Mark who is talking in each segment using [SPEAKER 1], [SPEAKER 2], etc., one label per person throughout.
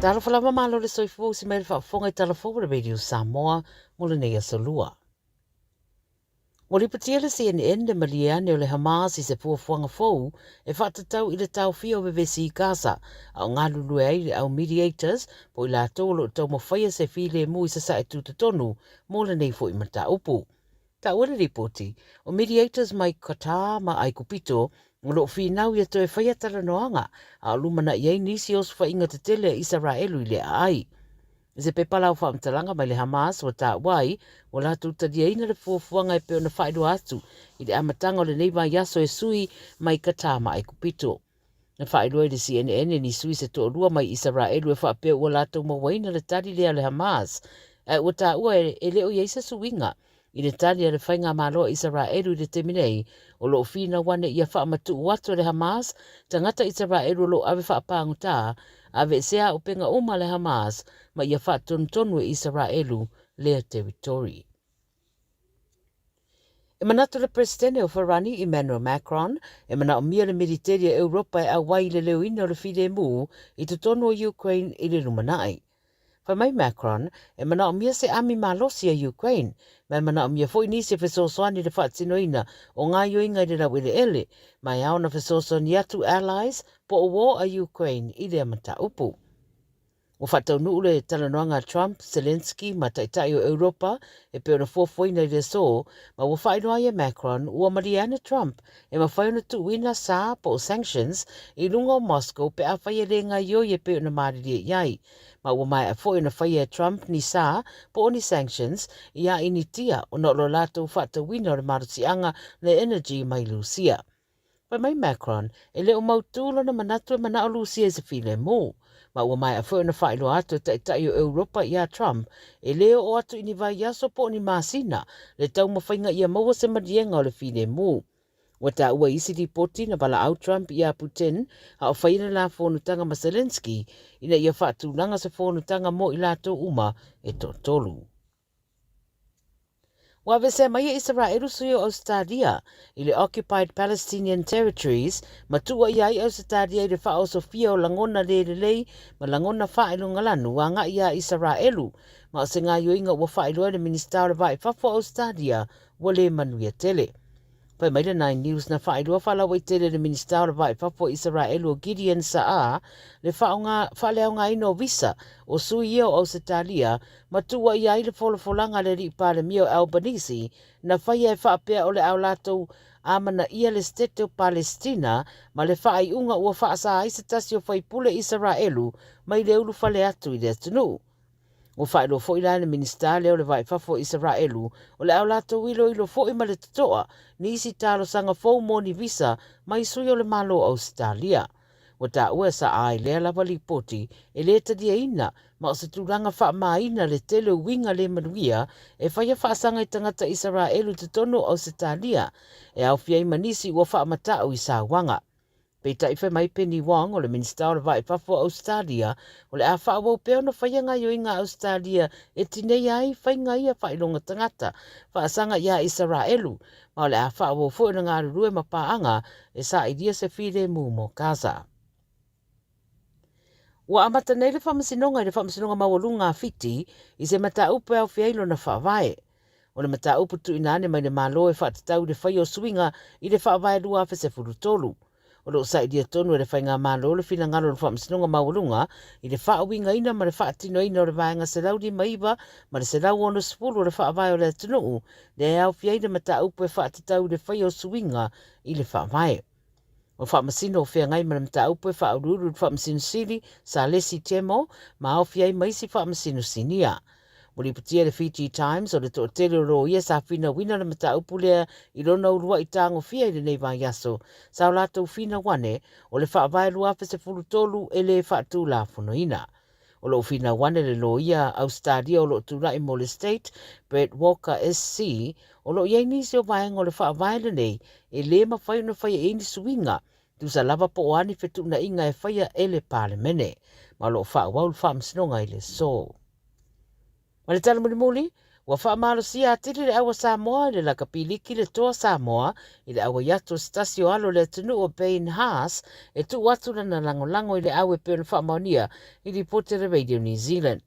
[SPEAKER 1] Talofa lava malo le soifua usi mai le faafofoga i tala fou a le Radio Samoa mo lenei aso lua. Ua lipotia le CNN le malie ane o le Hamas i se fuafuaga fou e faatatau i le taofia o vevesi i Gaza, a o galulue ai le au mediators po o i latou o lo o taumafaia se filemu i Sasae Tutotonu mo lenei foi mataupu. Taua le lipoti, o mediators mai Qatar ma Aikupito o lo o finau ia toe faia talanoaga a o lumanai ai nisi o osofaiga tetele a Isaraelu i le aai. I se pepa lau faamatalaga mai le Hamas ua taua ai ua latou taliaina le fuafuaga e pei ona faailoa atu i le amataga o lenei vaiaso e sui mai Qatar ma Aikupito. Na faailoa i le CNN e ni sui se toalua mai Isaraelu e faapea ua latou mauaina le tali lea a le Hamas, ae ua taua e le o i ai se suiga i le tali a le Faigamalo a Isaraelu i le taimi nei, o lo o finau ane ia faamatuu atu e le Hamas tagata Isaraelu o lo o ave faapagota, aveesea auupega uma a le Hamas ma ia faatonutonu e Isaraelu lea territory. E manatu le Peresetene o Farani, Emmanuel Macron, e manaomia le militeli a Europa e auai i le leoina o le filemu i totonu o Ukraine i le lumanai. Fai mai Macron, e manaomia se ami malosi a Ukraine, ma e manaomia foi nisi e fesoasoani i le faatinoina o gaoioiga i le laueleele, ma e ao ona fesoasoani atu allies po o uo a Ukraine i lea mataupu. Ua faataunuu le talanoaga a Trump, Zelensky ma Taitai o Europa e pei ona fuafuaina i le aso, ma ua faailoa ai e Macron ua malie ane Trump e mafai ona tuuina sa po o sanctions i luga o Moscow pe afai e le gaoioi e pei ona malilie i ai. Ma ua maea foi ona faia e Trump ni sa po o ni sanctions iā Initia ona o lo latou faatauina o le malosiaga le energy mai Lusia. Fai mai Macron, e le o mautū lona manatu e manao Lusia i se filemu. Ma ua maea foi ona faailoa atu e Taitai o Europa iā Trump, e le oo atu i ni vaiaso po o ni masina le taumafaiga ia maua se maliega o le filemu. Ua taua i isi lipoti na valaau Trump iā Putin a o faia le la fonotaga ma Zelensky ina ia faatulaga se fonotaga mo i latou uma e toatolu. Ua aveesea mai e Isaraelu sui o Ausetalia i le Occupied Palestinian Territories ma tuuaia ai Ausetalia i le faaosofia o lagona le lelei ma lagona faailogalanu agai iā Isaraelu, ma o se gaoioiga ua faailoa e le Minisita o le Va i Fafo o Ausetalia ua le manuia tele. Fai mai le Nine News na faailoa faalauaitele e le Minisita o le Va i Fafo o Isaraelu o Gideon Sa'ar le faaleaogaina o visa o sui ia o Ausetalia ma tuuaia ai le folafolaga a le Alii Palemia o Albanese na faia e faapea o le a latou amanaia le Setete o Palesitina ma le faaiuga ua faasa ai se tasi o faipule Isaraelu mai le ulufale atu i le atunuu. Ua faailoa foi la e le Minisita lea o le Va i Fafo o Isaraelu o le a latou iloilo foi ma le totoa nisi talosaga fou mo ni visa mai sui o le Malo o Ausetalia. Ua taua e Sa'a i lea lava lipoti e le taliaina ma o se tulaga faamāina le tele o uiga le manuia e faia faasaga i tagata Isaraelu i totonu o Ausetalia e aofia ai ma nisi ua faamata'u i sauaga. Peitai fai mai Penny Wong, o le Minisita o le Va i Fafo o Ausetalia, o le a faaauau pea ona faia gaoioiga a Ausetalia e tineia ai faiga ia faailoga tagata faasaga iā Isaraelu, ma o le a faaauau foi ona galulue ma paaga e sailia se filemu mo Gaza. Ua amata nei le faamasinoga i le Faamasinoga Maualuga a Fiti i se mataupu e aofia ai lona faavae. O le mataupu tuuina ane mai le Malo e faatatau i le faia o suiga i le Faavae 2013. O lo o sailia tonu e le Faigamalo le finagalo o le Faamasinoga Maualuga i le faauigaina ma le faatinoina o le Vaega 159 ma le 160 o le Faavae o le atunuu, lea e aofia ai le mataupu e faatatau i le faia o suiga i le Faavae. O Faamasino o feagai ma le mataupu e faauluulu i le Faamasino Sili, Salesi Temo, ma aofia ai ma isi Faamasino Sinia. Ua lipotia e le Fiji Times o le toatele o loia sa finauina le mataupu lea i lona uluai tagofia i lenei vaiaso, sa o latou finau ane o le Faavae 2013 e le faatulafonoina. O lo o finau ane le loia Ausetalia o lo o tulai mo le State, Brett Walker SC, o lo o i ai nisi o vaega o le faavae lenei e le mafai ona faia i ai ni suiga, tusa lava po o a ni fetuunaiga e faia e le Palemene. Ma o lo o faaauau le faamasinoga i le aso. Ma le tala mulimuli, Ua faamalosia atili le ʻau a Samoa i le lakapi liki le Toa Samoa i le ʻauai atu o se tasi o alo o le atunuu o Payne Haas e tuu atu lana lagolago i le ʻau e pei ona faamaonia i lipoti a le Radio New Zealand.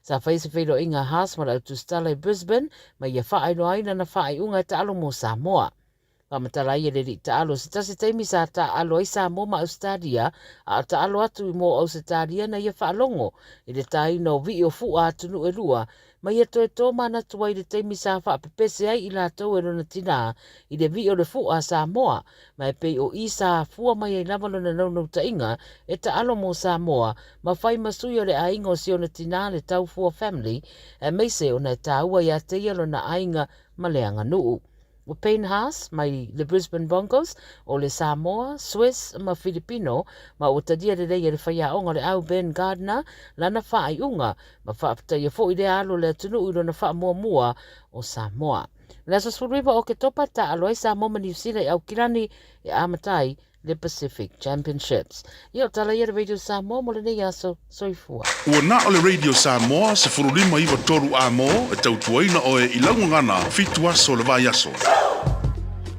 [SPEAKER 1] Sa faia se feiloaiga a Haas ma le au tusitala i Brisbane ma ia faailoa ai lana faaiuga e taalo mo Samoa. Faamatala ai e le alii taalo se tasi taimi sa taaalo ai Samoa ma Ausetalia a o taalo atu i mo Ausetalia na ia faalogo i le tāina o vii o fuʻa atunuu e lua ma ia toe tōmanatu ai i le taimi sa faapepese ai i latou e lona tinā i le vii o le fuʻa a Samoa ma e pei o i sa afua mai ai lava lona naunautaiga e taalo mo Samoa ma fai ma sui o le aiga o si ona tinā le Taufua family aemaise ona e tāua iā te ia lona aiga ma le aganuu. O Payne Haas mai le Brisbane Broncos, o le Samoa, Swiss ma Filipino, ma ua talia lelei e le faiaoga o le au Ben Gardner lana faaiuga, ma faafetaia foi lea alo o le atunuu i lona faamuamua o Samoa. I le aso 19 o Oketopa, taaalo ai Samoa ma Niu Sila i Aukilani e amata ai le Pacific Championships. Ia, o tala ia le Radio Samoa mo lenei aso. Soifua.
[SPEAKER 2] Ua na o le Radio Samoa 15 9 3 A-mo e tautuaina oe i lau gagana fitu aso o le vaiaso.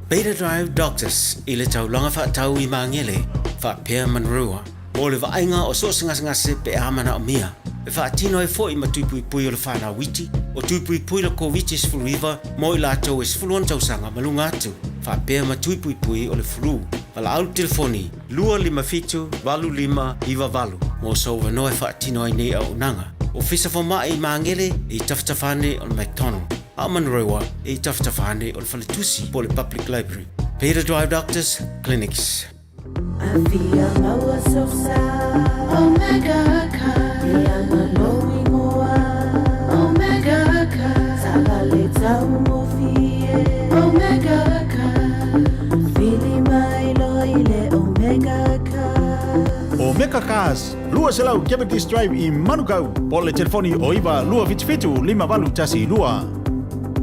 [SPEAKER 3] Beta Drive Doctors i le taulaga faatau i Magele faapea Manurewa mo le vaaiga o so o se gasegase pe a manaomia. E faatino ai foi ma tuipuipui o le whanau iti, o tuipuipui le Koviti-19 mo i latou e 16 tausaga ma luga atu, faapea ma tuipuipui o le flu. Valaau le telefoni 257 8598 mo sou avanoa e faatino ai nei auaunaga. Ofisa Fomai i Magele e i tafatafa ane o le McDonald, a o Manurewa e i tafatafa ane o le Faletusi po o le Public Library. Peter Drive Doctors Clinics.
[SPEAKER 4] Afia maua sosa Omega Car Leaga lou ingoa Omega Car Taavale taugofie Omega Car Vili mai loa i le Omega Car.
[SPEAKER 5] Omega Cars, 200 Cavendish Drive i Manukau, po o le telefoni o 9 277 5812.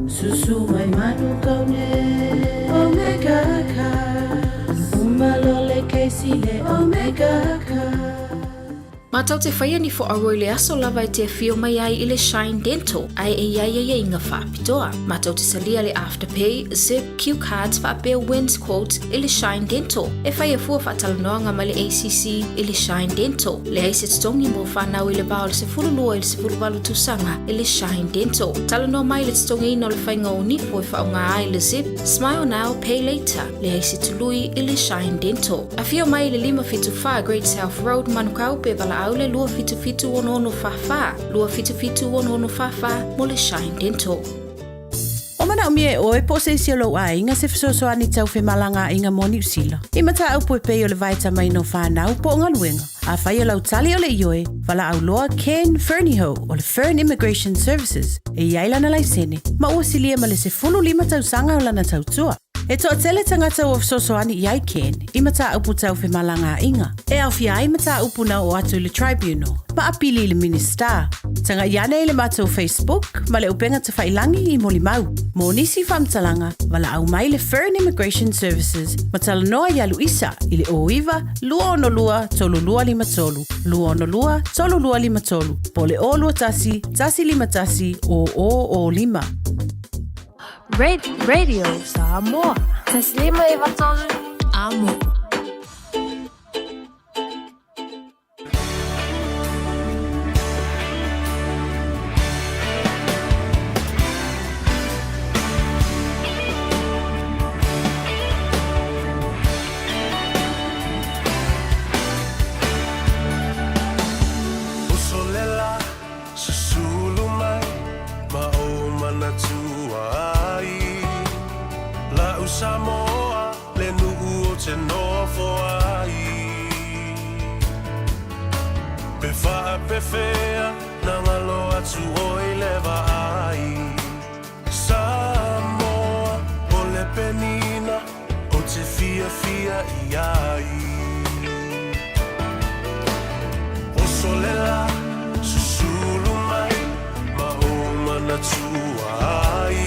[SPEAKER 4] Susu mai Manukau nei Omega Cars Uma loa le kesi le Omega Cars.
[SPEAKER 6] Mātou te whaia ni whoaua i le aso lava e te awhio mai ai i le Shine Dental ae e iai aiaiga whaapitoa. Mātou te salia le Afterpay, Zip, Cue Cards whaapea Wins Quote i le Shine Dental. E whaia fua whaatalanoaga mai le ACC i le Shine Dental. Leai se totogi mo whanau i le va o le 12 i le 18 tausaga i le Shine Dental. Talanoa mai le totogiina o le faiga o nipo e whaonga ai le Zip, Smile Now, Pay Later, leai se tului i le Shine Dental. Afio mai i le 574 Great South Road, Manukau, pe valaau le 277 6644, 277 6644 mo le Shine Dental.
[SPEAKER 7] Ua manaomia e oe po o se isi o lou aiga se fesoasoani tau femalagaaiga mo Niu Sila. I mataupu e pei o le vaetamaina o fanau po o galuega. Afai o lau tali o le ioe, valaau loa Ken Fernihough o le Fern Immigration Services e i ai lana laisene ma ua silia ma le 15 tausaga o lana tautua. E toatele tagata ua fesoasoani i ai Ken i mataupu tau femalagaaiga, e aofia ai mataupu na oo atu i le Tribunal ma apili i le Minisita. Tagai ane i le matou Facebook ma le upega tafailangi i molimau. Mo nisi faamatalaga, valaau mai le Fern Immigration Services ma talanoa iā Luisa i le 09 262 3253, 262 3253, po o le 021 151 0005.
[SPEAKER 8] Radio Samoa. Taslima e vatolu. Amo.
[SPEAKER 9] Uso le la, susulu mai ma ou manatua ai. La'u Samoa, le nu'u o te nofo ai. Pe faapefea na galo atu oi le vaai. Samoa, o le penina ou te fiafia i ai. Oso le la, susulu mai ma ou manatua ai.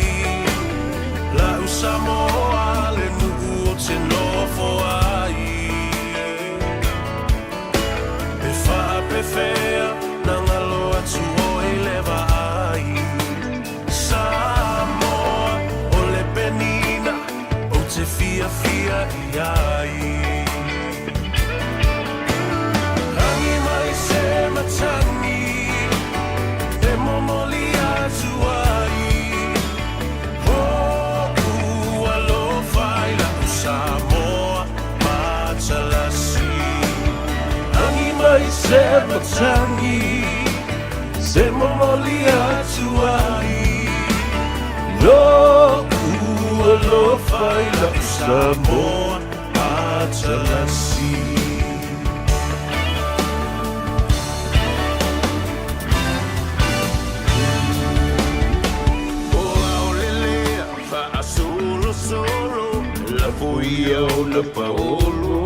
[SPEAKER 9] La'u Samoa, le nu'u o te nofo ai. Pe faapefea na galo atu oi le vaai. mai se matagi Se momoli atu ai Lo'u alofa i la'u Samoa Atalasi. O aolelea faasolosolo lafo ia ona paolo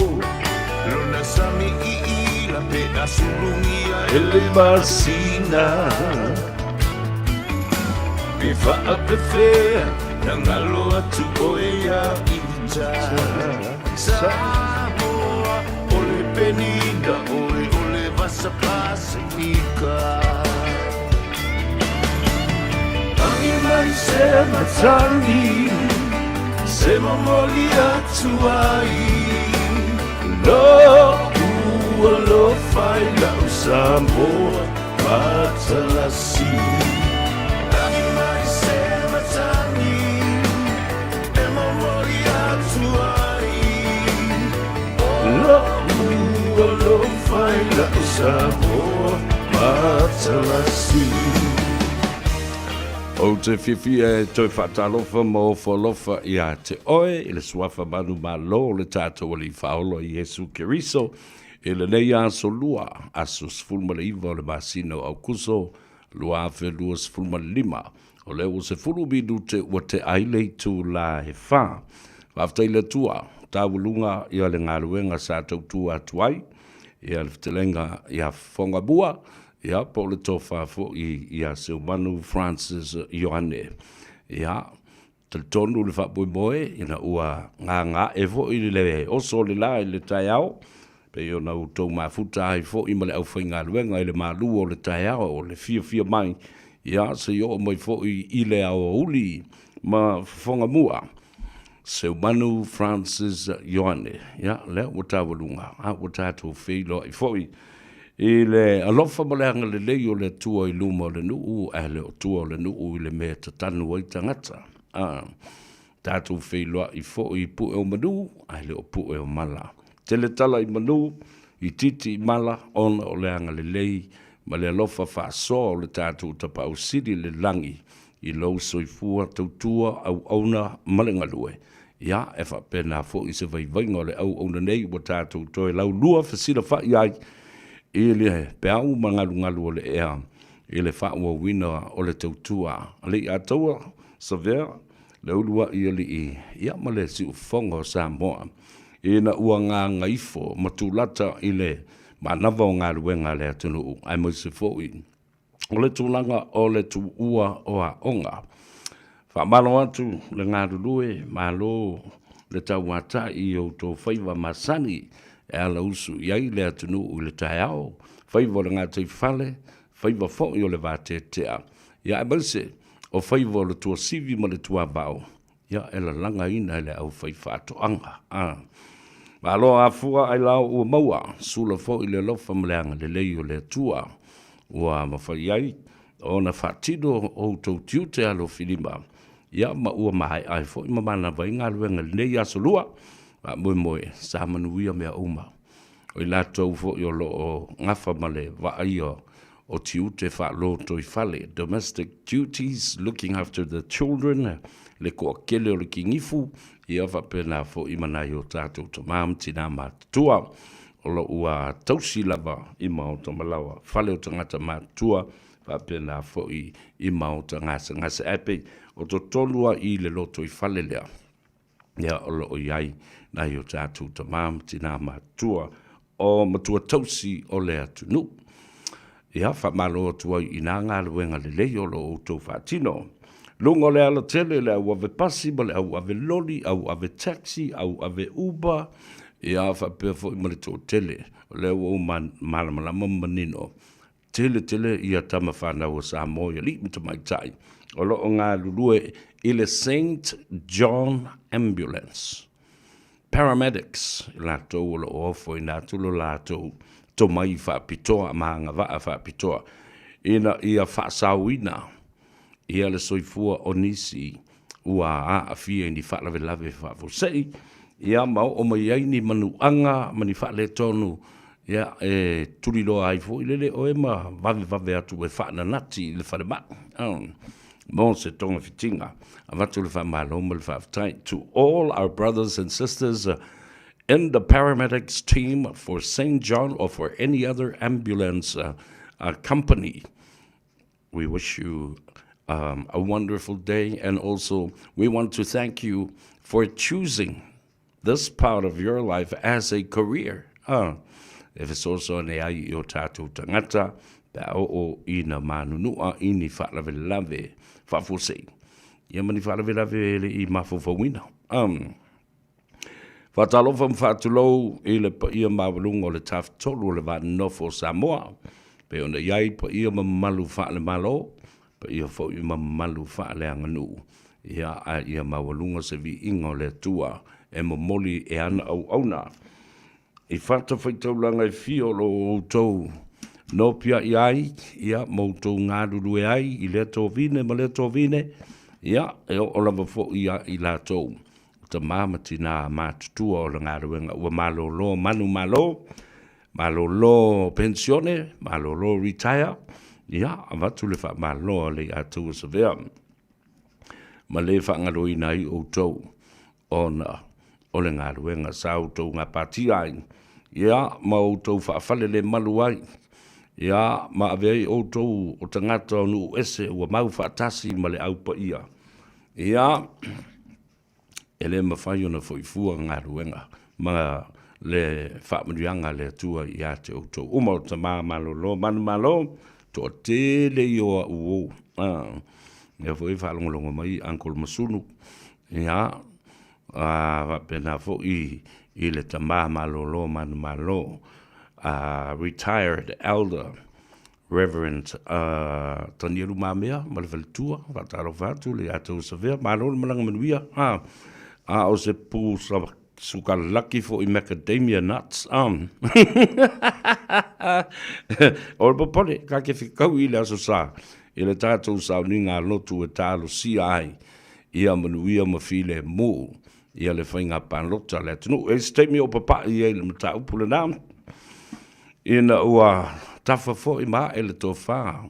[SPEAKER 9] lona sami iila pe asulugia e le masina pe faapefea na galo atu oe ia ita Samoa o le penina oe o le vasa Pasifika Lagi mai se matagi Se momoli atu ai Lo'u alofa i la'u Samoa Matalasi Lagi mai se matagi E momoli atu ai Lo'u alofa i la'u Samoa Matalasi.
[SPEAKER 10] Ou te fiafia e toe faatalofa ma ofo alofa iā te oe i le suafa manumalo o le tatou Alii Faaola Iesu Keriso i lenei aso lua, aso 19 o le masina o Aukuso 2025. O lea ua 10 minute ua tea ai le itula he fa. Faafetai i le Atua, taualuga ia le galuega sa tautua atu ai ia le fetalaiga ia Fofogamua, ia po o le tofa foi ia Seumanu Francis Ioane. Ia, talitonu le faamoemoe ina ua gagaae foi le oso o le la i le taeao, pei ona outou mafuta ai foi ma le aufaigaluega i le malu o le taeao o le fiafia mai, ia se i oo mai foi i le aoauli ma Fofogamua. Seumanu Francis Ioane, ia, lea ua taualuga, a ua tatou feiloai foi i le alofa ma le agalelei o le Atua i luma o le nuu, ae le o tua o le nuu i le mea e tatanu ai tagata. A, tatou feiloai foi i pue o manu, ae le o pue o mala. Tele tala i manu, itiiti i mala, ona o le agalelei ma le alofa faasoa o le tatou Tapaau Sili i le lagi, i lou soifua tautua auauna ma le galue. Ia, e faapena foi se vaivaiga o le auauna nei ua tatou toe laulua fesilafai ai i le peau ma galugalu o le ea i le faaauauina o le tautua a Leiataua Savea, le uluai alii, ia ma le siufofoga o Samoa ina ua gagaifo ma tulata i le manava o galuega a le atunuu, aemaise foi o le tulaga o le tuua o aoga. Faamalo atu le galulue, malo le tauatai i outou faiva masani e alausu i ai le atunuu i le taeao, faiva o le gataifale, faiva foi o le vateatea, ia aemaise o faiva o le tuasivi ma le tuavao, ia e lalagaina e le aufaifaatoaga. A. Malo afua ailao ua maua, sula foi le alofa ma le agalelei o le Atua ua mafai ai ona faatino outou tiute alofilima, ia ma ua maea ai foi ma manava ai galuega i lenei aso lua. Faamoemoe sa manuia mea uma. O i latou foi o lo o gafa ma le vaaia o tiute faalotoifale, domestic duties, looking after the children, le toatele o le kinifu, ia faapena foi ma nai o tatou tama ma tina matutua o lo o ua tausi lava i maota malaoa, fale o tagata matutua, faapena foi i maota gasegase. Ae pei o totonu lava i le lotoifale lea, ia o lo o i ai nai o tatou tama ma tina matutua o matua tausi o le atunuu. Ia, faamalo atu ai i nā galuega lelei o lo o outou faatino. Luga o le alatele, le au ave pasi ma le au ave loli, au ave taxi, au ave Uber, ia faapea foi ma le toatele. O lea ua ou malamalama ma manino, tele tele ia tama fanau a Samoa i alii ma tamaitai o lo o galulue i le Saint John Ambulance. Paramedics, i latou o lo o ofoina atu lo latou tomai faapitoa ma agavaa faapitoa ina ia faasaoina ia le soifua o nisi ua aafia i ni faalavelave faafuasei, ia ma oo mai ai ni manuaga ma ni faaletonu. Ia, e tuliloa ai foi lele oe ma vavevave atu e faananati i le falemai mo se togafitiga. Avatu le faamalo ma le faafetai to all our brothers and sisters in the paramedics team for St. John or for any other ambulance company. We wish you a wonderful day and also we want to thank you for choosing this part of your life as a career. Ah, e fesoasoani ai i o tātou tangata pe a oo ina manunua i ni faalavelave faafuasei. Ia ma ni faalavelave e le i mafaufauina. Um, Faatalofa ma faatulou i le paia maualuga o le Tafatolu o le Vaa Nonofo o Samoa, pei ona i ai paia ma mamalu faale-Malo, paia foi ma mamalu faaleaganuu, ia, a ia maualuga se viiga o le Atua e momoli e ana auauna i fatafaitaulaga e fia o lo outou nopiai ai, ia, ma outou galulue ai i lea tovine ma lea tovine, ia, e oo lava foi ia i latou o tama ma tina matutua o le galuega ua malolo manumalo, malolo penisione, malolo retire, ia, avatu le faamalo a le ia outou Savea ma le faagaloina ai outou ona o le galuega sa outou gapatia ai, ia, ma outou faafalelemalu ai, ia, ma ave ai outou o tagata o nuu ese ua mau faatasi ma le Au Paia, ia, e le mafai ona foi fua galuega ma le faamanuiaga a le Atua ia te outou uma. O tama malolo manumalo, toatele ia o au uo. Lea foi e faalogologo mai Uncle Masunu, ia, faapena foi i le tama malolo manumalo, retired elder Reverend Tanielu Mamea ma le faletua, faatalofa atu le ia tou Savea, malo le malaga manuia. A o se pu sukalaki foi macadamia nuts. O le popole, ka ke fekau i le aso sa, i le tatou sauniga lotu e talosia ai ia manuia ma filemu ia le faiga palota a le atunuu. E i ai se taimi o papai ai le mataupu lena, Ina ua tafa foi ma ae le tofa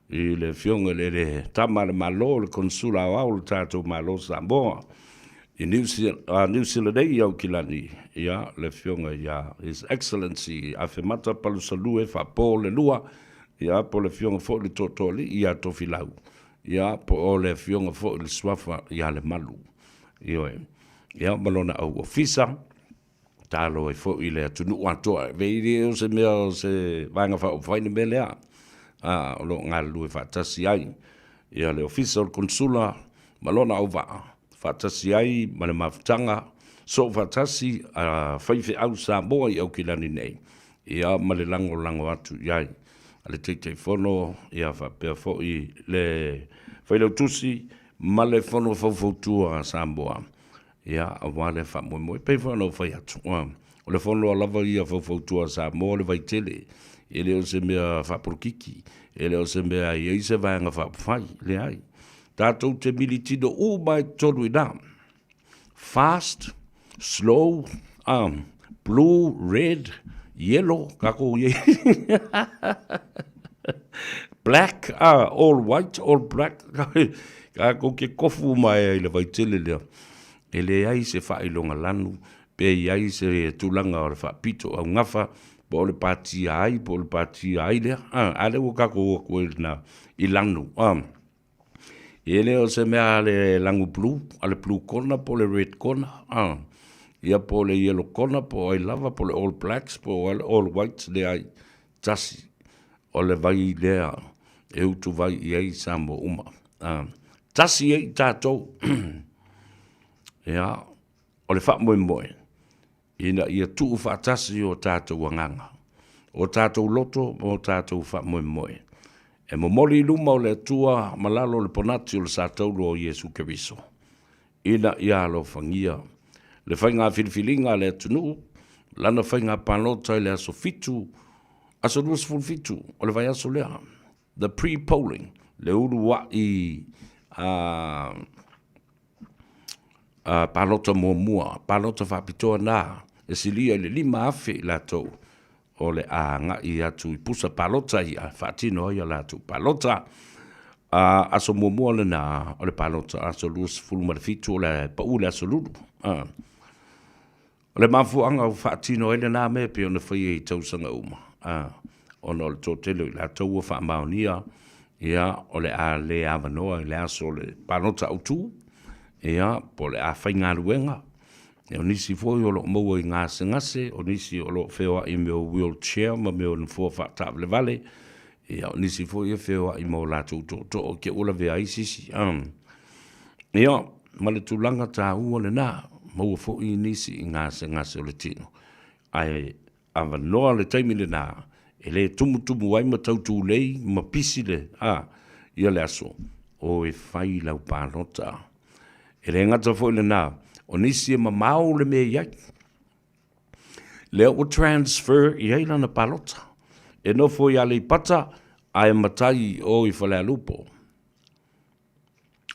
[SPEAKER 10] i le Afioga i le Tama a le Malo, le Konesula Aoao o le tatou Malo o Samoa i Niu Sila nei i Aukilani, ia, le Afioga ia His Excellency Afemata Palusalue Faapo Lelua, ia, po o le Afioga foi i le Tootooalii ia Tofilau, ia, po o le Afioga foi i le Suafa ia Lemalu, ioe, ia, ma lona au ofisa. Talo ai foi le atunuu atoa. E pei le o se mea o se vaega faaupufai le mea lea, a, o lo o galulue faatasi ai ia le Ofisa o le Konesula ma lona auvaa, faatasi ai ma le mafutaga soofaatasi a faifeau Samoa i Aukilani nei, ia ma le lagolago atu i ai a le Taitaifono, ia faapea foi le Failautusi ma le Fono Faufautua a Samoa. Ia, aua le faamoemoe. E pei foi ona ou fai atu, o le fono lava ia faufautua a Samoa o le Vaitele. E le o se mea faapolokiki, e le o se mea e i ai se vaega faaupufai, leai. Tatou te militino uma ai i totonu i ina. Fast, slow, blue, red, yellow, tatou i ai. Black, all white, all black. Tatou te kofu uma ai i le vaitele lea. E leai se faailoga lanu, pe i ai se tulaga o le faapito augafa, po o le patia ai, po o le patia ai lea. A lea ua tatou o atu ai i i lanu. E le o se mea a le lanu blue, a le blue kona po o le red kona. Ia po o le yellow kona, po o ai lava, po o le all blacks, po o le all whites, leai. Tasi, o le vai lea e utuvai i ai Samoa uma. Tasi ai tatou. Ia, o le faamoemoe, ina ia tuufaatasi o tatou agaga, o tatou loto ma o tatou faamoemoe, e momoli i luma o le Atua ma lalo o le ponati o le satauro o Iesu Keriso, ina ia alofagia le faiga filifiliga a le atunuu, lana faiga palota i le aso 7, aso 27 o le vaiaso lea, the pre-polling, le uluai palota muamua, palota faapitoa na e silia i le 5,000 i latou. o le a agai atu i pusa palota ia e faatino ai a latou palota. A aso muamua lena o le palota, aso 27 o le pau i le aso Lulu. A. O le mafuaaga ua faatino ai lena mea pei ona faia i tausaga uma, a, ona o le toatele o i latou ua faamaonia, ia, o le a le avanoa i le aso o le palota autu, ia, po o le a faigaluega, ia, o nisi foi o lo o maua i gasegase, o nisi o lo o feoai i mea o wheelchair ma mea o nofoa faataavalevale, ia, o nisi foi e feoai ma o latou tootoo te ua lavea ai se isi. A. Ia, ma le tulaga taua lena, maua foi nisi i gasegase o le tino, ae avanoa le taimi lena e le tumutumu ai ma tau tulei ma pisi le, a, ia le aso, o e fai lau palota. E le gata foi lena, o nisi e mamao le mea i ai, lea ua transfer i ai lana palota, e nofo i Aleipata ae matai i o i Falealupo.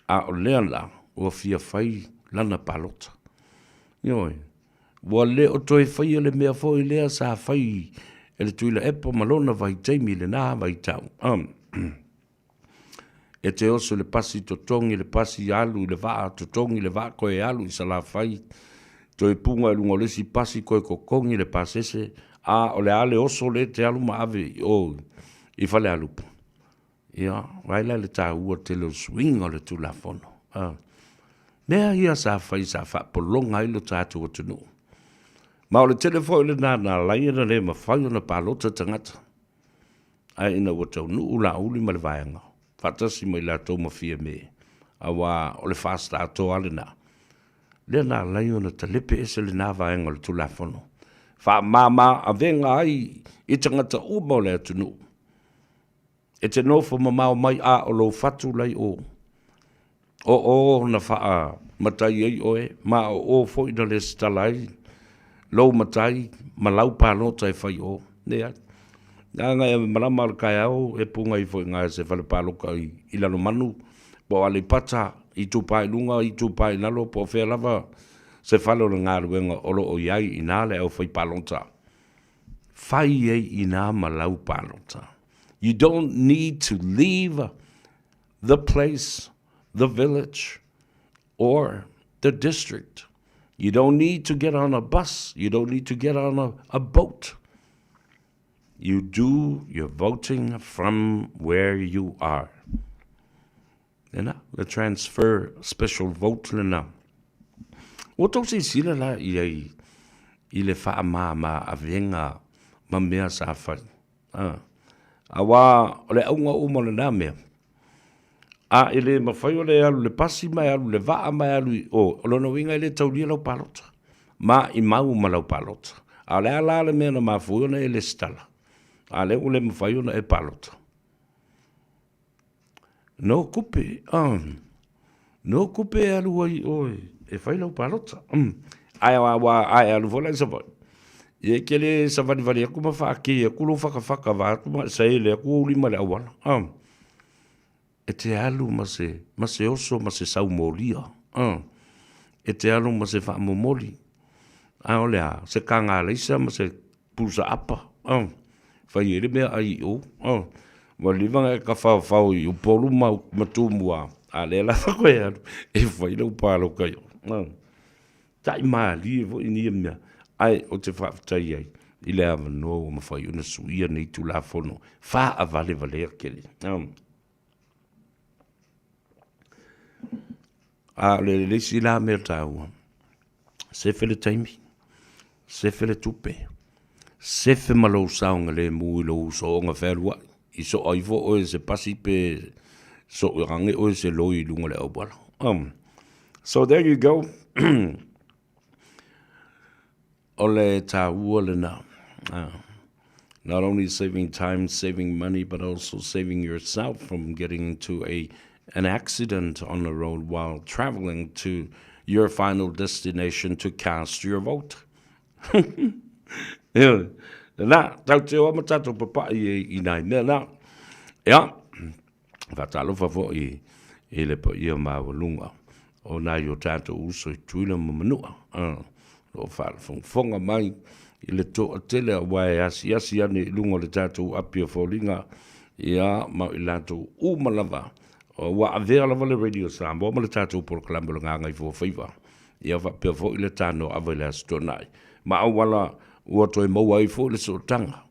[SPEAKER 10] A o lea la ua fia fai lana palota. Ioe, ua le o toe faia le mea foi lea sa fai e le Tuilaepa ma lona vaitaimi i lena vaitau. E te oso i le pasi totogi le pasi alu i le vaa, totogi le vaa toe alu i Salafai, toe puga i luga o le isi pasi toe totogi le pasese, a o le a le oso lea e te alu ma ave i o i Falealupo? Ia, vaai la i le taua tele o le suiga o le Tulafono. A. Mea ia sa fai sa faapologa ai lo tatou atunuu. Ma o le tele foi lena na ala ai ona le mafai ona palota tagata. Ae ina ua taunuu Laauli ma le vaega, faatasi ma i latou ma Fiame, aua o le FAST atoa lava lena, lea na ala ai ona talepe ese lena vaega o le Tulafono, faamama avega ai i tagata uma o le atunuu. E te nofo mamao mai a o lou fatu la i o. O o na faamatai ai oe, ma o o foi na lesitala ai lou matai ma lau palota e fai i o. Leai. Leaga e malama o le taeao e puga ifo i ina i se fale palota i Lalomanu, po o Aleipata, Itupa i Luga, Itupa i Lalo, po o fea lava se fale o le galuega o lo o i ai i ina le aufaipalota. Fai ai i ina ma lau palota. You don't need to leave the place, the village, or the district. You don't need to get on a bus. You don't need to get on a, a boat. You do your voting from where you are. Lena, le transfer special vote lena. Ua tou silasila la i ai i le faamama avega ma mea sa fai. Ah. Aua o le auga uma o lena mea, a e le mafai ona e alu i le pasi ma e alu i le vaa ma e alu i o, o lona uiga e le taulia lau palota. Ma i mau ma lau palota. A o le a la le mea na mafua ai ona e lesitala? A lea ua le mafai ona e palota. No kupe, ah, no kupe e alu ai oe e fai lau palota. Mm. Ae ua ae alu foi la i Savaii. Ia e te le savalivali atu ma faakei atu lou fakafaka vaeatu ma e saele atu ou lima i le auala. Ah. E te alu ma se, ma se oso ma se saumolia. Ah. E te alu ma se faamomoli. A o le a, se kagalaisa ma se pusa apa, oh, fai ai le mea ai i o, oh, ua leva ona e tafaofao i Upolu ma, ma Tumua, a lea lava koe alu e fai lau paloka i o. Oh. Tai malie foi ni ia mea, ae ou te faafetai ai i le avanoa ua mafai ona suia nei Tulafono faavalevalea tele. Oh. A o le isi la mea taua, sefe le taimi, sefe le tupe, sefe ma lou saogalemu i lou sooga fealuai, i soa ifo oe e se pasi pe soo ane oe e se loi i luga o le auala. So there you go. O le taua lena. Not only saving time, saving money, but also saving yourself from getting into a an accident on the road while traveling to your final destination to cast your vote. Ia, na, tau te oa ma tātou papa'i e i nai mea na. Ia, Faatalofa foi i le paia maualuga o nai o tatou uso i Tutuila ma Manua, o lo o faafogafoga mai. i le toatele aua e asiasi ane i luga o le tatou api o foliga, ia, ma o i latou uma lava ua avea lava le Radio Samoa ma le tatou polokalame o le Gagaifomauga, ia faapea foi le tanoaava i le Aso Toonai, ma auala ua toe maua ai foi le sootaga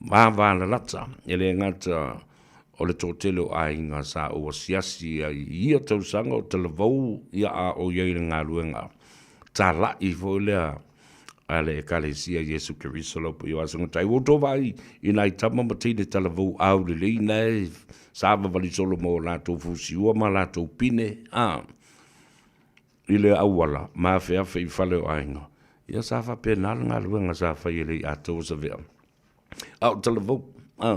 [SPEAKER 10] vavalalata, e le gata o le toatele o aiga sa ou asiasi ai i ia tausaga o talavou ia a o i ai i le galuega talai foi lea a le Ekalesia Iesu Keriso lau paia o Aso Gatai. Ua outou vaai i nai tama ma teine talavou aulelei na e savavali solo ma o latou fusiua ma latou pine, a, i le auala ma afeafe i fale o aiga. Ia sa faapena le galuega sa fai e le Iataua Savea. A o talavou, a,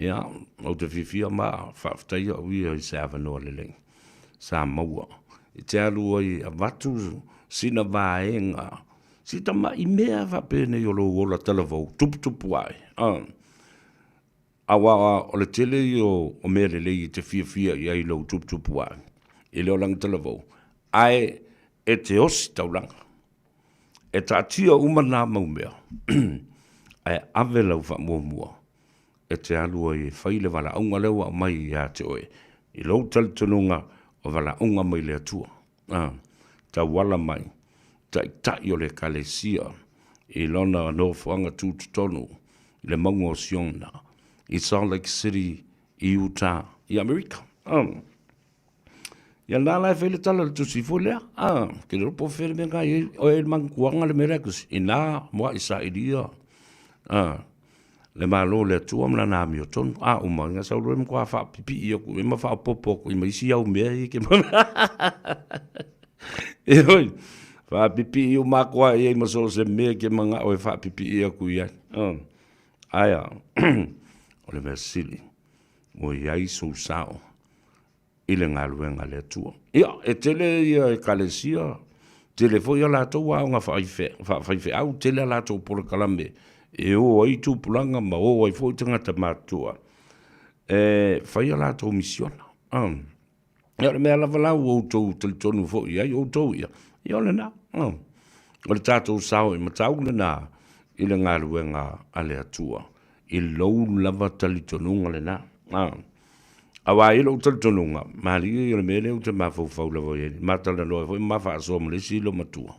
[SPEAKER 10] ia, ou te fiafia ma faafetai au ia i se avanoa lelei sa maua i te alu ai e avatu sina vaega, si tamai mea faapenei o lou ola talavou tuputupu ae, a. Aua o le tele ia o mea lelei e te fiafia i ai i lou tuputupu ae i le olaga talavou, ae e te ositaulaga. E taatia uma nā mau mea, ae ave lau faamuamua e te alu ai e fai le valaauga lea ua aumai ia te oe i lou talitonuga o valaauga mai le Atua, a, tauala mai Taitai o le Ekalesia i lona nofoaga tutotonu i le mauga o Siona i Salt Lake City i Utah i Amerika. Ia na la e fai le tala le tusi foi lea. Ah, ke le po fele me ngai o e mankuanga le mele kusi. Ina moa i sailia. Ah, le Malo o le Atua ma lana amiotonu. A uma, ina sau loa e matua faapipii aku i ai ma faaopoopo aku i ma isi au mea ia ke Ioe, faapipii uma aku lava i ai ma so o se mea ke manao e faapipii aku i ai. Ae a, o le mea sili, ua i ai sou sao i le galuega a le Atua. Ia, e tele ia Ekalesia, tele foi a latou aoga faafaifeau, tele a latou polokalame e o ai tupulaga ma o ai foi tagata matutua e fai a latou misiona. Ia, o le mea lava la ua outou talitonu foi i ai outou ia, ia o lena. O le tatou sao i matau lena i le galuega a le Atua, i lou lava talitonuga lena. Aua i lou talitonuga, malie ia o le mea lea ou te mafaufau lava i ai, ma talanoa ai foi ma faasoa ma le isi loomatua.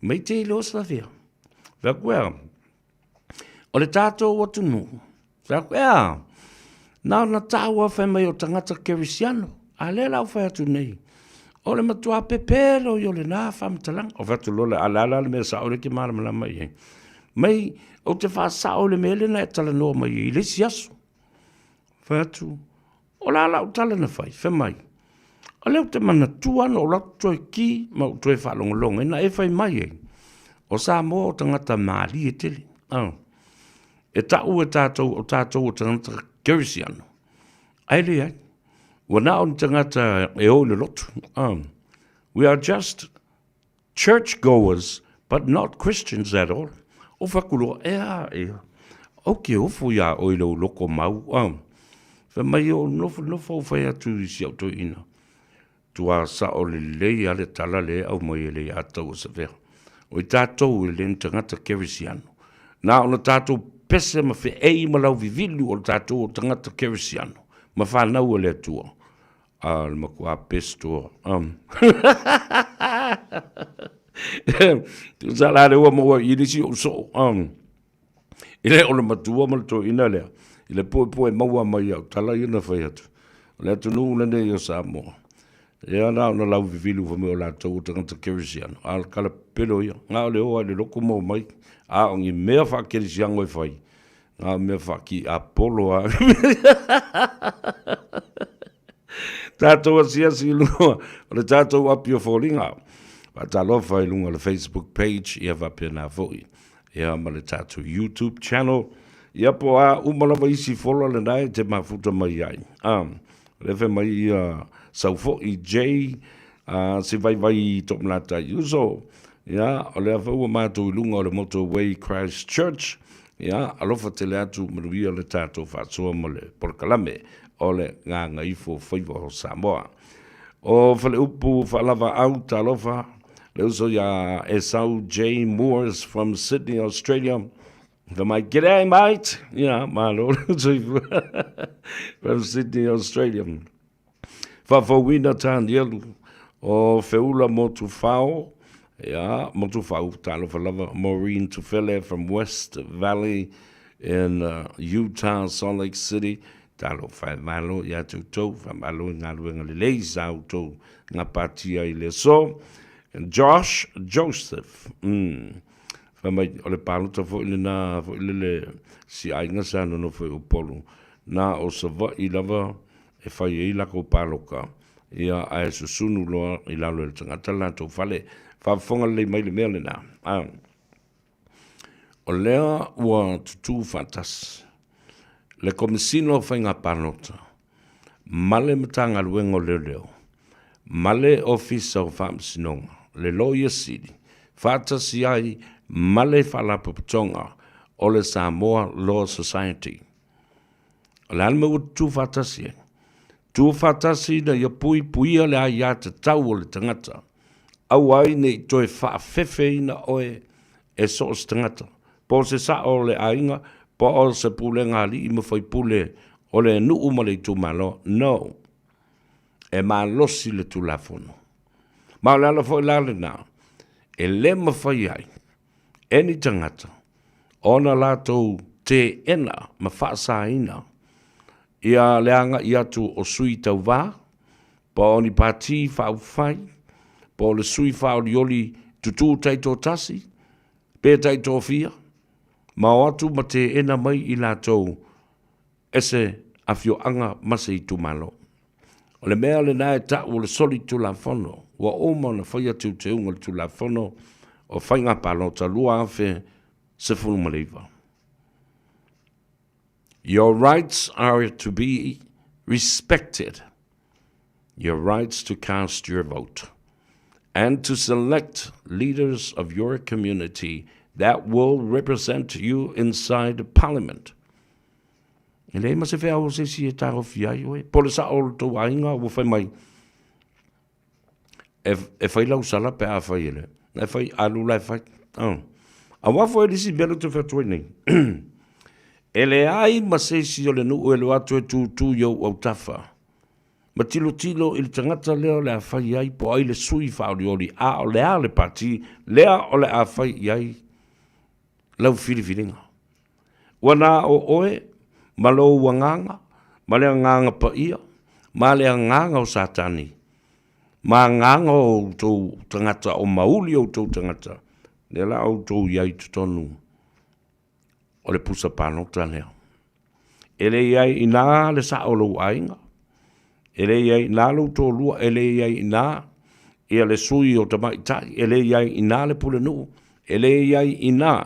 [SPEAKER 10] Mai te iloa Slavia. Fai atu ea, o le tatou atunuu, fai atu ea, na ona tau lava fai mai o tagata kerisiano, a lea la ua fai atu nei, o le matua pepelo ia o lena faamatalaga. Ou fai atu loa lea, a o le a la le mea sao lea e te malamalama i ai? Mai ou te faasao i le mea lea na e talanoa mai ai i le isi aso. Fai atu, o le a lau tala na fai? Fai mai, o lea ou te manatua na ou alu atu toe ki ma ou toe faalogologo ina e fai mai ai, o Samoa o tagata malie tele. Oh. E tau e tātou, o tātou o tagata kerisiano. Ae leai, ua na o ni tagata e o i le lotu. Oh. We are just Church goers but not Christians at all. O Fakuloa, ea, ea. Ou ke ofo iā oe i lou loko mau, a. Fai mai o nofo nofo au fai atu i si au toeaina. Tua sao lelei a le tala lea e aumai e le Iataua Savea. O i tatou e le ni tagata kerisiano. Na ona tatou pese ma feei ma lauvivili o le tatou o tagata kerisiano ma fanau a le Atua. A le matua pesto. Tusa la le ua maua i le isi ou soo. I le o le matua ma le toeaina lea, i le poepoe maua mai au tala ia na fai atu. O le atunuu lenei o Samoa, ia na ona lauvivili fai mai o latou o tagata kerisiano, a o le kalapelo ia, na o le o lava i le lotu ma omai, a o ni mea faakerisiano e fai, Na o mea faakiapolo lava. Tatou asiasi i luga o le tatou api o foliga. Faatalofa i luga o le Facebook page, ia faapena foi. Ia ma le tatou YouTube channel. Ia po o a uma lava isi fola lena e te mafuta mai ai. Ah, le fai mai ia sau foi J, ah, se vaivai toʻamalatai uso. Ia, o lea foi ua matou i luga o le Motorway Christchurch. Ia, alofa tele atu, manuia le tatou faasoa ma le polokalame o le Gagaifo Faiva o Samoa. O Faleupu Faalavaau, talofa. Le uso iā Esau J. Moores from Sydney, Australia. Fai mai, G'day mate! Ia, malo le uso from Sydney, Australia. Faafouina Tanielu o Feula Motufao, ia, Motufau, talofa lava, Maureen Tufele from West Valley in Utah, Salt Lake City, talofa e malo ia te outou, faamalo i galuega lelei sa outou gapatia i le aso. Josh Joseph, fai mai, o le palota foi lena foi lele si aiga sa nonofo i Upolu, na o Savaii lava e fai ai lakou paloka, ia, ae susunu loa i lalo e le tagata le latou fale. Faafofoga lelei mai le mea lena. A o lea ua tutū faatasi le Komesina o Faiga Palota ma le Matagaluega o Leoleo ma le Ofisa o Faamasinoga, le Loia Sili, faatasi ai ma le Faalapotopotoga o le Samoa Law Society. O le a le mea ua tutū faatasi ai? Tū faatasi ina ia puipuia le aiatatau o le tagata, aua ai ne i toe faafefeina oe e so o se tagata, po o se sao o le aiga, po o se pulega alii ma faipule o le nuu ma le itumalo. No. E malosi le Tulafono. Ma o le ala foi la lena e le mafai ai e ni tagata ona latou teena ma faasaina ia le agai atu o sui tauva, po o ni pati faaupufai, po o le sui faaolioli tutū taitoatasi pe taitoafia, ma o atu ma teena mai i latou e se afioaga ma se itumalo. O le mea lena e ta'u o le solitulafono, ua uma ona faia teuteuga o le Tulafono o Faiga Palota 2019. Your rights are to be respected, your rights to cast your vote and to select leaders of your community that will represent you inside Parliament. E leai ma se feau o se isi e taofia ai oe. Po o le sao o le tou aiga ua fai mai, e, e fai lau sala pe a fai e le. E fai, alu la e fai. Oh. Aua foi le isi mea lea ou te fai atu ai nei. E leai ma se isi o le nuu e alu atu e tutū i ou autafa ma tilotilo i le tagata lea o le a fai ai po o ai le sui faaolioli a o le a le pati lea o le a fai i ai lau filifiliga. Ua na o oe ma lou agaga, ma le agaga paia, ma le agaga o Satani, ma agaga o outou tagata, o mauli o outou tagata, lea la outou i ai i totonu o le pusa palota lea. E le i ai i ina le sao o lou aiga, e le i ai i ina lou toalua, e le i ai i ina ia le sui o tamaitai, e le i ai i ina le pulenuu, e le i ai i ina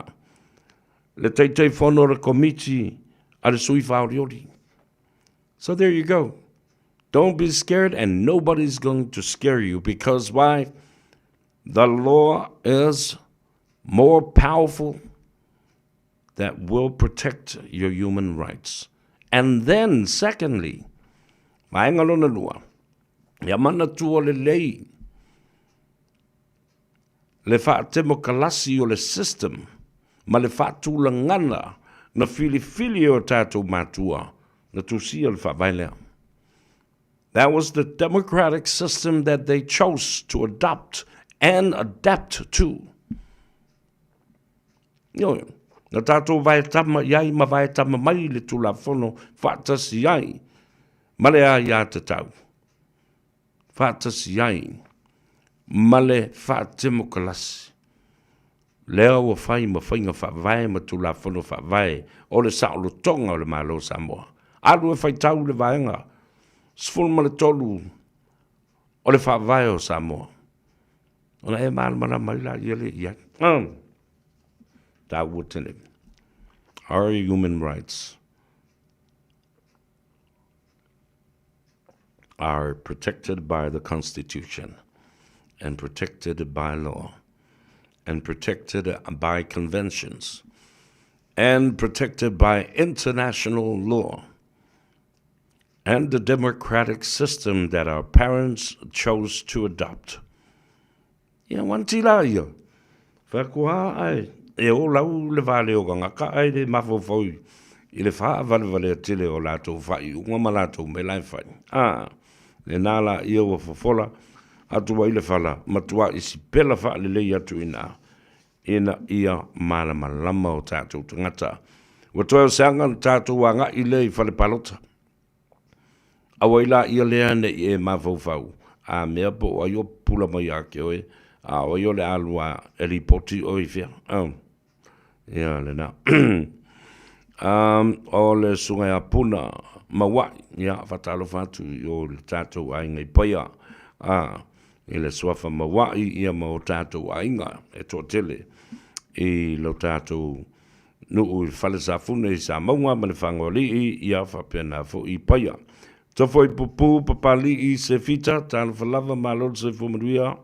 [SPEAKER 10] le Taitaifono o le Komiti a le sui faaolioli. So there you go. Don't be scared and nobody's going to scare you because why? The law is more powerful that will protect your human rights. And then, secondly, vaega lona lua, ia manatua lelei le faatemokalasi o le system ma le faatulagana na filifili e o tatou matua na tusia le faavae lea. That was the democratic system that they chose to adopt and adapt to. Ioe, na tatou vaetama i ai ma vaetama mai le Tulafono faatasi ai ma le aiatatau, faatasi ai ma le faatemokalasi. Lea ua fai ma faiga faavae ma Tulafono faavae o le saolotoga o le Malo o Samoa. Alu e faitau le vaega 13 o le Faavae o Samoa. Ona e malamalama ai laia lea i ai. Taua tele. Our human rights are protected by the Constitution and protected by law and protected by conventions and protected by international law and the democratic system that our parents chose to adopt. Ia wanti la ia. Fai atu a ae e o lau le vale o tagata ae le mafaufau i le faavalevalea tele o latou faaiuga ma latou mea la e fai. A, lena la ia ua fofola atu ai le fala, matuai sipela faalelei atu i ina, ina ia malamalama o tatou tagata. Ua toe o se aga ona tatou agai lea i fale palota. Auai laia lea ne i e mafaufau, a mea po o ai o pupula mai ia te oe, a o ai o le a alu a e lipoti oe i fea. Oh. Ia lena. O le susuga ia Puna Mauai, ia faatalofa atu i o le tatou aiga i Paia, a, i le suafa Mauai, ia ma o tatou aiga e toatele i lo tatou nuu i Falesafune i Samauga ma le Fagoalii, ia faapena foi i Paia. Tofoipupu, Papalii, Sefita, talofa lava, malo le soifua manuia,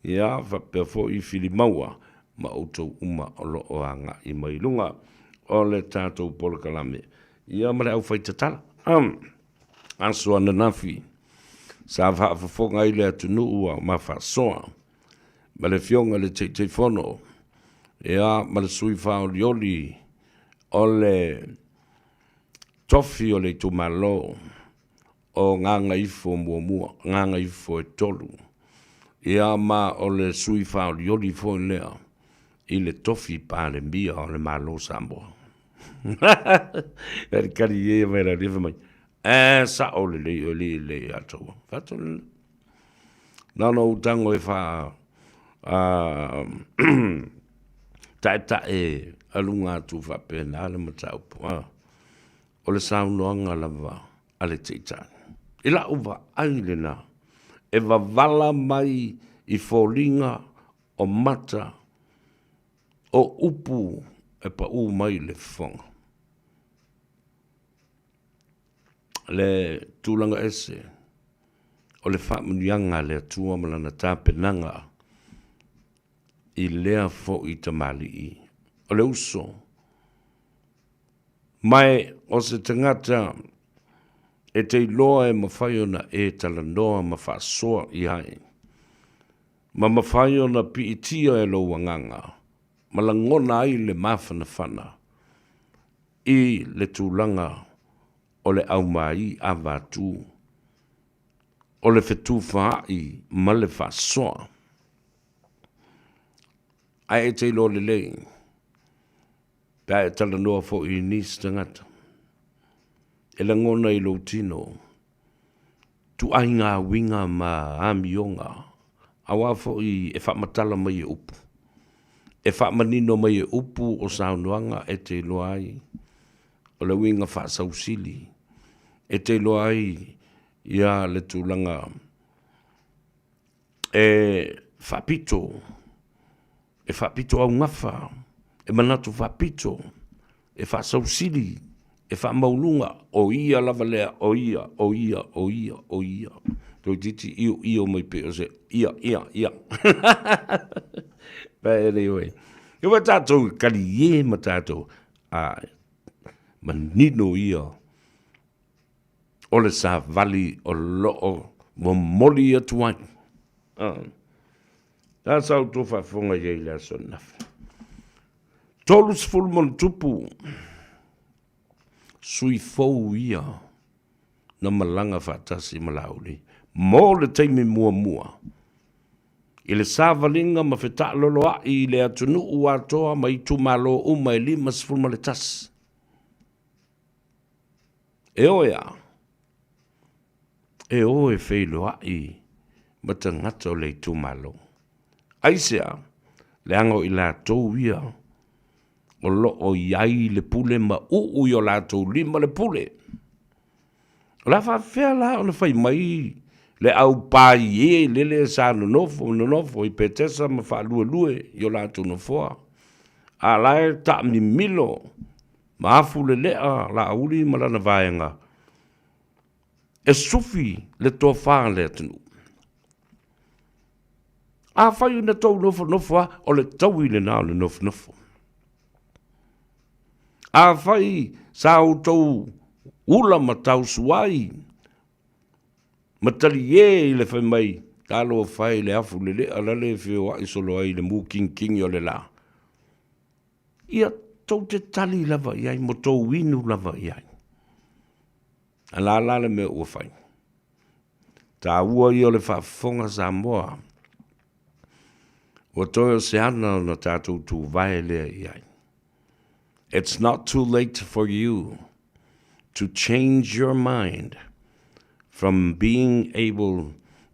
[SPEAKER 10] ia faapea foi Filimaua ma outou uma o lo o agai mai luga o le tatou polokalame, ia ma le aufaitatala. Aso ananafi sa faafofoga ai le atunuu a o mafaasoa ma le Afioga i le Taitaifono, ia, ma le sui faaolioli o le tofi o le itumalo o Gagaifo muamua, Gagaifo e 3, ia, ma o le sui faaolioli foi lea i le tofi Palemia o le Malo o Samoa. Kalikali e mai la fai mai, e sao lelei oe lii lelei ia tou. Fatu lena. Na ona ou tago e faa taetae aluga atu faapena le mataupu. O le saunoaga lava a le Taitai. I lau vaai lena, e vavala mai i foliga o mata o upu e pau mai i le fofoga. Le tulaga ese o le faamanuiaga a le Atua ma lana tapenaga i lea foi tamalii o le uso. Ma o se tagata e te iloa e mafai ona e talanoa ma faasoa i ai, ma mafai ona piitia e lou agaga ma lagona ai le mafanafana i le tulaga o le aumai avatu, o le fetufaai ma le faasoa. Ae e te iloa lelei, pe a e talanoa foi i nisi tagata, e lagona i lou tino tuaiga uiga ma amioga, auā foi e faamatala mai e upu, e faamanino mai e upu o saunoaga e te iloa ai o le uiga faasausili, e te iloa ai ia le tulaga e faapito, e faapito augafa, e manatu faapito, e faasausili, e faamaualuga, o ia lava lea, o ia, o ia, o ia, o ia. Toeitiiti io io mai pei o se ia, ia, ia. But anyway, e ua tatou kali e ma tatou, a manino ia o le savali o loo momoli atu ai. A sa outou faafofoga i ai i le aso ananafi. 30 ma ona tupu sui fou ia na malaga faatasi ma Laauli mo le taimi muamua i le savaliga ma fetaaloloai i le atunuu atoa ma itumalo uma e 51. E oe a? E o e feiloai ma tagata o le itumalo. Aisea? Leaga o i latou ia o lo o i ai le pule ma uu i o latou lima le pule. O le a faafefea la ona fai mai le au paie lele sa nonofo nonofo i Petesa ma faaluelue i o latou nofoa, a la e taamimilo ma afu lelea Laauli ma lana vaega e sufi le tofa a le atunuu. Afai na tou nofonofo lava, o le taui lena o le nofonofo. Afai sa outou ula ma tausuai ma talie i le fai mai, Talofa e i le afu lelea lale e feoai solo ai i le mukingingi o le la. Ia tou te tali lava i ai ma tou inu lava i ai. A la la le mea ua fai. Taua ia o le faafofoga Samoa. Ua toe o se ana ona tatou tuvae lea i ai. It's not too late for you to change your mind from being able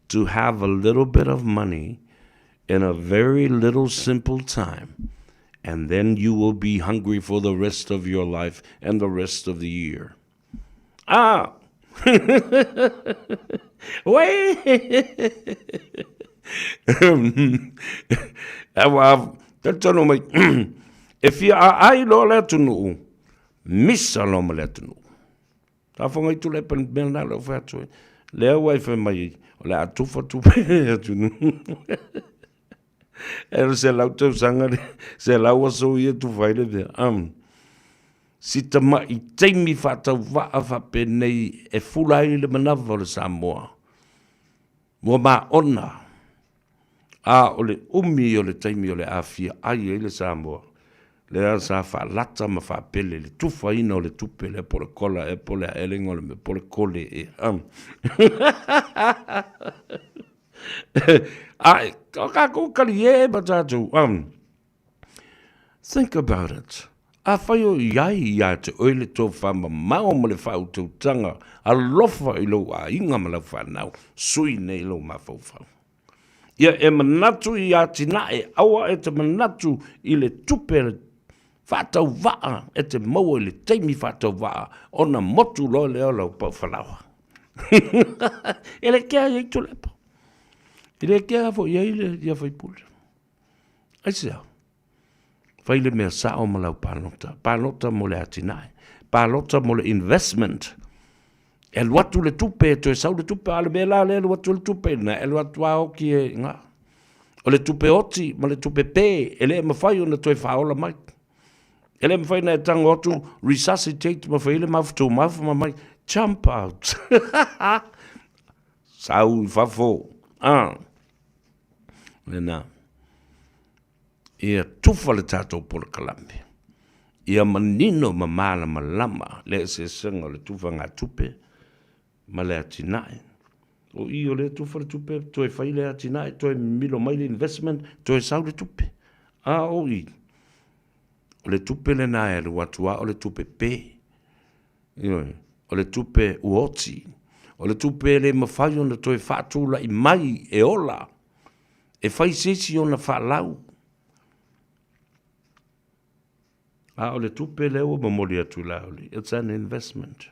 [SPEAKER 10] to have a little bit of money in a very little simple time, and then you will be hungry for the rest of your life and the rest of the year. Ah! Uē! Aua, talitonu mai, e fia aai loa le atunuu, misa loa ma le atunuu. Tafoga i tule pa mea na leo fai atu ai. Lea ua e fai mai, o le a tufa tupe atunuu. E o se lau tausaga le, se lau aso ia tufa ai le mea. Si tama'i taimi faatauvaa faapenei e fula ai le manava o le Samoa, ua maona, a o le umi o le taimi o le a fia ai ai le Samoa, lea sa faalata ma faapele le tufaina o le tupe lea po o le kola ea po o le a ea le igoa o le mea, po o le kole ea. Ae, o tatou kaliē ma tatou, Think about it. Afai o i ai ia te oe le tofamamao ma le faautautaga alofa i lou aiga ma lau fanau, sui nei lou mafaufau. Ia e manatu i atinae, aua e te manatu i le tupe faatauvaa e te maua i le taimi faatauvaa ona motu loa lea o lau paufalaoa. E le kea i ai Tuilaepa. E le kea foi i ai le sui usufono. Aisea? Fai le mea sao ma lau palota. Palota mo le atinae. Palota mo le investment. E alu atu le tupe, e toe sau le tupe, a o le mea la lea e alu atu le tupe, na e alu atu a oti e ngā. O le tupe oti ma le tupe pē, e le mafai ona toe faaola mai. E le mafai ona e tago atu, resuscitate ma fai le mouth to mouth ma mai, jump out. Sau i fafo. Ah. Lena. Ia tufa le tatou polokalame. Ia manino ma malamalama le eseesega o le tufagatupe ma le atinae. O i o lea tufa le tupe, toe fai le atinae, toe mimilo mai le investment, toe sau le tupe. A o i, o le tupe lena e alu atu a o le tupe pe. Ioe, o le tupe ua oti, o le tupe e le mafai ona toe faatulai mai e ola, e fai se isi ona faalau. A o le tupe lea ua momoli atu i Laauli, it's an investment.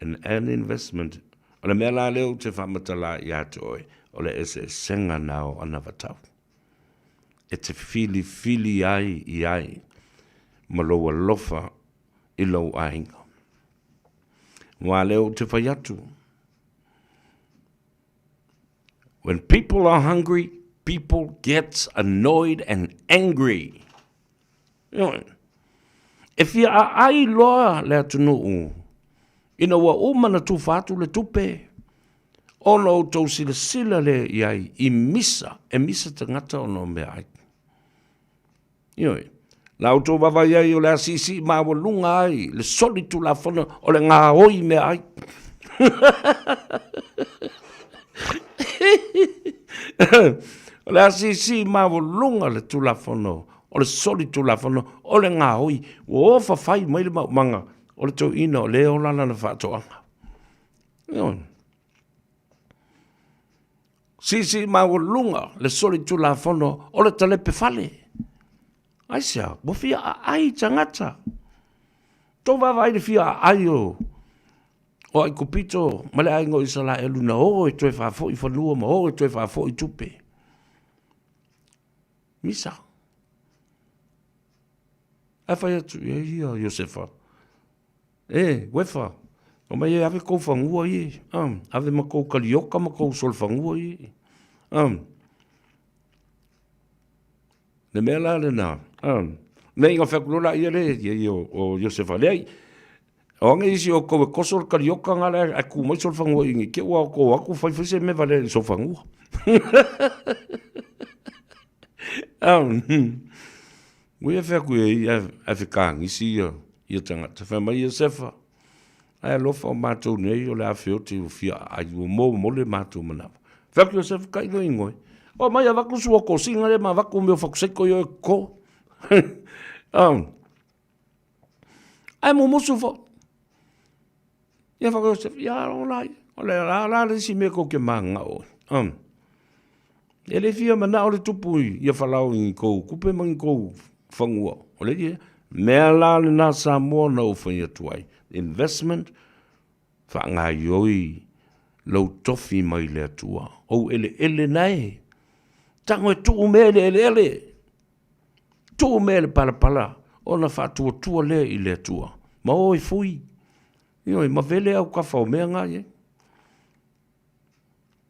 [SPEAKER 10] And an investment, o le mea la lea ou te faamatala ia te oe, o le eseesega na o anavatau. E te filifili ai i ai ma lou alofa i lou aiga. Aua lea ou te fai atu, When people are hungry, people gets annoyed and angry. E fia aai loa le atunuu ina ua uma na tufa atu le tupe ona outou silasila lea i ai i misa, e misa tagata ona o meaai. Ioe. La outou vaavaai ai o le a siisii maualuga ai le solitulafono o le gaoi meaai. O le a siisii maualuga le tulafono o le solitulafono o le gaoi ua ofa fai mai le maumaga o le toeaina o lea e ola lana faatoaga. Ioe. Siisii maualuga le solitulafono o le talepe fale. Aisea, ua fia aai tagata. Tou vaavaai i le fia aai o o Aikupito ma le aiga o Isaraelu na o e toe faafoi fanua ma o e toe faafoi tupe. Misa. Ae fai atu i ai ia Iosefa, E, Uefa, omai e ave kou fanua ie, ave ma kou kalioka ma kou solofanua ie. Le mea la lena, ne i fai atu loa laia le, ia, ia o Iosefa, leai. O age isi o kou e koso le karioka nga le ae ku mai so le fagua i ke ua o kou aku fai fai se me vale i so fagua. Ua ia fea ku e ia e fekagisi ia ia tagata. Fai mai ia Sefa, ai alofa o matou nei o le a feoti ua fia ai ua mo mo le matou manawa. Fea ku Sefa kai no ingoe. O mai avaku sua kosinga le ma avaku meo fakuseko i oe ko. Ai mumusu fo. Ia fa Joseph, ia o la, o le la la le si me ko ke manga o. E le fia mana o le tupu ia falao i kou kupe ma i kou fangua. O le ia, mea la le na Samoa na o whai atu ai. Investment, whaangaioi lou tofi mai le Atua. Ou ele ele nae. Tango e tuu mea ele ele ele. Tuu mea i le palapala ona faatuatua lea i le Atua. Ma o e fui. Ioe, ma vele au kafa o mea ngā iai.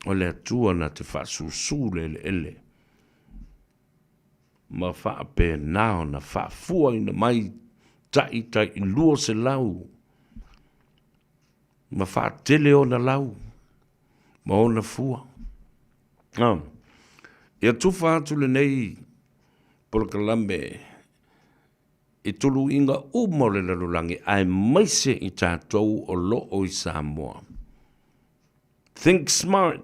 [SPEAKER 10] O le Atua na te faasusu le eleele ma faapena ona faafuaina mai tai tai 200 ma faatele ona lau ma ona fua. Ia tufa atu lenei polokalame i tuluiga uma o le lalolagi aemaise i tatou o lo o i Samoa. Think smart,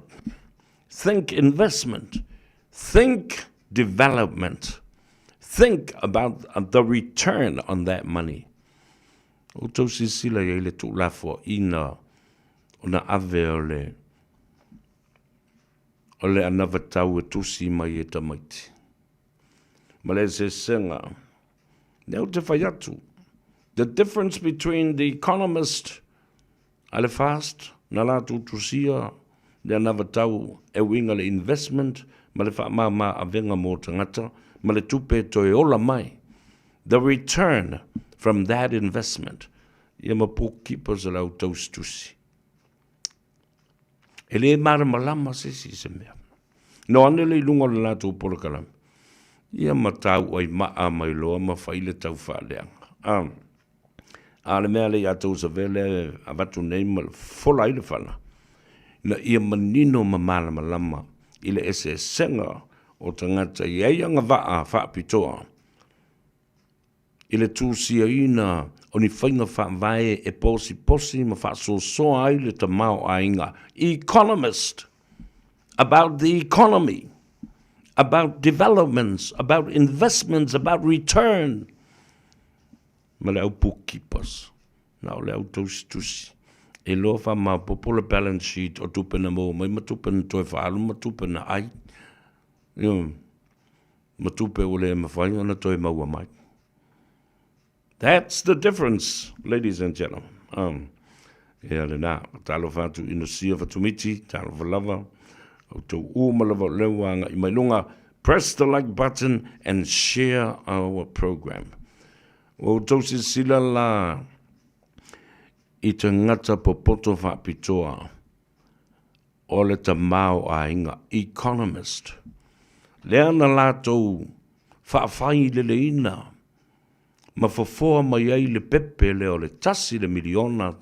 [SPEAKER 10] think investment, think development, think about the return on that money. Outou silasila i ai le tuulafoaiina ona ave o le o le anavatau e tusi mai e tamaiti. Ma le eseesega, lea ou te fai atu, the difference between the economist a le FAST na latou tusia le anavatau e uiga le investment ma le faamama avega mo tagata ma le tupe e toe ola mai, the return from that investment, ia ma bookkeepers a le au tausitusi. E le malamalama se isi i se mea. No ane le i luga o le latou polokalame, ia ma tau ai maa mai loa ma fai le tau faaleaga. A, a le mea le ia tou save le avatu nei ma fola ai le fala, ina ia manino ma malamalama i le eseesega o tagata i ai agavaa faapitoa i le tusiaina o ni faiga faavae e posiposi ma faasoasoa ai le tamaoaiga, economist, about the economy, about developments, about investments, about return, ma le au bookkeepers, na o le au tausitusi. E loa faamaopoopo le balance sheet o tupe na maua mai ma tupe na toe faaalu ma tupe na ai. Ioe. Ma tupe ua le mafai ona toe maua mai. That's the difference, ladies and gentlemen. Ia lena, talofa atu Inosia Fatumiti, talofa lava, outou uma lava o lea ua agai mai luga. Press the like button and share our program. Ua outou silasila la i tagata popoto faapitoa o le tamaoaiga, economist, lea na latou faafaileleina ma fofoa mai ai le pepe lea o le $1 le miliona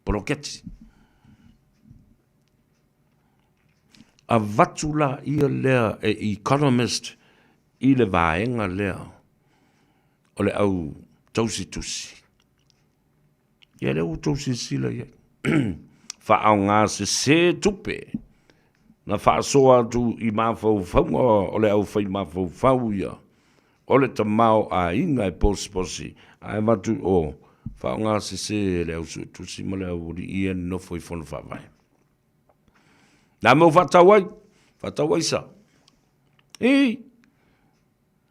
[SPEAKER 10] poloketi. Avatu laia lea e economist i le vaega lea o le au tausitusi. Ia lea ua outou silasila i ai. Faaaoga sese tupe na faasoa atu i mafaufauga o le aufai mafaufau ia o le tamaoaiga e posiposi ae avatu i o faaaoga sese e le au suetusi ma le aualii ia nonofo i fono faavae. Na mea ua faatau ai? Faatau ai sa? Ii!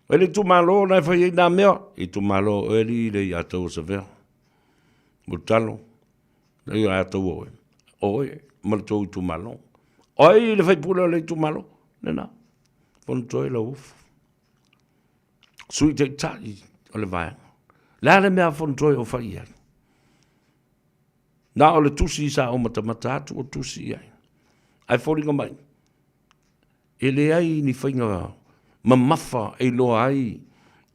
[SPEAKER 10] E le itumalo na e fai ai nā mea, itumalo o oe alii le ia tau o Savea. Mulitalo, le ia tau o oe, oe ma le tou itumalo. O ai le faipule o le itumalo? Lena, fono toe lau ufu. Sui Taitai o le vaega. Le a le mea a Fonotoe o fai i ai? Na o le tusi sa ou matamata atu o tusi i ai. Ae foliga mai, E leai ni faiga mamafa e iloa ai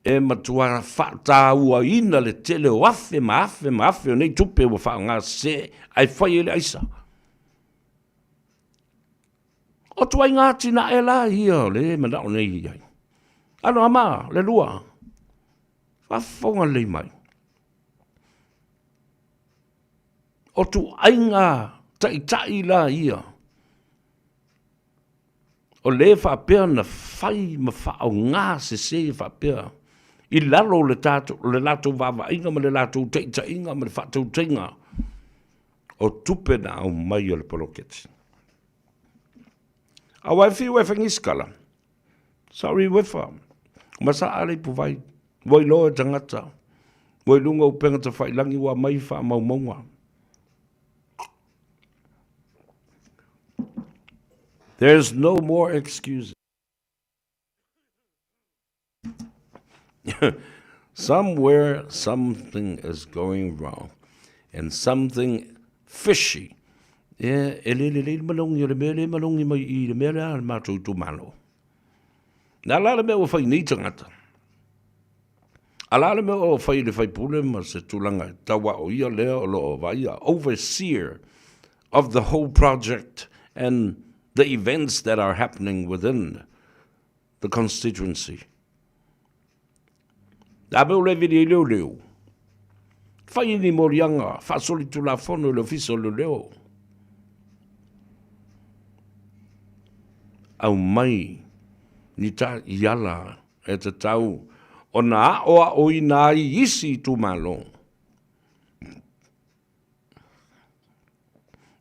[SPEAKER 10] E matua faatauaina le tele o afe ma afe ma afe o nei tupe ua faaaoga sese ae fai ai le aisa. O tuaiga atinae la ia o le manao nei i ai. Ano ama, le lua, faafofoga lelei mai. O tuaiga taitai la ia, o le faapea na fai ma faaaoga sese faapea i lalo o le tatou, le latou vaavaaiga ma le latou taitaiga ma le faatautaiga o tupe na aumai o le poloketi. Aua e fiu e faigisikala, sorry uefa, ma saa le ipuvai, ua iloa e tagata, ua i luga o upega tafailagi ua aumai faamaumauga. There's no more excuses. Somewhere something is going wrong and something fishy. Ia, e le lelei le malogi o le mea lea e malogi mai i le mea lea a le matou itumalo. Na la le mea ua fai nei tagata. A la le mea ua fai le faipule ma se tulaga e tauaoia lea o lo o vaaia, overseer of the whole project and the events that are happening within the constituency. A mea o le vili ai leoleo, fai ni moliaga faasolitulafono i le Ofisa o Leoleo. Aumai ni taiala e tatau ona aoaoina ai isi itumalo.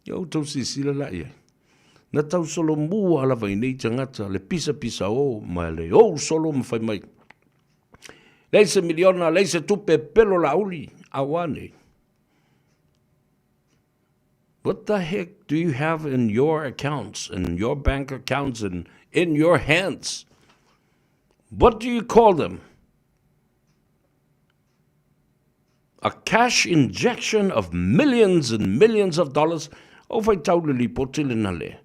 [SPEAKER 10] Ia outou silasila la i ai. Na tausolomua lava i nei tagata le pisapisaō ma le ou solo ma fai mai. Leai se miliona, leai se tupe, pelo laauli, a ua nei. What the heck do you have in your accounts, in your bank accounts and in your hands? What do you call them? A cash injection of millions and millions of dollars. O faitau le lipoti lena le.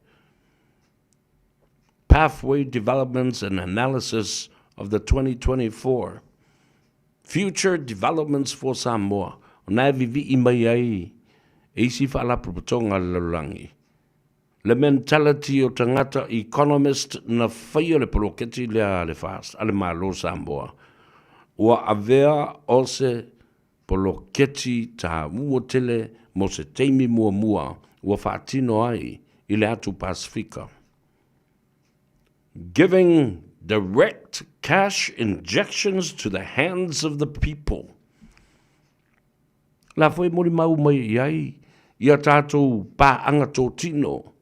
[SPEAKER 10] Pathway Developments and Analysis of the 2024 Future Developments for Samoa, o na e vivii mai ai e isi faalapotopotoga a le lalolagi le mentality o tagata economist na faia le poloketi lea a le FAST, a le Malo Samoa, ua avea o se poloketi taua tele mo se taimi muamua ua faatino ai i le atu Pasefika. Giving direct cash injections to the hands of the people. La foi molimau mai i ai i a tātou pāanga tōtino.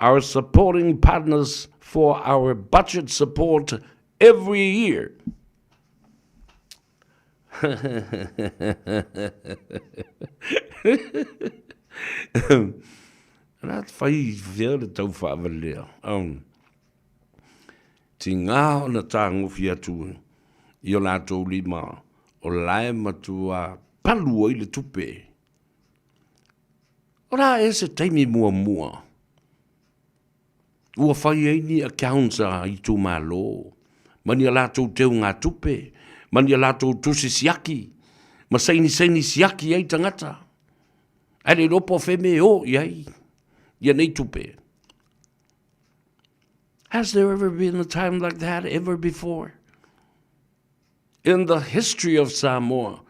[SPEAKER 10] Our supporting partners for our budget support every year. Nā te whai whia le tau whaavalea. Tingā ona tāgofi atu i o lātou lima o lae matua palu ai le tupe. O la e se taimi muamua. Ua fai ai ni accounts a itumalo, ma ni a latou teugatupe, ma ni a latou tusi siaki, ma sainisaini siaki ai tagata. Ae le iloa po o fea mea e o i ai ia nei tupe. Has there ever been a time like that ever before? In the history of Samoa,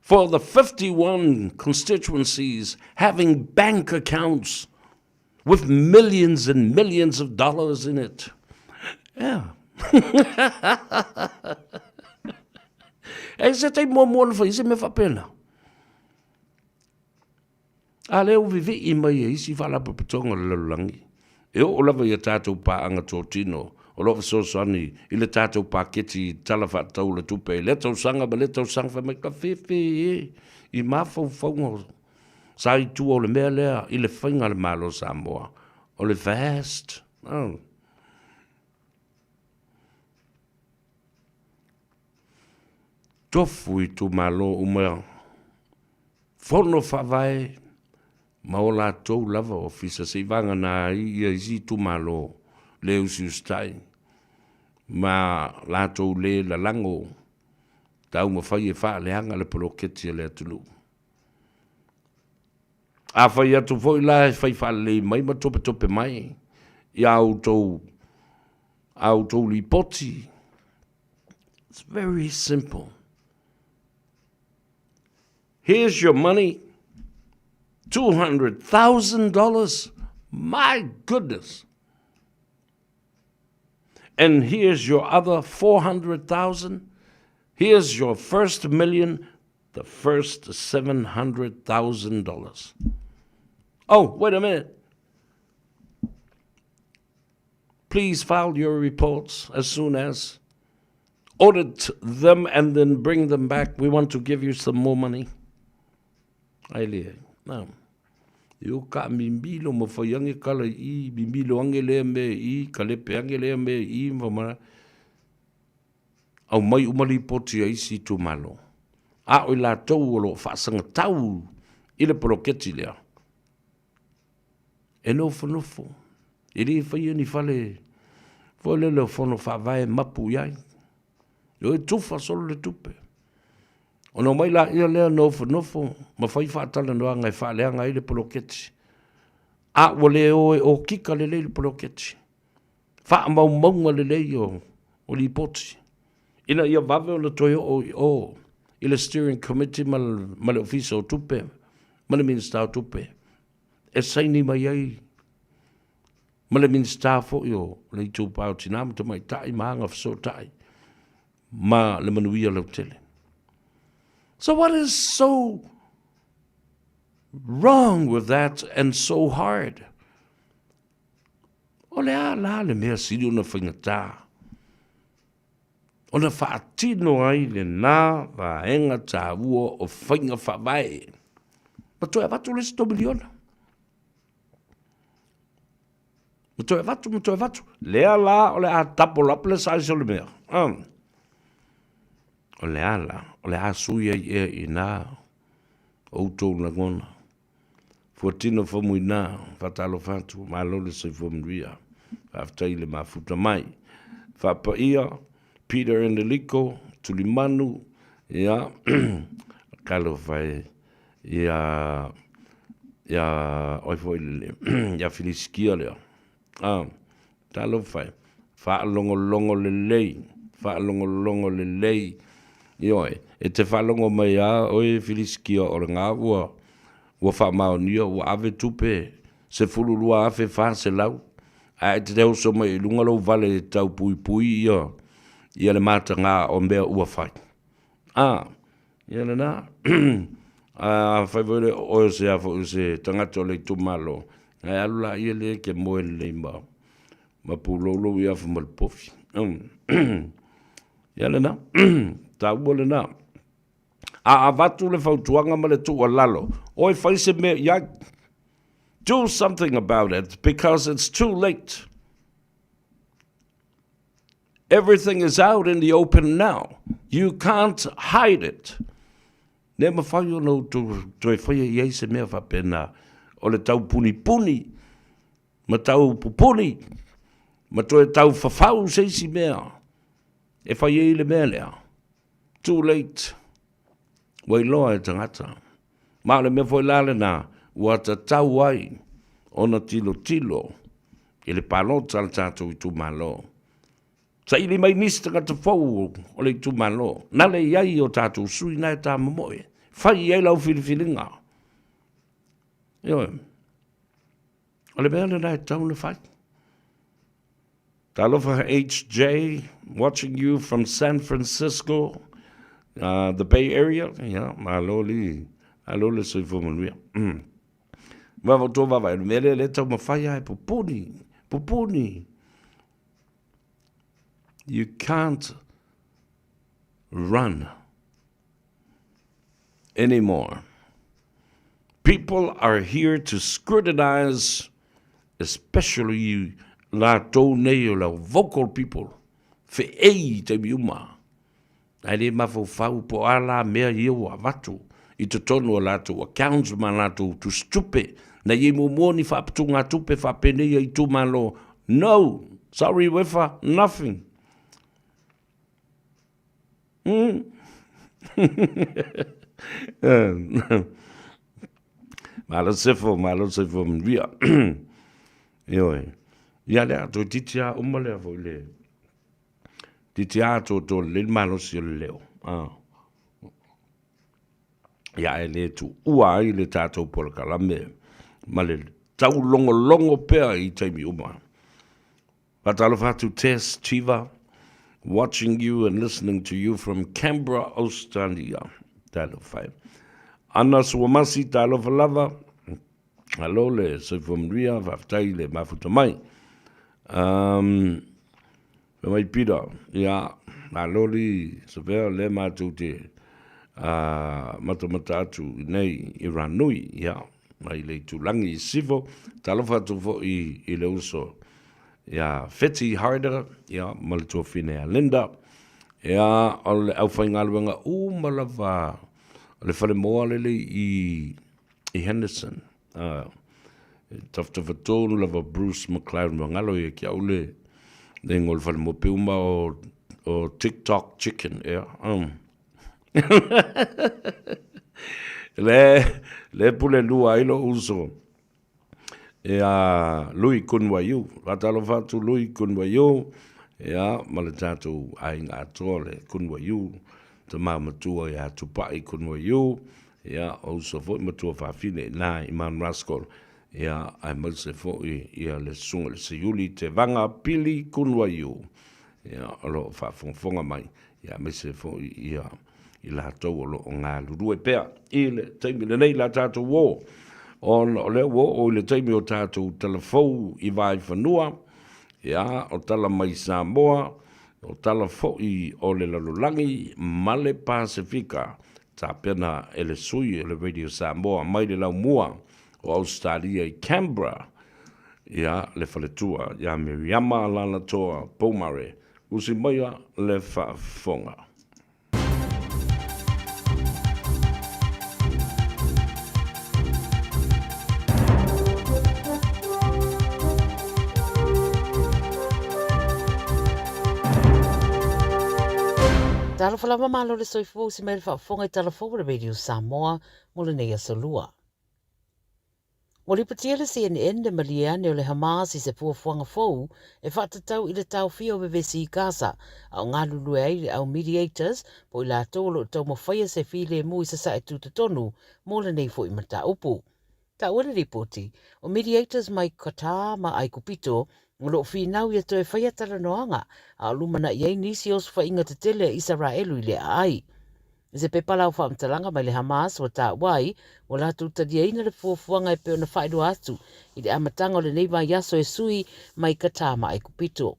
[SPEAKER 10] for the 51 constituencies having bank accounts with millions and millions of dollars in it. Yeah. E se taimi muamua na fai se mea faapena. A lea ua vivii mai e isi faalapotopotoga o le lalolagi, e oo lava i a tatou paaga totino o lo o fesoasoani i le tatou paketi Tala Faatatau o le Tupe i lea tausaga ma lea tausaga, fai mai ka fefe e i mafaufauga sa i tua o le mea lea i le faiga a le Malo o Samoa, o le vast. Oh. Tofu itumalo uma Fono Faavae ma o latou lava ofisa seivagana ai ia isi itumalo le usiusitai. ma latou le lalago taumafai e faaleaga le poloketi a le atunuu. Afai atu foi la e fai faalelei mai ma topetope mai i a outou a outou lipoti, it's very simple. Here's your money, $200,000. My goodness. And here's your other 400,000. Here's your first million, the first $700,000. Oh, wait a minute. Please file your reports as soon as. Audit them and then bring them back. We want to give you some more money. Ai le, na. Io ka mimilo mo fai ange kala i, mimilo ange lea me i, kalepe ange lea me i, ma ma. Aumai uma lipoti a isi itumalo, a o i latou o lo o faasagatau i le poloketi lea, e nofonofo, e le faia ni fale foi lele o fono faavae mapu i ai. E tufa solo le tupe. Ona omai laia lea nofonofo ma fai faatalanoaga e faaleaga ai le poloketi. A ua le o e okika lelei le poloketi. Faamaumauga lelei o o lipoti ina ia vave ona toe oo i o i le Steering Committee ma ma le Ofisa o Tupe ma le Minisita o Tupe e saini mai ai ma le Minisita foi o le Itupa o Tina ma Tamaitai ma Agafesootai ma le manuia lautele. So what is so wrong with that and so hard? O le a la le mea sili ona faigata ona faatino ai lenā vaega taua o faiga faavae ma toe avatu le isi $3 miliona? Ma toe avatu, ma toe avatu. Lea la o le a double up le size o le mea. O le a la, o le a sui ai ea i nā outou lagona? Fuatino Faumuina, faatalofa atu, malo le soifua manuia. Faafetai i le mafuta mai. Faapaia, Peter Eneliko, Tulimanu, ia, talofa e, ia, ia, oi foi le, ia Filisikia lea. Ah, talofa e, faalogologo lelei, faalogologo lelei. Ioe, e te faalogo mai a oe Filisikia o le gā ua, ua faamaonia ua ave tupe 12,400, ae e te oso mai i luga lou vale e tau puipui ia, ia le matagā o mea ua fai. Ah, ia lena. A fai foi le oe o se a foi o se tagata o le itumalo, ae alu la ia le ke moe lelei ma ma puloulou ia afa ma le pofi. Ia lena. Taua lena. A avatu le fautuaga ma le tuualalo, oe fai se mea i ai. Do something about it because it's too late. Everything is out in the open now. You can't hide it. Le mafai ona outou toe faia i ai se mea faapena o le tau punipuni ma tau pupuni ma toe tau fafau se isi mea e fai ai le mea lea. Too late. Ua iloa e tagata. Ma o le mea foi la lena ua tatau ai ona tilotilo i le palota a le tatou itumalo. Saili mai nisi tagata fou o le itumalo, nale i ai o tatou sui na e tāmomoe. Fai i ai lau filifiliga. Ioe. O le mea lena e tatau ona fai. Talofa HJ, watching you from San Francisco, the Bay Area. Yeah, malo li, malo le soifua manuia. Vava tua vava, e le mea lea le taumafai lava e pupuni, pupuni. You can't run anymore. People are here to scrutinize, especially latou nei o le vocal people, feei i taimi uma. Ae le mafaufau po o a la mea ia ua avatu i totonu o latou accounts ma latou tusitupe. Na i ai muamua ni faaputugatupe faapenei a itumalo? No! Sorry Wefa, nothing. Malo sefo, malo sefo manuia. Ioe. Ia lea, toeitiiti lava uma lea foi le titi atoatoa lelei le malosi o le leo. Ah. Ia ae le tuua ai le tatou polokalame ma le taulogologo pea i taimi uma. Faatalofa atu Tess Chiva, watching you and listening to you from Canberra, Australia. Talofa e. Ana Suamasi, talofa lava. Alo le soifua manuia, faafetai le mafuta mai. Um, Fai mai Pita, Ia, malo li Sofea, lea matou te matamata atu i nei i Ranui, ia, mai le itulagi i Sifo, talofa atu foi i le uso ia Feti Harder, ia, ma le tuafine ia Linda, ia, o le aufaigaluega uma lava o le falemoa lele i i Henderson. Tafatafa tonu lava Bruce McLeod ma ngalo ia ki au le le ingoa o le falemoa pe uma o o TikTok Chicken ea. Le le pule lua ai lou uso ia Lui Kunwaiu. Faatalofa atu Lui Kunwaiu ia ma le tatou aiga atoa le Kunwaiu, tama matua ia Tupai Kunwaiu. Ia, o uso foi ma tuafafine ina i Mount Roskill, ia, aemaise foi ia le Susuga i le Seiuli Tevaga Pili Kunwaiu, ia, o lo o faafogafoga mai, ia, aemaise foi ia i latou o lo o galulue pea i le taimi lenei la tatou uō, ona o lea ua oo i le taimi o tatou talafou i Vaaifanua, ia, o tala mai Samoa, o tala foi o le lalolagi ma le Pasefika, Tapena e le sui o le Radio Samoa mai le laumua o Ausetalia i Canberra, ia le faletua ia Miriama Alaalatoa Pomare, usi maia le faafofoga.
[SPEAKER 1] Talofa lava malo le soifua usi mai le faafofoga i tala fou a le Radio Samoa mo lenei aso lua. Ua lipotia le CNN le malie ane o le Hamas i se fuafuaga fou e faatatau i le taofia o vevesi i Gaza, a o galulue ai le au mediators po o i latou o lo o taumafaia se filemu i Sasae Tutotonu mo lenei foi mataupu. Taua le lipoti, o mediators mai Qatar ma Aikupito o lo o finau ia toe faia talanoaga, a o lumanai ai nisi osofaiga tetele a Isaraelu i le aai. I se pepa lau faamatalaga mai le Hamas ua taua ai, ua latou taliaina le fuafuaga e pei ona faailoa atu i le amataga o lenei vaiaso e sui mai Qatar ma Aikupito.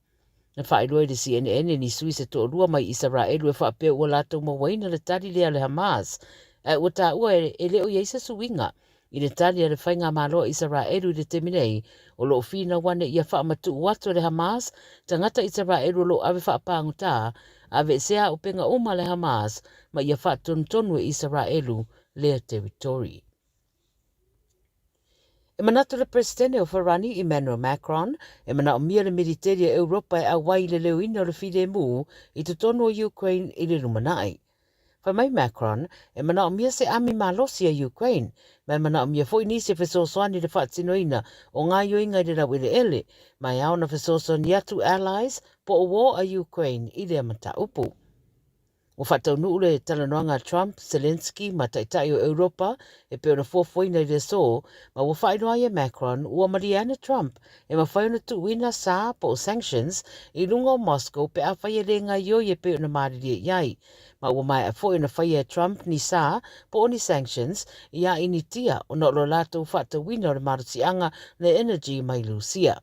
[SPEAKER 1] Na faailoa i le CNN e ni sui se toalua mai Isaraelu e faapea ua latou mauaina le tali lea a le Hamas, ae ua taua e le o i ai se suiga i le tali a le faigamalo a Isaraelu i le taimi nei, o lo o finau ane ia faamatuu atu e le Hamas tagata Isaraelu o lo o ave faapagota, aveesea auupega uma a le Hamas ma ia faatonutonu e Isaraelu lea territory. E manatu le Peresetene o Farani, Emmanuel Macron, e manaomia le militeri a Europa e auai i le leoina o le filemu i totonu o Ukraine i le lumanai. Fai mai Macron, e manaomia se ami malosi a Ukraine, ma e manaomia foi nisi e fesoasoani i le faatinoina o gaoioiga i le laueleele, ma e ao ona fesoasoani atu allies po o war a Ukraine i lea mataupu. Ua faataunuu le talanoaga a Trump, Zelensky ma Taitai o Europa e pei ona fuafuaina i le aso, ma ua faailoa ai e Macron ua malie ane Trump e mafai ona tuuina sa po o sanctions i luga o Moscow pe afai e le gaoioi e pei ona malilie i ai. Ma ua maea foi ona faia e Trump ni sa po o ni sanctions iā Initia ona o lo latou faatauina o le malosiaga le energy mai Lusia.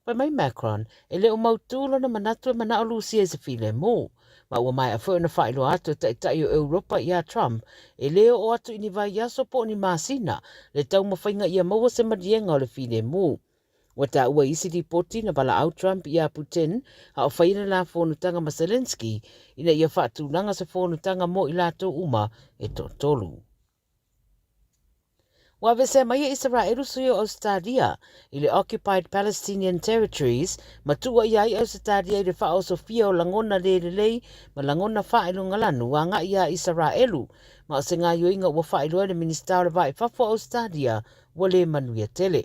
[SPEAKER 1] Fai mai Macron, e le o mautū lona manatu e manao Lusia i se filemu. Ma ua maea foi ona faailoa atu e Taitai o Europa iā Trump, e le oo atu i ni vaiaso po o ni masina le taumafaiga ia maua se maliega o le filemu. Ua taua i isi lipoti na valaau Trump iā Putin a o faia le la fonotaga ma Zelensky ina ia faatulaga se fonotaga mo i latou uma e toatolu. Ua aveesea mai e Isaraelu sui o Ausetalia i le Occupied Palestinian Territories ma tuuaia ai Ausetalia i le faaosofia o lagona le lelei ma lagona faailogalanu agai iā Isaraelu, ma o se gaoioiga ua faailoa e le Minisita o le Va i Fafo o Ausetalia ua le manuia tele.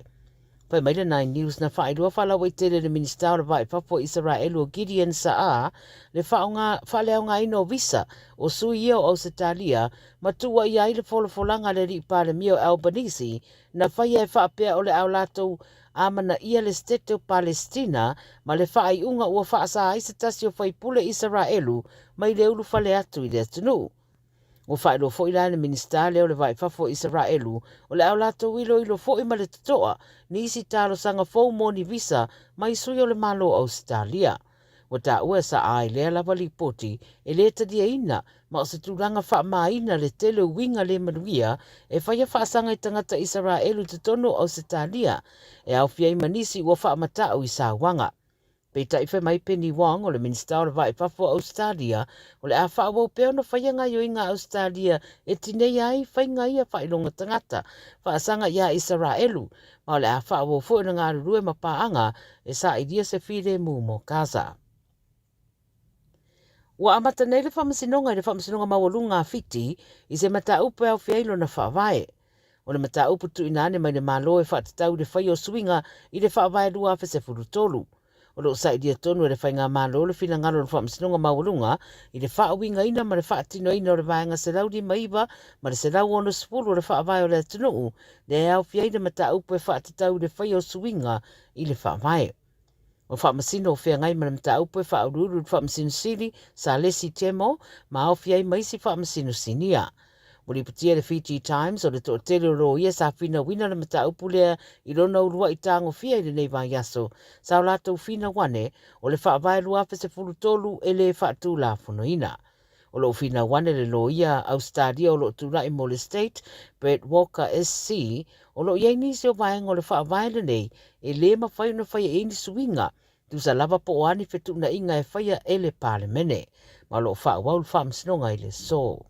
[SPEAKER 1] Fai mai le Nine News na faailoa faalauaitele e le Minisita o le Va i Fafo o Isaraelu o Gideon Sa'ar le faaleaogaina o visa o sui ia o Ausetalia ma tuuaia ai le folafolaga a le alii Palemia o Albanese na faia e faapea o le a latou amanaia le Setete o Palestina ma le faaiuga ua faasa ai se tasi o faipule Isaraelu mai le ulufale atu i le atunuu. Ua faailoa foi la e le Minisita lea o le Va i Fafo o Isaraelu o le a latou iloilo foi ma le totoa nisi talosaga fou mo ni visa mai sui o le Malo o Ausetalia. Ua taua e Sa'ar i lea lava lipoti e le taliaina ma o se tulaga faamāina le tele o uiga le manuia e faia faasaga i tagata Isaraelu i totonu o Ausetalia e aofia ai ma nisi ua faamata'u i sauaga. Peitai fai mai Penny Wong o le Minisita o le Va i Fafo o Ausetalia o le a faaauau pea ona faia gaoioiga a Ausetalia e tineia ai faiga ia faailoga tagata faasaga iā Isaraelu ma o le a faaauau foi ona galulue ma paaga e sailia se filemu mo Gaza. Ua amata nei le Faamasinoga i le Faamasinoga Maualuga a Fiti i se mataupu e aofia ai lona faavae. O le mataupu tuuina ane mai le Malo e faatatau i le faia o suiga i le Faavae 2013. O lo o sailia tonu e le Faigamalo le finagalo o le Faamasinoga Maualuga i le faauigaina ma le faatinoina o le Vaega 159 ma le 160 o le Faavae o le atunuu, lea e aofia ai le mataupu e faatatau i le faia o suiga i le Faavae. O Faamasino o feagai ma le mataupu e faauluulu i le Faamasino Sili, Salesi Temo, ma aofia ai ma isi Faamasino Sinia. Ua lipotia e le Fiji Times o le toatele o loia sa finauina le mataupu lea i lona uluai tagofia i lenei vaiaso, sa o latou finau ane o le Faavae 2013 e le faatulafonoina. O lo o finau ane le loia Ausetalia o lo o tulai mo le State, Brett Walker SC, o lo o i ai nisi o vaega o le Faavae lenei e le mafai ona faia i ai ni suiga, tusa lava po o a ni fetuunaiga e faia e le Palemene. Ma o lo o faaauau le faamasinoga i le aso.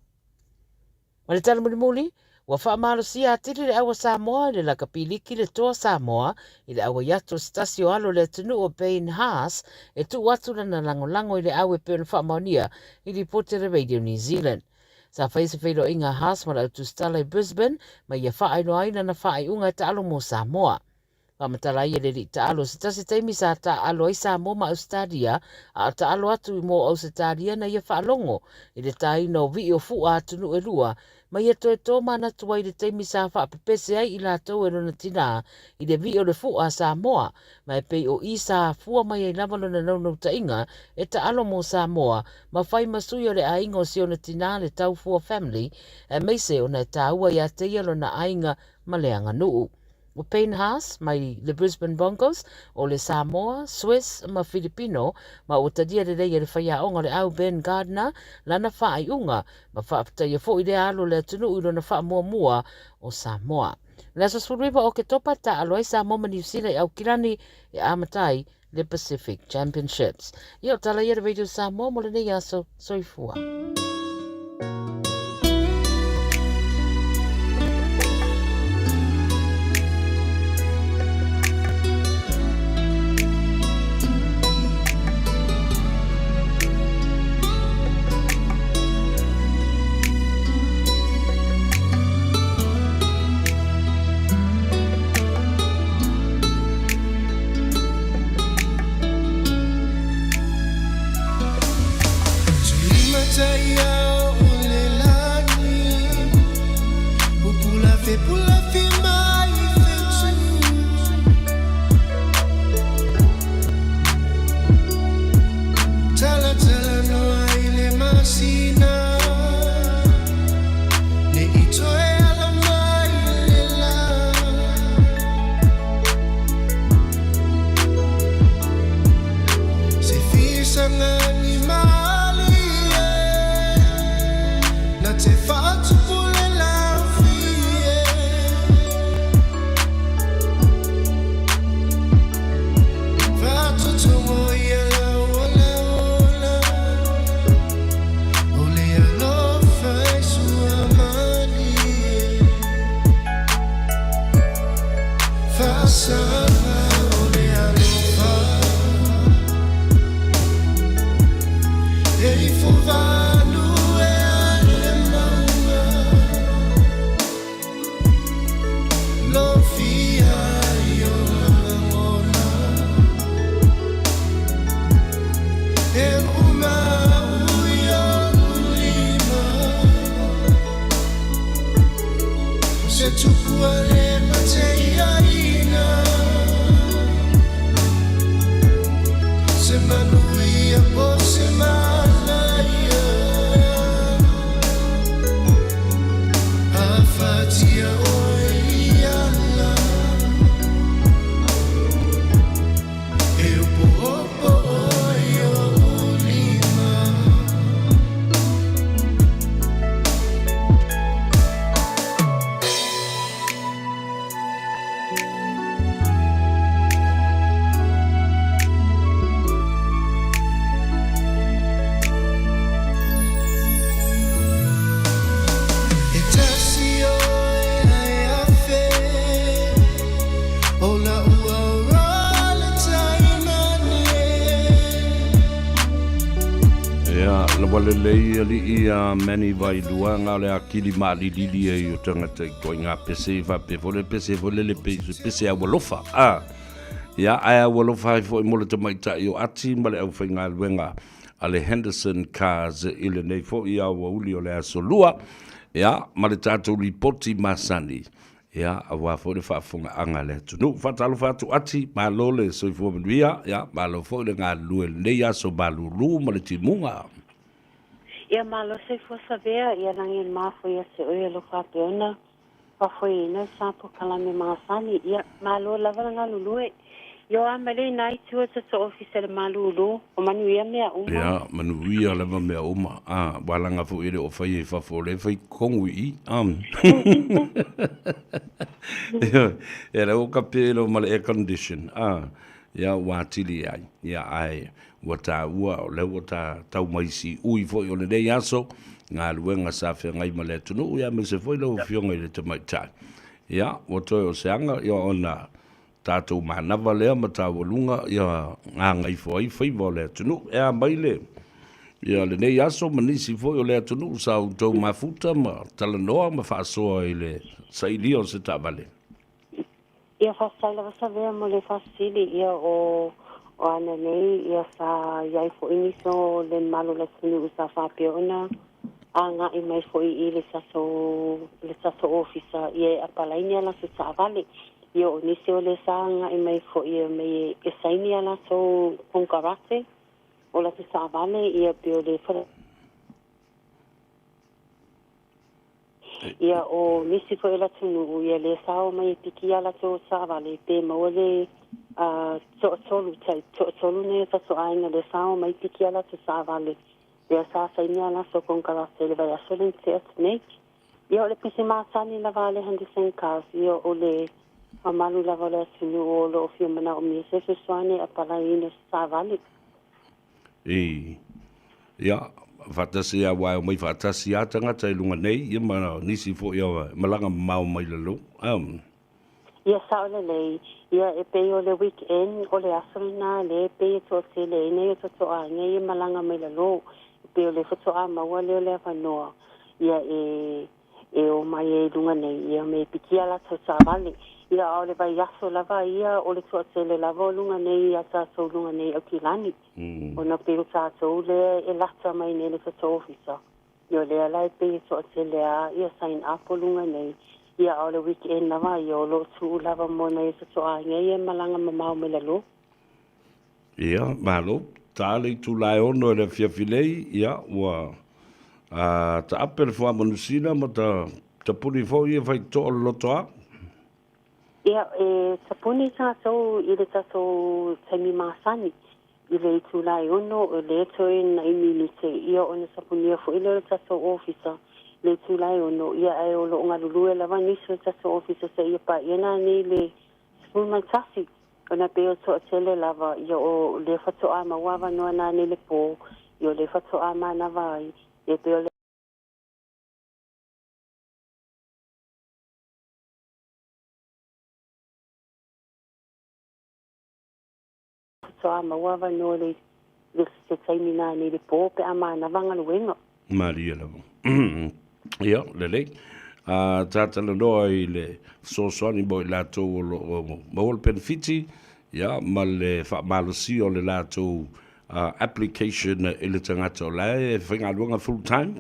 [SPEAKER 1] Ma le tala mulimuli, ua faamalosia atili le au a Samoa i le lakapi liki le Toa Samoa i le auai atu o se tasi o alo o le atunuu o Payne Haas e tuu atu lana lagolago i le au e pei ona faamaonia i lipoti a le Radio New Zealand. Sa faia se feiloaiga a Haas ma le au tusitala i Brisbane ma ia faailoa ai lana faaiuga e taalo mo Samoa. Faamatala ai e le alii taalo se tasi taimi sa taaalo ai Samoa ma Ausetalia, a o taalo atu i mo Ausetalia na ia faalogo i le tāina o vii o fuʻa atunuu e lua, ma ia toe tōmanatu ai i le taimi sa faapepese ai i latou e lona tinā i le vii o le fuʻa a Samoa, ma e pei o i sa afua mai ai lava lona naunautaiga e taalo mo Samoa ma fai ma sui o le aiga o si ona tinā le Taufua Family, aemaise ona e tāua iā te ia lona aiga ma le aganuu. O Payne Haas mai le Brisbane Broncos, o le Samoa, Swiss ma Filipino, ma ua talia lelei e le faiaoga o le au Ben Gardner lana faaiuga, ma faafetaia foi lea alo o le atunuu i lona faamuamua o Samoa. O le aso 19 o Oketopa, taaalo ai Samoa ma Niu Sila i Aukilani e amata ai le Pacific Championships. Ia o tala ia le Radio Samoa mo lenei aso. Soifua.
[SPEAKER 9] Ua le mateiaina Se manuia po se manaia Afatia oe i ala E opoopo oe i ou lima. E tasi oe ae afe O la'u aoa le taimane.
[SPEAKER 10] Ia, lawa lelei alii a Manny Vailua nga o le akili maalilili ai o tagata i toaiga pese faapea foi le pese foi lele pei se pese aualofa a. Ia, ae aualofa ai foi mo le tamaitai o Ati ma le aufaigaluega a le Henderson Cars i lenei foi aoauli o le Aso Lua, ia, ma le tatou lipoti masani Ia, aua foi le faafofogaaga a le atunuu. Faatalofa atu Ati, malo le soifua manuia, ia, malo foi le galulue i lenei aso malulu ma le timuga.
[SPEAKER 11] Ia, malo soifua Savea, ia lagi e mafua ia te oe alofa apeona, faafoeina le sa polokalame masani. Ia, malo lava le galulue. Ia o a mai le ina i tua te to ofisa le malulu, o manuia mea uma.
[SPEAKER 10] Ia, manuia lava mea uma. A, ua laga foi e le o faia i fafo, o lea e fai totonu i i. A. Ia, ia lea ua kape loa ma le air condition. A, ia ua atili ai. Ia, ae ua taua, o lea ua ta tau mai siui foi o lenei aso, galuega sa feagai ma le atunuu, ia aemaise foi lau Afioga i le Tamaitai. Ia, ua toe o se aga, ia ona tatou manava lea ma taualuga ia gagaifo ai faiva o le atunuu. E a mai le ia lenei aso ma nisi foi o le atunuu sa outou mafuta ma talanoa ma faasoa i le sailia o se taavale.
[SPEAKER 11] Ia faafetai lava Savea mo le faafesili ia o o ana nei ia sa iai foi nisi o le mamalu o le atunuu sa faapea ona agai mai foi i le tatou le tatou ofisa ia e apalaini a latou taavale. Ia o nisi o le sa agai mai foi e omai e saini a latou konekarate o latou taavale ia pei o le Ia o nisi foi o le atunuu ia lea sa omai e piki a latou taavale pe maua le toatolu tai toatolu nei o tatou aiga lea sa omai piki a latou taavale lea sa saini a latou konekarate i le vaiaso lea na tea atu nei. Ia o le pese masani lava a le Henderson Cars, ia o le mamalu lava o le atunuu o lo o fia manaomia se fesoasoani e apalaiina se taavale.
[SPEAKER 10] I, ia, faatasi a aua e omai faatasi a tagata i luga nei, ia ma nisi foi e malaga mamao mai lalo. Um.
[SPEAKER 11] Ia sao lelei, ia e pei o le weekend o le aso lena lea e pei e toatele ai nai o tatou aiga ia e malaga mai lalo, e pei o le faatoa maua lea o le avanoa ia e e omai ai i luga nei ia me pikia latou taavale. Ia a o le vaiaso lava ia o le toatele lava o luga nei ia tatou luga nei i Aukilani, ona pei o tatou lea e lata mai nei i le tatou ofisa. Ia o lea la e pei e toatele a ia sign up o luga nei, ia a o le weekend lava ia o lo o tuu lava mo nai o tatou aiga ia e malaga mamao mai lalo.
[SPEAKER 10] Ia, malo. Ta le itula e ono e le afiafi nei, ia, ua a, taape le fuamanusina ma ta tapuni foi e faitotoa le lotoa.
[SPEAKER 11] Ia, e tapuni tatou i le tatou taimi masani, i le itula e ono, o lea toe na'i minute, ia ona tapunia foi lea o le tatou ofisa i le itula e ono, ia ae o lo o galulue lava nisi o le tatou ofisa seia paia nanei le 11, ona pei o toatele lava, ia o lea faatoa maua avanoa nanei le po, ia o lea faatoa manava ai, ia pei o le. Faatoa maua avanoa le le se taimi nanei le po pe a manava galuega.
[SPEAKER 10] Malie lava. Ia, lelei. A ta talanoa i le fesoasoani mo i latou o lo o maua le penefiti, ia, ma le faamalosia o le latou application i le tagata o la e faigaluega full time.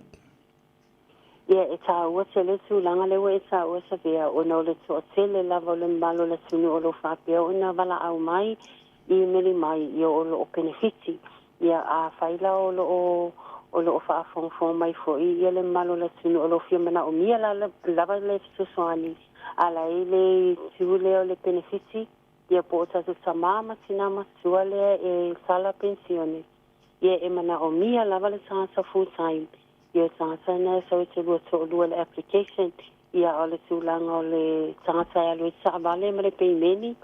[SPEAKER 11] Ia, e tāua tele tulaga lea ua e tāua Savea, ona o le toatele lava o le mamalu o le atunuu o lo o faapea ona valaau mai, imeli mai, ia o lo o penefiti. Ia, afai la o lo o o lo o faafogafoga mai foi ia le mamalu o le atunuu o lo o fia manaomia la lava le fesoasoani ala i le itu lea o le penefiti, ia po o tatou tamā ma tinā matua lea e sala penisione, Ia e manaomia lava le tagata full time, ia o tagata na e sau e te lua toalua le application, ia a o le tulaga o le tagata e alu ai taavale ma le peimeni,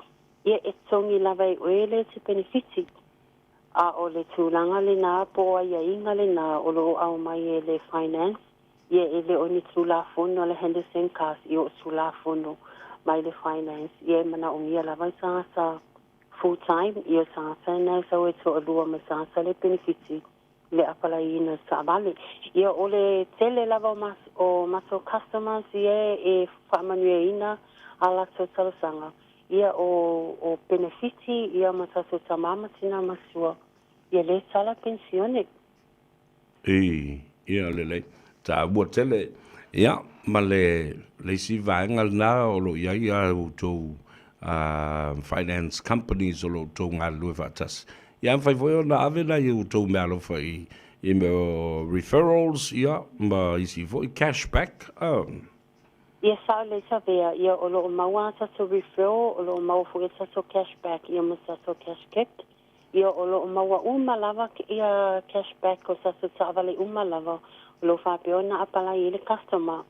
[SPEAKER 11] ia e totogi lava e oe le te penefiti. A o le tulaga lena po o aiaiga lena o lo o aumai e le Finance, ia e le o ni Tulafono a le Henderson Cars, ia o Tulafono mai le Finance, ia e manaomia lava le tagata full time, ia tagata na e sau e toalua ma tagata le penefiti le apalaiina o taavale. Ia o le tele lava o mas, o matou customers ia e faamanuiaina a latou talosaga, ia o, o penefiti ia ma tatou tamā ma tinā matua, ia le tala penisione.
[SPEAKER 10] I, ia lelei. Taua tele, ia, ma le, le isi vaega lena o lo o i ai a outou finance companies o lo o outou galulue faatasi. Ia, mafai foi ona ave nai outou meaalofa i, i mea o referrals, ia, ma isi foi cash back.
[SPEAKER 11] Ia sao lelei Savea, ia o lo o maua a tatou referral, o lo o maua foi a tatou cash back, ia ma tatou cash gift. Ia o lo o maua uma lava ia cash back o tatou taavale uma lava o lo o faapea ona apalai ai le customer.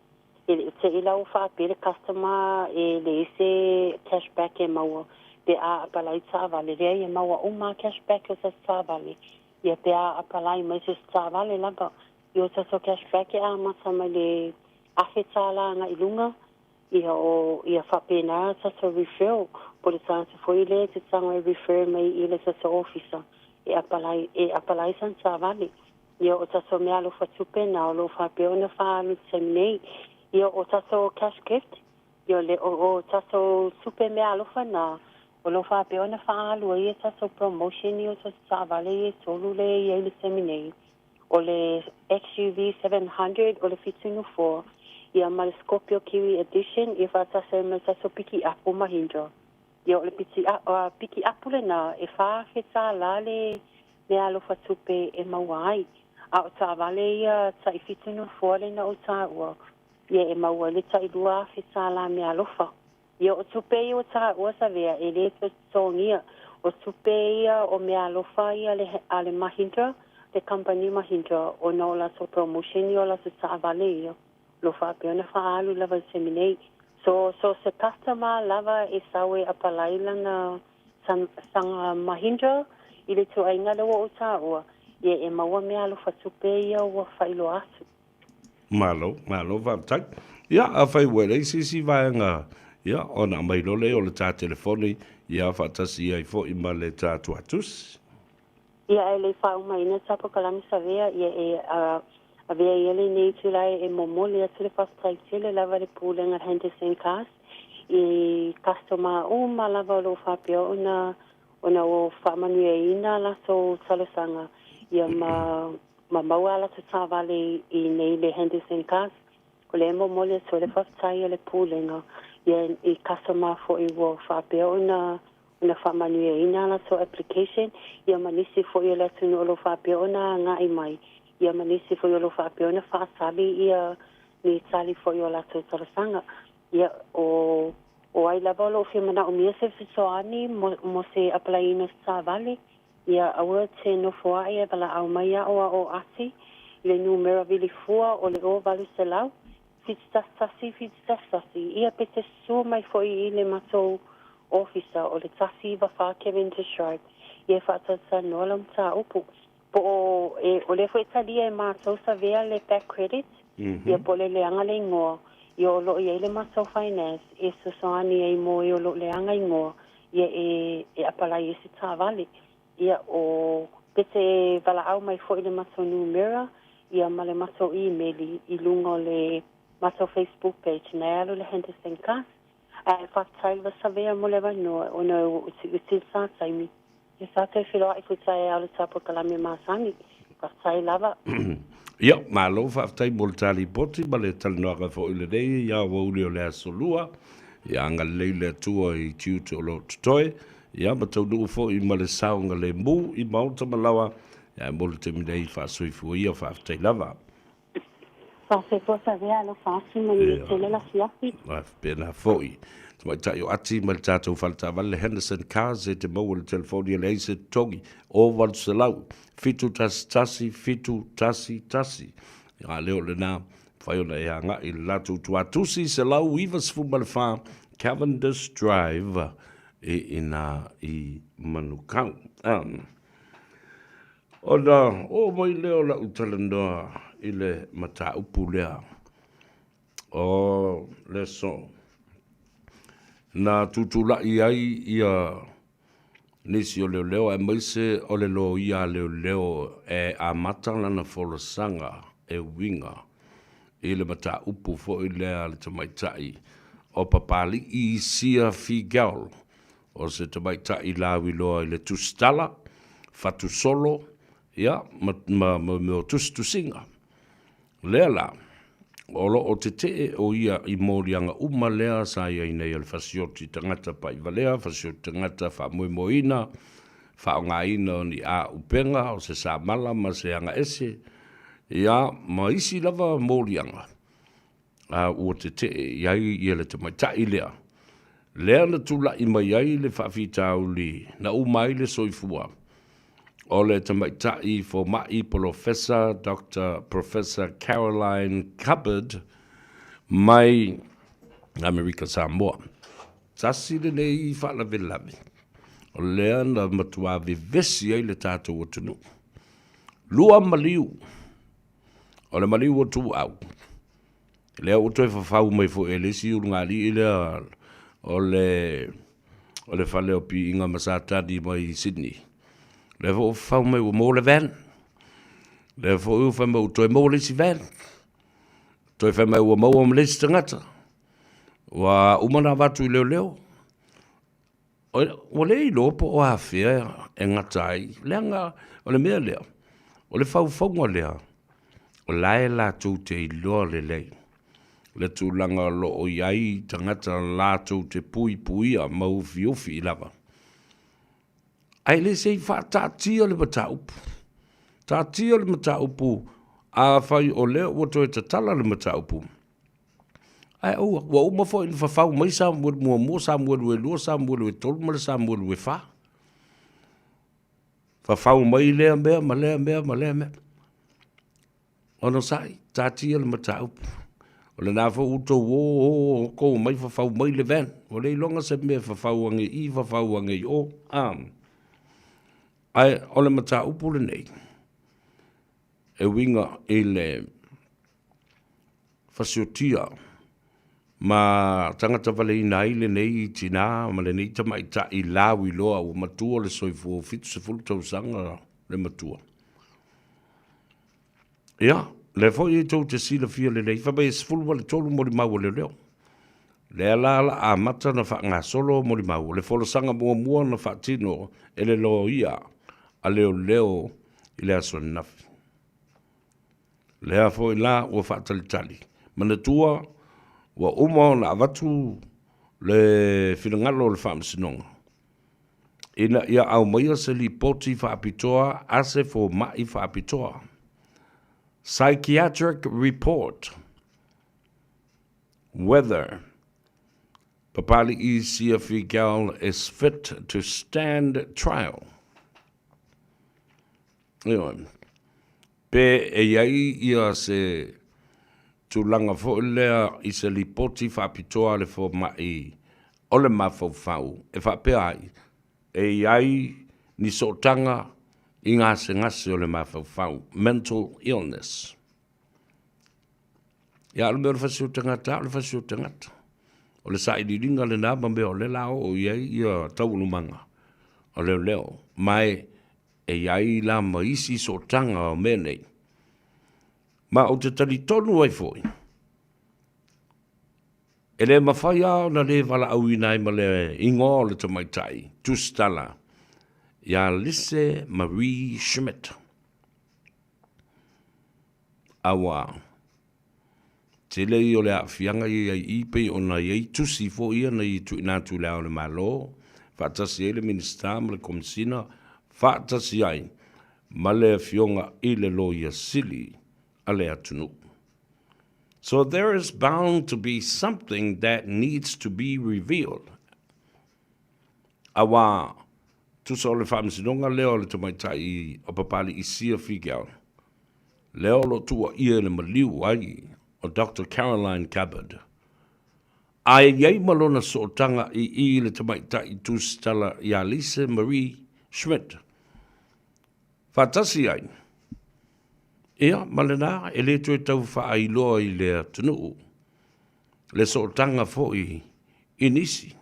[SPEAKER 11] E le o te i la ua faapea le customer e leai se cash back e maua pe a apalai taavale. Leai e maua uma cash back o tatou taavale. Ia pe a apalai mai se taavale lava. Ia o tatou cash back e amata mai le $1,000 agai i luga. Ia o ia faapena tatou referral po le tagata foi lea e te tago e refer mai i le tatou ofisa e apalai e apalai sana taavale. Ia o tatou meaalofa tupe na o lo o faapea ona faaalu i le taimi nei. Ia o tatou cash gift, ia le o o tatou tupe meaalofa na o lo o faapea ona faaalu ai ia tatou promotion ia o tatou taavale ia e tolu lea e i ai i le taimi nei. O le XUV 700, o le 7 nofoa, ia ma le Scorpio Kiwi Edition, ia faatasi ai ma le tatou pikiapu Mahindra. Ia o le pikiapu lenā, e $4,000 le meaalofa tupe e maua ai. A o taavale ia tai 7 nofoa lea na ou taua, ia e maua ai le tai $2,000 meaalofa. Ia o tupe ia ua taua Savea e le toe totogia. O tupe ia o meaalofa ia a le Mahindra, le kamupani Mahindra ona o latou promotion ia o latou taavale ia o lo o faapea ona faaalu lava i le taimi nei. So, so se customer lava e sau e apalai lana saga Mahindra i le ituaiga lea ua ou taua, ia e maua meaalofa tupe ia ua faailoa atu.
[SPEAKER 10] Malo, malo faafetai. Ia, afai ua leai se isi vaega, ia, ona aumai loa lea o le ta telefoni, ia, faatasi ai foi ma le ta tuatusi.
[SPEAKER 11] Ia, ae le i faaumaina ta polokalame Savea, ia e avea ia lenei itula e momoli atu le faafetai tele lava i le Pulega a Henderson Cars i customer uma lava o lo o faapea ona ona ua faamanuiaina latou talosaga ia ma ma maua a latou taavale i nei le Henderson Cars. O lea e momoli atu ai le faafetai a le Pulega ia i customer foi ua faapea ona ona faamanuiaina a latou application ia ma nisi foi o le atunuu o lo o faapea ona agai mai ia ma nisi foi o lo o faapea ona faatali ia ni tali foi o latou talosaga. Ia o o ai lava o lo o fia manaomia se fesoasoani mo mo se apalaiina o se taavale, Ia aua te nofo ae e valaau mai au a o Ati i le numera vili fua o le 0800 711 711. Ia pe te susua mai foi i le matou ofisa o le 194 Cavendish Drive ia e faatalatalanoa lau mataupu. Po o e o lea foi e talia e matou savea le back credit ia po o le leaga le igoa ia o lo o i ai le matou finance e fesoasoani ai mo e o lo o leaga igoa ia e e apalai ai se taavale. Ia o pe te valaau mai foi le matou numera ia ma le matou imeli i luga o le matou Facebook page na e alu le Henderson Cars. Ae faafetai lava Savea mo le avanoa ona ua utiuti le sa taimi. Ia sa toe feiloai foi taeao le ta polokalame masani. Faafetai lava.
[SPEAKER 10] Ia, malo faafetai mo le ta lipoti ma le talanoaga foi lenei i aoauli o le Aso Lua. Ia agalelei le Atua i tiute o lo o totoe, ia ma taunuu foi ma le saogalemu i maota ma laoa, ae mo le taimi nei faasoifua ia, faafetai lava.
[SPEAKER 11] Faafetai foi Savea, alofa atu manuia tele le afiafi.
[SPEAKER 10] Faapena foi. Tamaitai o Ati mai le tatou faletaavale le Henderson Cars e te maua i le telefoni e leai se totogi o 800 711 711. A lea o lena, mafai ona e agai i le latou tuatusi 194 Cavendish Drive i ina i Manukau. Um. Ona oo mai lea o lau talanoa i le mataupu lea o le aso na tutulai ai ia nisi o leoleo aemaise o le loia a leoleo e amata lana folasaga e uiga i le mataupu foi lea a le tamaitai o Papalii Sia Figel o se tamaitai lauiloa i le tusitala, fatusolo, ia, ma, ma, ma mea o tusitusiga. Lea la, o lo o tetee o ia i moliaga uma lea sa i ai nei o le fasioti tagata pa'ivalea, fasioti tagata faamoemoeina, faaaogaina o ni āupega, o se samala ma se agaese, ia, ma isi lava moliaga, a ua tetee i ai ia le tamaitai lea. Lea na tula'i mai ai le faafitauli na uma ai le soifua o le tamaitai foma'i Polofesa Doctor Professor Caroline Cubbard mai Amerika Samoa. Tasi lenei faalavelave o lea na matuā vevesi ai le tatou atunuu. Lua maliu, o le maliu o Tuuau, lea ua toe fafau mai foi e le isi ulugalii lea o le o le fale o Piiga ma Satani mai Sydney. Lea foi ua fafau mai ua maua le van. Lea foi ua fai mai ua toe maua le isi van. Toe fai mai ua maua ma le isi tagata. Ua uma ona avatu i leoleo. Ua le iloa po o afea e gata ai, leaga o le mea lea, o le faufauga lea, o la e latou te iloa lelei le tulaga o lo o i ai tagata latou te puipuia ma ufiufi lava. Ae le se i faataatia le mataupu. Taatia le mataupu, afai o lea ua toe tatala le mataupu, Ae aua, ua uma foi ona fafau mai Samuelu muamua, Samuelu e lua, Samuelu e tolu ma le Samuelu e fa. Fafau mai lea mea ma lea mea ma lea mea. Onosai, taatia le mataupu. O lena foi ua tou o o o tou omai fafau mai le van. Ua le iloga se mea e fafau ane i i, fafau ane i o. A. Ae o le mataupu lenei, e uiga i le fasiotia ma tagata valeina ai lenei tinā ma lenei tamaitai lauiloa ua matua le soifua ua 70 tausaga le matua. Ia, lea foi e tou te silafia lelei, fai mai e 13 molimau a leoleo. Lea la la amata na faagasolo molimau, o le folasaga muamua na faatino e le loia a leoleo i le aso ananafi. Lea foi la ua faatalitali. Manatua ua uma ona avatu le finagalo o le Faamasinoga ina ia aumaia se lipoti faapitoa a se fomai faapitoa, psychiatric report, whether Papali'i Sia Figel is fit to stand trial. Ioe. Pe e i ai ia se tulaga foi lea i se lipoti faapitoa a le fomai o le mafaufau e faapea ai, e i ai ni sootaga i gasegase o le mafaufau, mental illness. Ia, o le mea o le fasi o tagata, o le fasi o tagata. O le sailiiliga lena ma mea o lea la oo i ai ia taualumaga o leoleo. Ma e E i ai la ma isi sootaga o mea nei. Ma ou te talitonu ai foi, e le mafai lava ona le valaauina ai ma le igoa o le tamaitai tusitala ia Lise Marie Schmidt. Auā, tele ia o le aafiaga ia i ai i pei ona i ai tusi foi ia na ia tuuina atu i Le Ao o le Malo, faatasi ai le Minisita ma le Komesina, faatasi ai ma le Afioga i le Loia Sili a le atunuu. So there is bound to be something that needs to be revealed. Auā, tusa o le faamasinoga lea o le tamaitai o Papali'i Sia Figel, lea o lo o tuuaia i le maliu ai o Doctor Caroline Gabbard, a e i ai ma lona sootaga i i le tamaitai tusitala ia Lise Marie Schmidt, faatasi ai, ia, ma lena, e le toe tau faailoa i le atunuu le sootaga foi i nisi.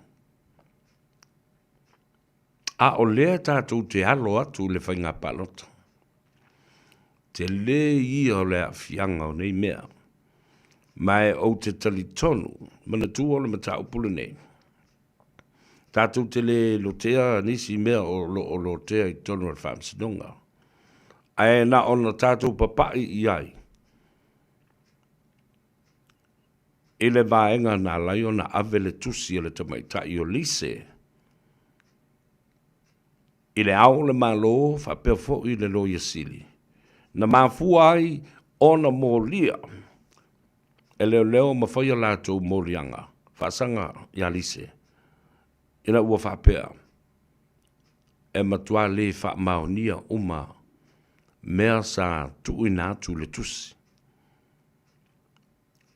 [SPEAKER 10] A o lea tatou te alo atu i le faiga palota. Tele ia o le aafiaga o nei mea. Ma e ou te talitonu, manatua o le mataupu lenei, tatou te le lotea nisi mea o lo o lotea i totonu o le Faamasinoga, ae na ona tatou papai i ai i le vaega na ala ai ona ave le tusi a le tamaitai o Lise i le Ao o le Malo faapea foi le Loia Sili, na mafua ai ona molia e leoleo ma fai a latou moliaga faasaga ia Lise, ina ua faapea, e matua le faamaonia uma mea sa tuuina atu i le tusi.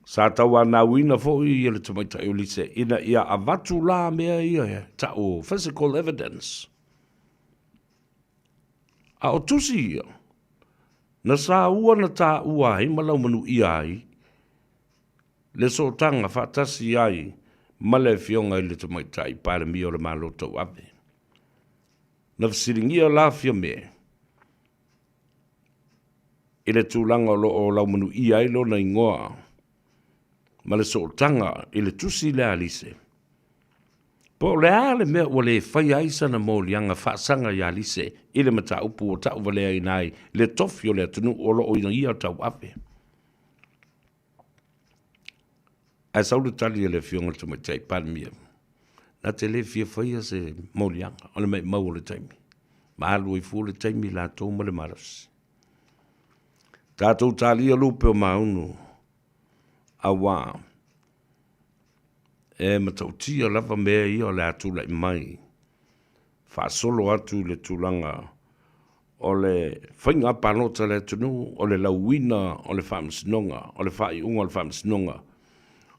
[SPEAKER 10] Sa tauanauina foi le tamaitai o Lise ina ia avatu la mea ia e tau o physical evidence. A o tusi ia, na saua na taua ai ma laumanuia ai le sootaga faatasi ai ma le Afioga i le Tamaitai Palemia o le Malo Tauave. Na fesiligia la Fiame i le tulaga o lo o laumanuia ai lona igoa ma le sootaga i le tusi lea a Lise. Po o le a le mea ua le faia ai sana moliaga faasaga iā Lise i le mataupu ua tauvaleaina ai le tofi o le atunuu o lo o ia tauave. Ae sau le tali a le Afioga i le Tamaitai Palemia, na te le fia faia se moliaga, o le maimau o le taimi. Ma alu ai fua le taimi latou ma le malosi. Tatou talia lupe o maunu, auā e matautia lava mea ia o le a tulai mai, faasolo atu i le tulaga o le faiga palota a le atunuu, o le lauina o le faamasinoga, o le faaiuga o le faamasinoga,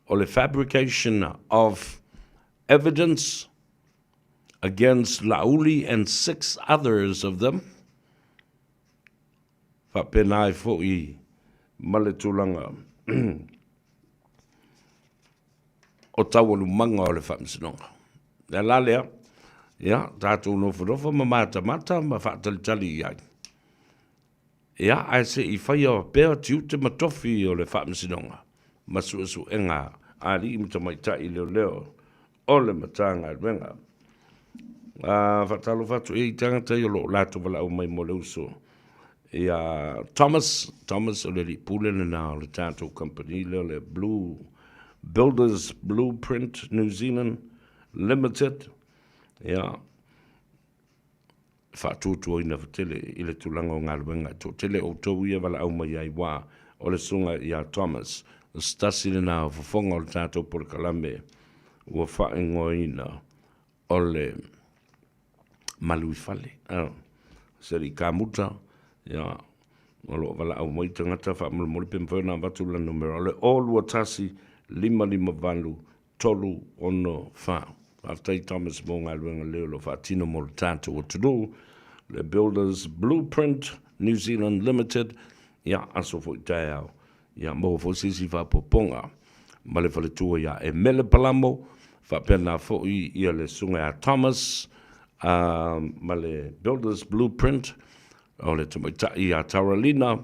[SPEAKER 10] o le fabrication of evidence against Laauli and 6 others of them, faapena ai foi ma le tulaga o taualumaga o le faamasinoga. Le ala lea, ia, tatou nofonofo ma matamata ma faatalitali i ai. Ia, ae se i faia pea tiute ma tofi o le faamasinoga ma suesuega a alii ma tamaitai leoleo o le Matagaluega. A faatalofa atu i tagata ia o lo o latou valaau mai mo le uso ia Thomas, Thomas o le alii pule lena o le tatou company lea o le Blue Builders Blueprint New Zealand Limited. Ia, faatuatuaina tele i le tulaga o galuega e toatele outou ia valaau mai ai ua o le susuga ia Thomas o se tasi lena o fofoga o le tatou polokalame ua faaigoaina o le malu i fale se alii kamuta ia o lo o valaau mai tagata faamolemole pe mafai ona avatu lana numera o le 021 558 3, 6, 4. Faafetai Thomas mo galuega lelei o lo o faatino mo le tatou atunuu, le Builders Blueprint New Zealand Limited, ia aso foi taeao, ia maua foi se isi faaopoopoga ma le faletua ia Emele Palamo, faapena foi ia le susuga ia Thomas ma le Builders Blueprint, o le tamaitai ia Taralina,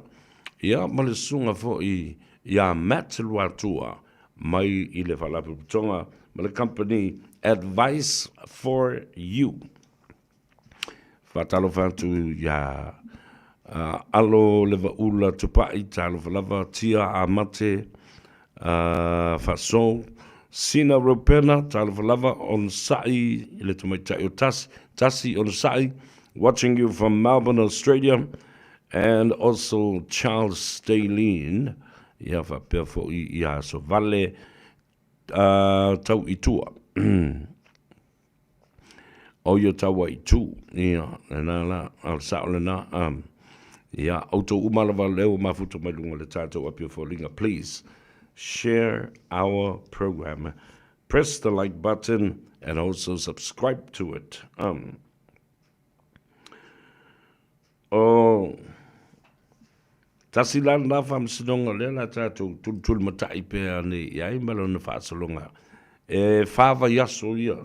[SPEAKER 10] ia ma le susuga foi ia Matt Luatua, mai i le Faalapotopotoga ma le Company Advice for You. Faatalofa atu ia Alo Levaula Tupai, talofa lava, Tia Amate Faso, Sina Ropena, talofa lava, onosaʻi i le tamaitai o Tasi, Tasi onosaʻi, watching you from Melbourne, Australia, and also Charles Stalin, ia faapea foi ia Sovale Tau i tua. O ia taua i tū, ia, lena la, a o le sao lena, um, ia, outou uma lava lea ua mafuta mai luga o le tatou api o foliga, please, share our program, press the like button and also subscribe to it. Um, o, tasi la lena faamasinoga lea la tatou tulitulimatai pea nei i ai ma lona faasologa. E fa vaiaso ia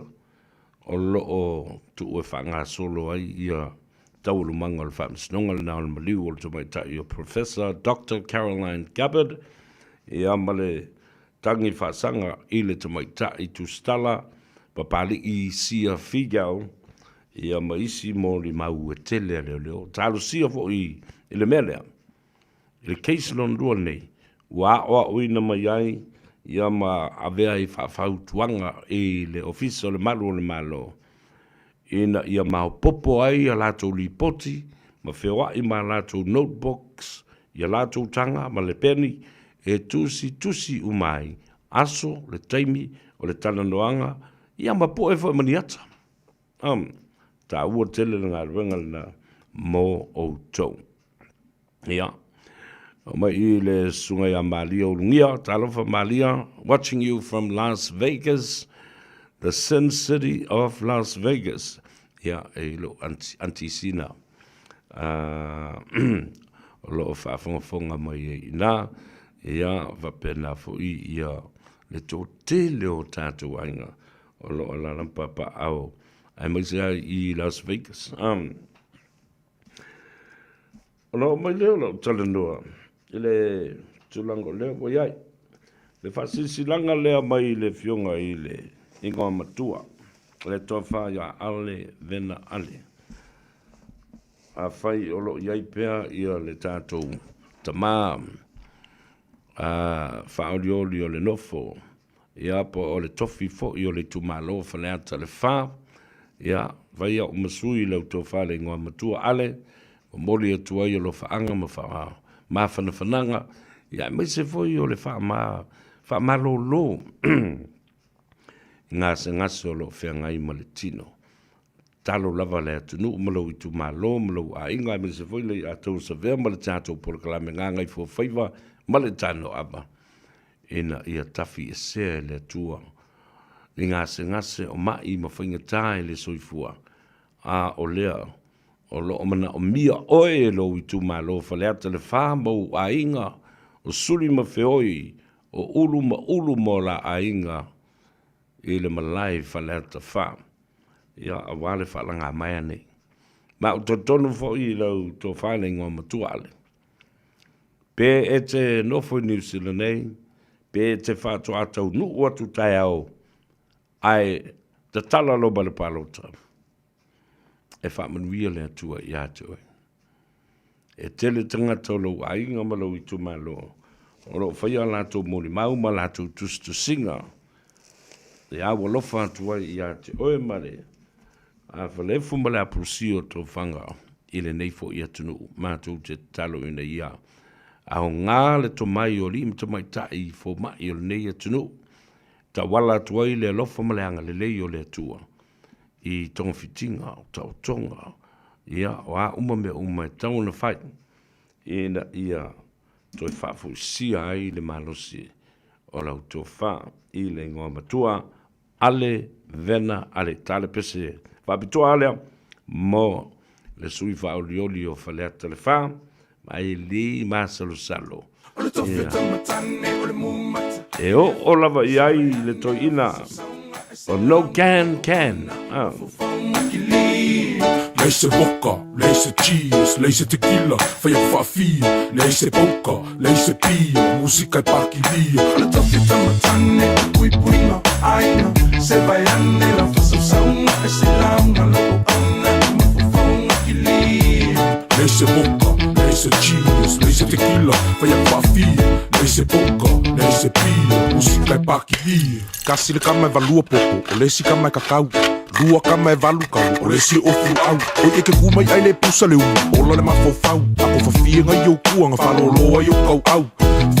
[SPEAKER 10] o lo o tuu e faagasolo ai ia taualumaga o le faamasinoga lena o le maliu o le tamaitai o Professor Doctor Caroline Gabbard ia ma le tagi faasaga i le tamaitai tusitala Papali'i Sia Figau ia ma isi molimau e tele a leoleo. Talosia foi i le mea lea, i le case lona lua lenei, ua aoaoina mai ai ia ma avea ai faafautuaga i le Ofisa o le Malu o le Malo ina ia maopoopo ai a latou lipoti ma feoai ma a latou notebooks i a latou taga ma le peni e tusitusi uma ai aso, le taimi o le talanoaga ia ma poe foi ma ni ata. Um, taua tele le galuega lena mo outou. Ia, o mai i le susuga ia Malia Ulugia, talofa Malia, watching you from Las Vegas, the Sin City of Las Vegas. Ia, e i lo anti, anti sina. O lo o faafogafoga mai ai i ina, ia, faapena foi ia le toatele o tatou aiga o lo o alaala ma papaaao aemaise lava i Las Vegas. Ona oo mai lea o lau talanoa i le tulaga o lea ua i ai, le faasilasilaga lea mai le Afioga i le Igoa Matua, le Tofa ia Ale Vena Ale. Afai o lo o i ai pea ia le tatou tamā faaolioli o le nofo, ia po o le tofi foi o le itumalo o Faleata le Fa, ia, fai au ma sui i lau tofa le igoa matua Ale, momoli atu ai alofaaga ma faamafanafanaga, ia aemaise foi o le faamalolo i gasegase o lo o feagai ma le tino. Tatalo lava le atunuu ma lou itumalo ma lou aiga aemaise foi le Iatau Savea ma le tatou polokalame Gagaifuafaiva ma le Tanoava ina ia tafiesea e le Atua ni gasegase o ma'i ma faigata i le soifua, a o lea o lo o manaomia oe e lou itumalo Faleata le Fa ma ou aiga o Suli ma Feoi, o Ulu ma Ulu ma o la aiga i le malae i Faleata Fa, ia aua le faalagamaea nei. Ma ou talitonu foi i lau tofa i le igoa matua Ale. Pe e te nofo i Niu Sila nei, pe e te faatoa taunuu atu taeao ae tatala lou bale palota, e faamanuia le Atua ia te oe. E tele tagata o lou aiga ma lou itumalo o lo o faia a latou molimau ma latou tusitusiga e au alofa atu ai ia te oe ma le falefu ma le apulusia o tofaga i lenei foi atunuu. Matou te tatalo ina ia aoga le tomai o alii ma tamaitai fomai o lenei atunuu, tauala atu ai le alofa ma le agalelei o le Atua i togafitiga, o taotoga, ia, o a uma mea uma e tatau ona fai ina ia toe faafoisia ai le malosi o lau tofa i le igoa matua Ale Vena Ale. Tale pese faapitoa alea mo le sui faaolioli o Faleata le Fa, ma e le masalosalo. E oo lava i ai le toeaina o No Can Can.
[SPEAKER 2] Leai se vodka, leai se cheese, leai se tequila, fai aku faafia, leai se polka, leai se pia, musika e pakilia. O le tofi tamatane, puipuiga, aiga, se vai ane la fasausauga, e se lauga, lou auauna, mafaufauga kilia. Leai se vodka. Musika e pakilia. Kasi le kama e valua popo, o le isi kama e kakau. Lua kama e valu kalu, o le isi e ofu luau. Oi e ke ku mai ai le pusa le umu, ola le mafaufau. A ko fafia ngai ou kua, nga faaloloa i ou kauau.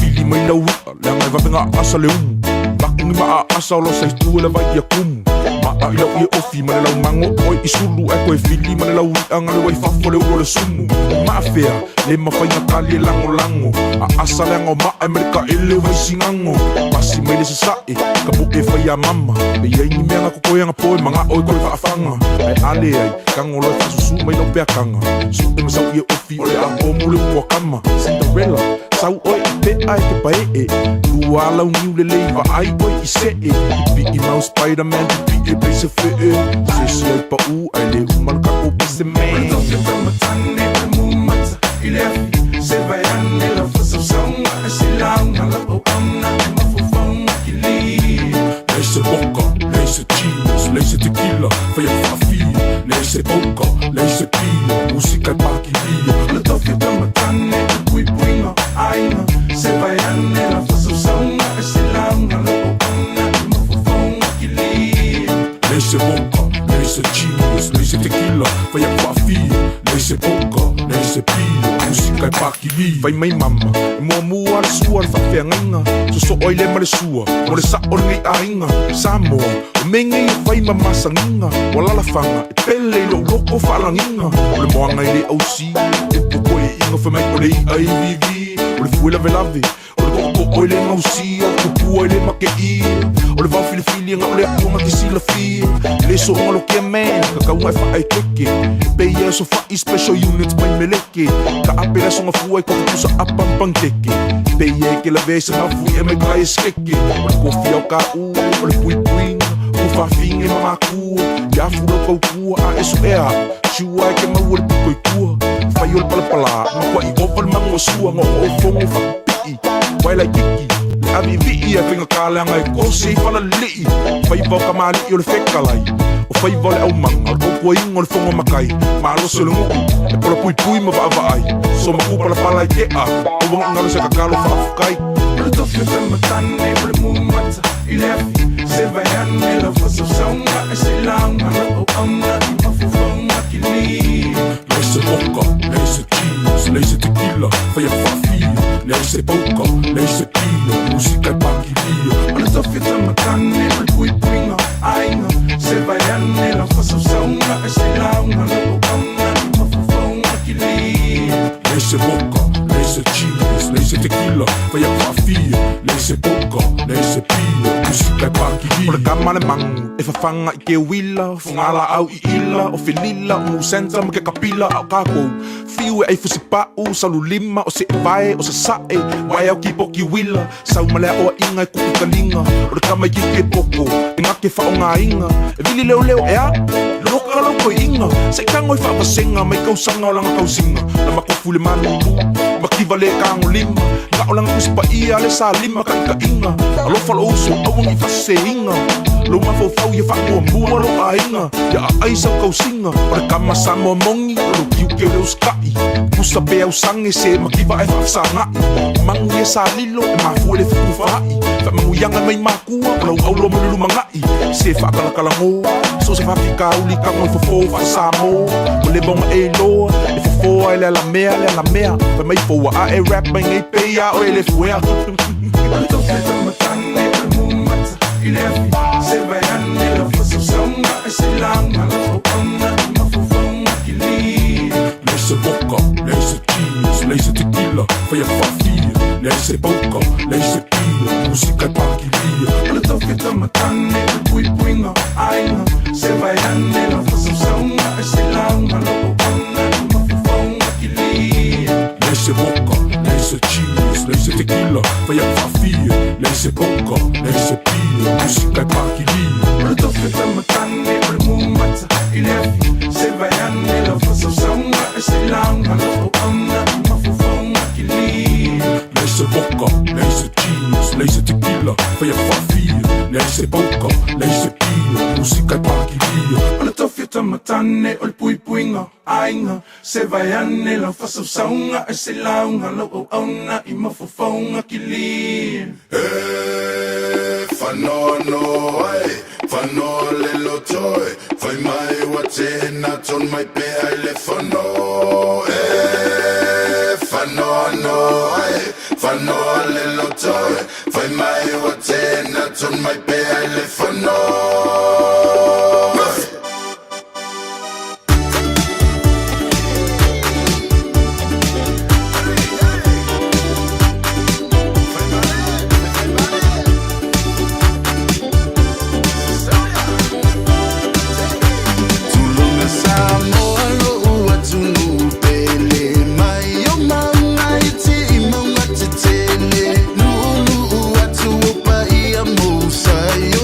[SPEAKER 2] Fili mai lau i'a, leaga e vave gaasa le umu. Laku ni maa asa o lo sa itu e le vai ia kumu. Maa i lau ie ofi ma le lau mago oe i sulu ae koe fili ma le lau i'a nga le wai fafo le ulo le sumu. Maa fea, le mafai na tali e lagolago. Aasa leaga o maa e ma le taele o Vaisigano. Pasi mai le sasae, ka po'e fai a mama. Pe i ai ni mea na kokoe agapo e maga'o e koe faafaga. Ae a leai, tago loa e faasusū mai lau peakaga. Suʻe ma sau ie ofi o le a omo le umu a kama. Cinderella, sau oe i pe'a e te pae'e. Lua lau niu lelei vaai oe i se'e. Pipi'i mau Spiderman, pipi'i e pei se fe'e. Se isi ai pa'ū ae le uma le takou bese man. Leai se vodka, leai se cheese, leai se tequila, fai atu faafia. Leai se poker, leai se pia, musika e pakilia. Leai se vodka, leai se cheese, leai se tequila, fai atu faafia. Leai se poker, leai se pia, musika e pakilia. Fai mai mama, e muamua le sua le faafeagaiga. Sosoo ai lea ma le sua, mo le sa'o lenei aiga. Samoa, o mea nei e fai ma masagiga. O alaalafaga, e pele i lou loko faalagiga. O le moaga e le ausi, upu koe'iga fai mai o le i'a e iviivi. O le fue lavelave, o le to'oto'o e le gausia, o le tupua e le make'ia. O le vao filifili e ga'o le a'u aga te silafia. E le so'oga lokia man, kakauga e fa'aekeke. E pei e aso fa'i special units mai meleke. Taape le aso gafua i kofi pusa apa ma panikeke. Pei e ke lavea i se mafui'a mai kai e sekeke. O le kofi ao kā'u, o le puipuiga, o faafiga ma makua. Ia afu lau kaukua a e su'ea a'u, siua e ke maua le pito i tua. Fai o le palapalā, matua'i ova le mago o sua gaogaofogo faapipi'i. Uae laititi, le aviivi'i ae faigata leaga e kosi ai falalili'i. Faiva o kamali'i o le fekalai, o faiva o le aumaga, o le tautuaina o le fono matai. Malosi o le nu'u, e polapuipui ma vaavaai. Somaku palapala i te'a, aua ne i galo se tatalo faafetai. Leai se vodka, leai se cheese, leai se tequila, fai atu faafia. Leai se poker, leai se pia, musika e pakilia. Leai se vodka, leai se cheese, leai se tequila, fai atu faafia. Leai se poker, leai se pia, musika e pakilia. O le kama le magu e fafaga i ke uila, o fugalaau i ila, o felila, o musenta ma ke kapila. A o kākou, fiu e ai fusipa'u, saululima, o se'evae, o sasa'e, wae au kipoki uila. Sau ma le aʻoaʻiga e kuʻu taliga, o le kama itiiti e poko, e gake faʻogāiga. E vili leoleo ea, loka lau toeʻiga, se i tago i faavasega mai kausaga o lana tausiga. Na makofu i le malulu, makiva le tagolima, ga'o lana tusi paia le salima taʻitaʻiga. Alofa lou uso, aua ne i faseseina lou mafaufau ia faamuamua lou aiga, ia aai sau tausiga. O le kama Samoa moni, o lou tiute o le usitaʻi. Pusa pe ausage se makiva ae faafesagaʻi. Magu ia sa lilo e mafua i le fetufaai. Faamanuiaga mai makua o lau auloa mo le lumanaʻi. Se faakalakalagō, so o se faafikauli tago e fofō faa-Samoa. Ua leva ona e iloa, e fofō a e le alamea le alamea. Fai mai foua a e rap mai nei pei a oe le fuea. Leai se vodka, leai se cheese, leai se tequila, fai atu faafia. Leai se poker, leai se pia, musika e pakilia. Leai se vodka, leai se cheese, leai se tequila, fai atu faafia. Leai se poker, leai se pia, musika e pakilia. Leai se vodka, leai se cheese, leai se tequila, fai atu faafia. Leai se poker, leai se pia, musika e pakilia. Fanoa no ai, fanoa le lotoi. Fai mai ua tena ton mai pea i le fono. E, fanoa no ai, fanoa le lotoi. Fai mai ua tena ton mai pea i le fono. Tulunga Samoa lo'u atunuu pele mai o mauga e ti'i mauga tetele. Nuunuu atu o paia mousai o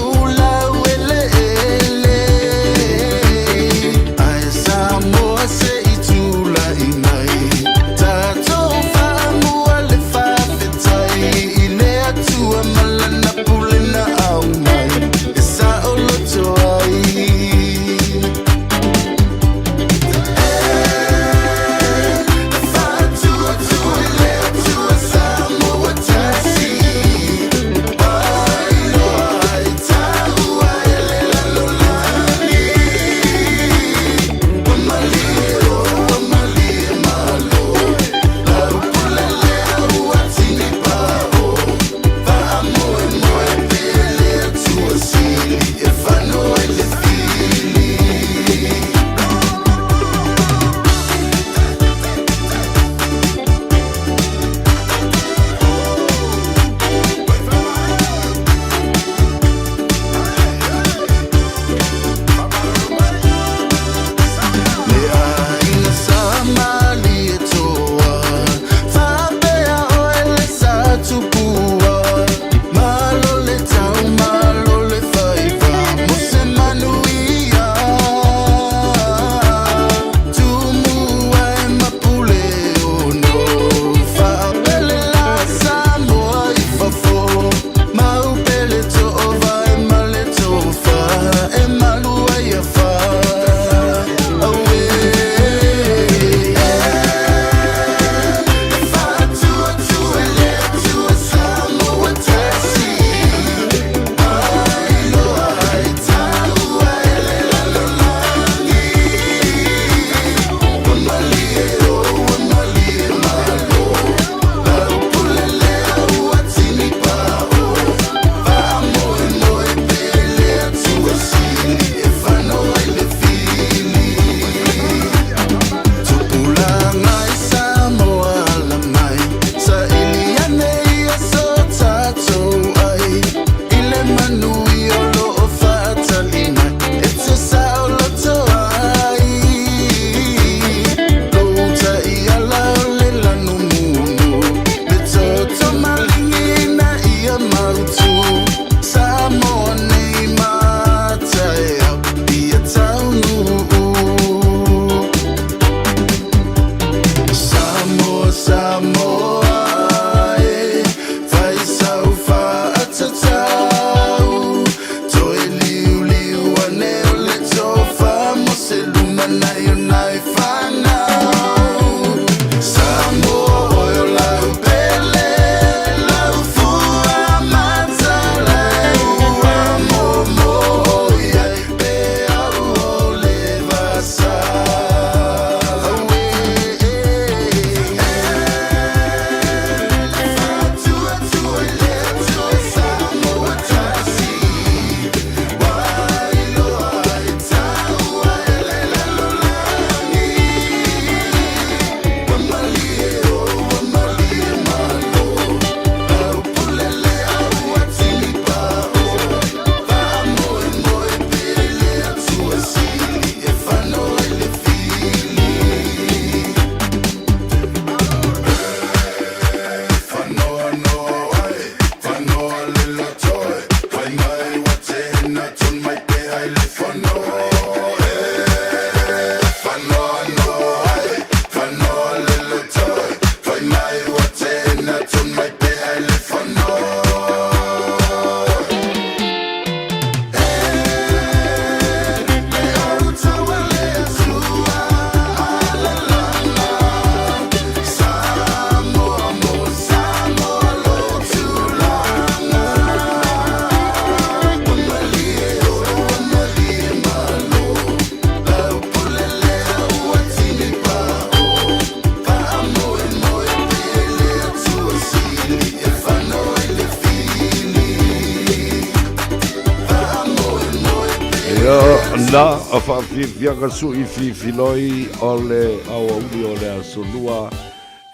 [SPEAKER 10] Ia na a faafiafiaga suʻi fifiloi o le aoauli o le aso lua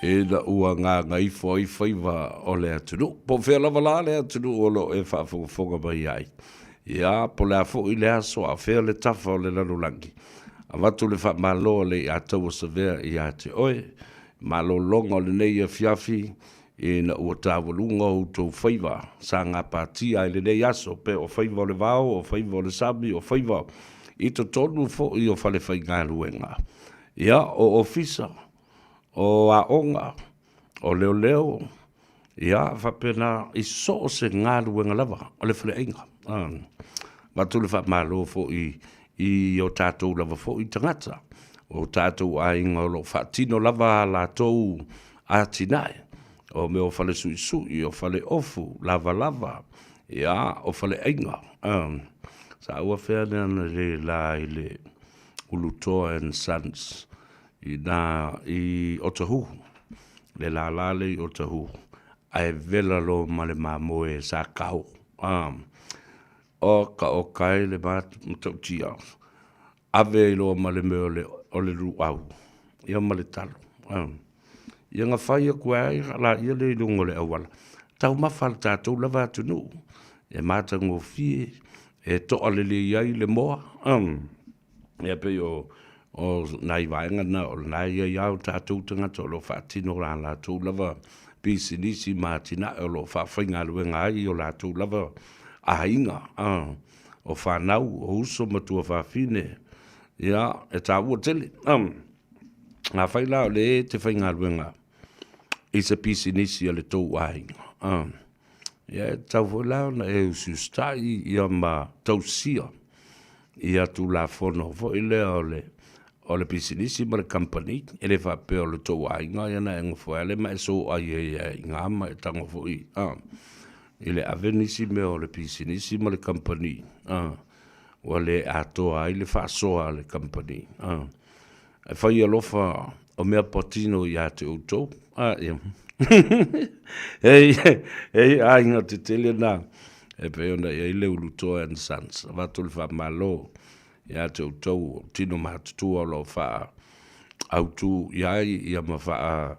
[SPEAKER 10] ina ua gagaifo ai faiva o le atunuu. Po o fea lava la le atunuu o lo o e faafogafoga mai ai. Ia, po o le a foi le aso a o fea le tafa o le lalolagi, avatu le faamalo a le Iataua Savea ia te oe. Malologa o lenei afiafi ina ua taualuga outou faiva sa gapatia ai lenei aso, pe o faiva o le vao, o faiva o le sami, o faiva i totonu foi o falefaigaluega, ia, o ofisa, o aoga, o leoleo, ia, faapena i so o se galuega lava o le faleaiga. Avatu le faamalo foi i o tatou lava foi tagata, o tatou aiga o lo o faatino lava a latou atinae, o mea o fale suisui, o fale ofu, lavalava, ia, o faleaiga. Sa ou afea le la i le Ulutoa and Sons i nā i Otahuhu, le lālā lea i Otahuhu, ae vela loa ma le mamoe sa kao. Oka oka ai le matautia, ave ai loa ma le mea o le, o le luau, ia ma le talo. Ia na fai atu ai laia lea i luga o le auala, taumafa a le tatou lava atunuu, e matagofie, e toa lelei ai le moa. Ia pei o o nai vaega na o lena e i ai lava o tatou tagata o lo o faatino a latou lava pisinisi ma atinae o lo o faafaigaluega ai i o latou lava aiga, o fanau, o uso ma tuafafine, ia, e taua tele. Afai la o lea e te faigaluega i se pisinisi a le tou aiga, ia e tatau foi la ona e usiusitai ia ma tausia ia Tulafono foi lea o le o le pisinisi ma le kamupani, e le faapea o le tou aiga ia na e nofo ai lea ma e soai ai i ina ma e tago foi a i le ave nisi mea o le pisinisi ma le kamupani a ua le atoa ai le faasoa a le kamupani a e fai alofa o mea patino ia te outou a ia e aiga tetele na e pei ona i ai le Ulutoa and Sons. Avatu le faamalo ia te outou o tino matutua o lo o faa autu i ai ia ma faa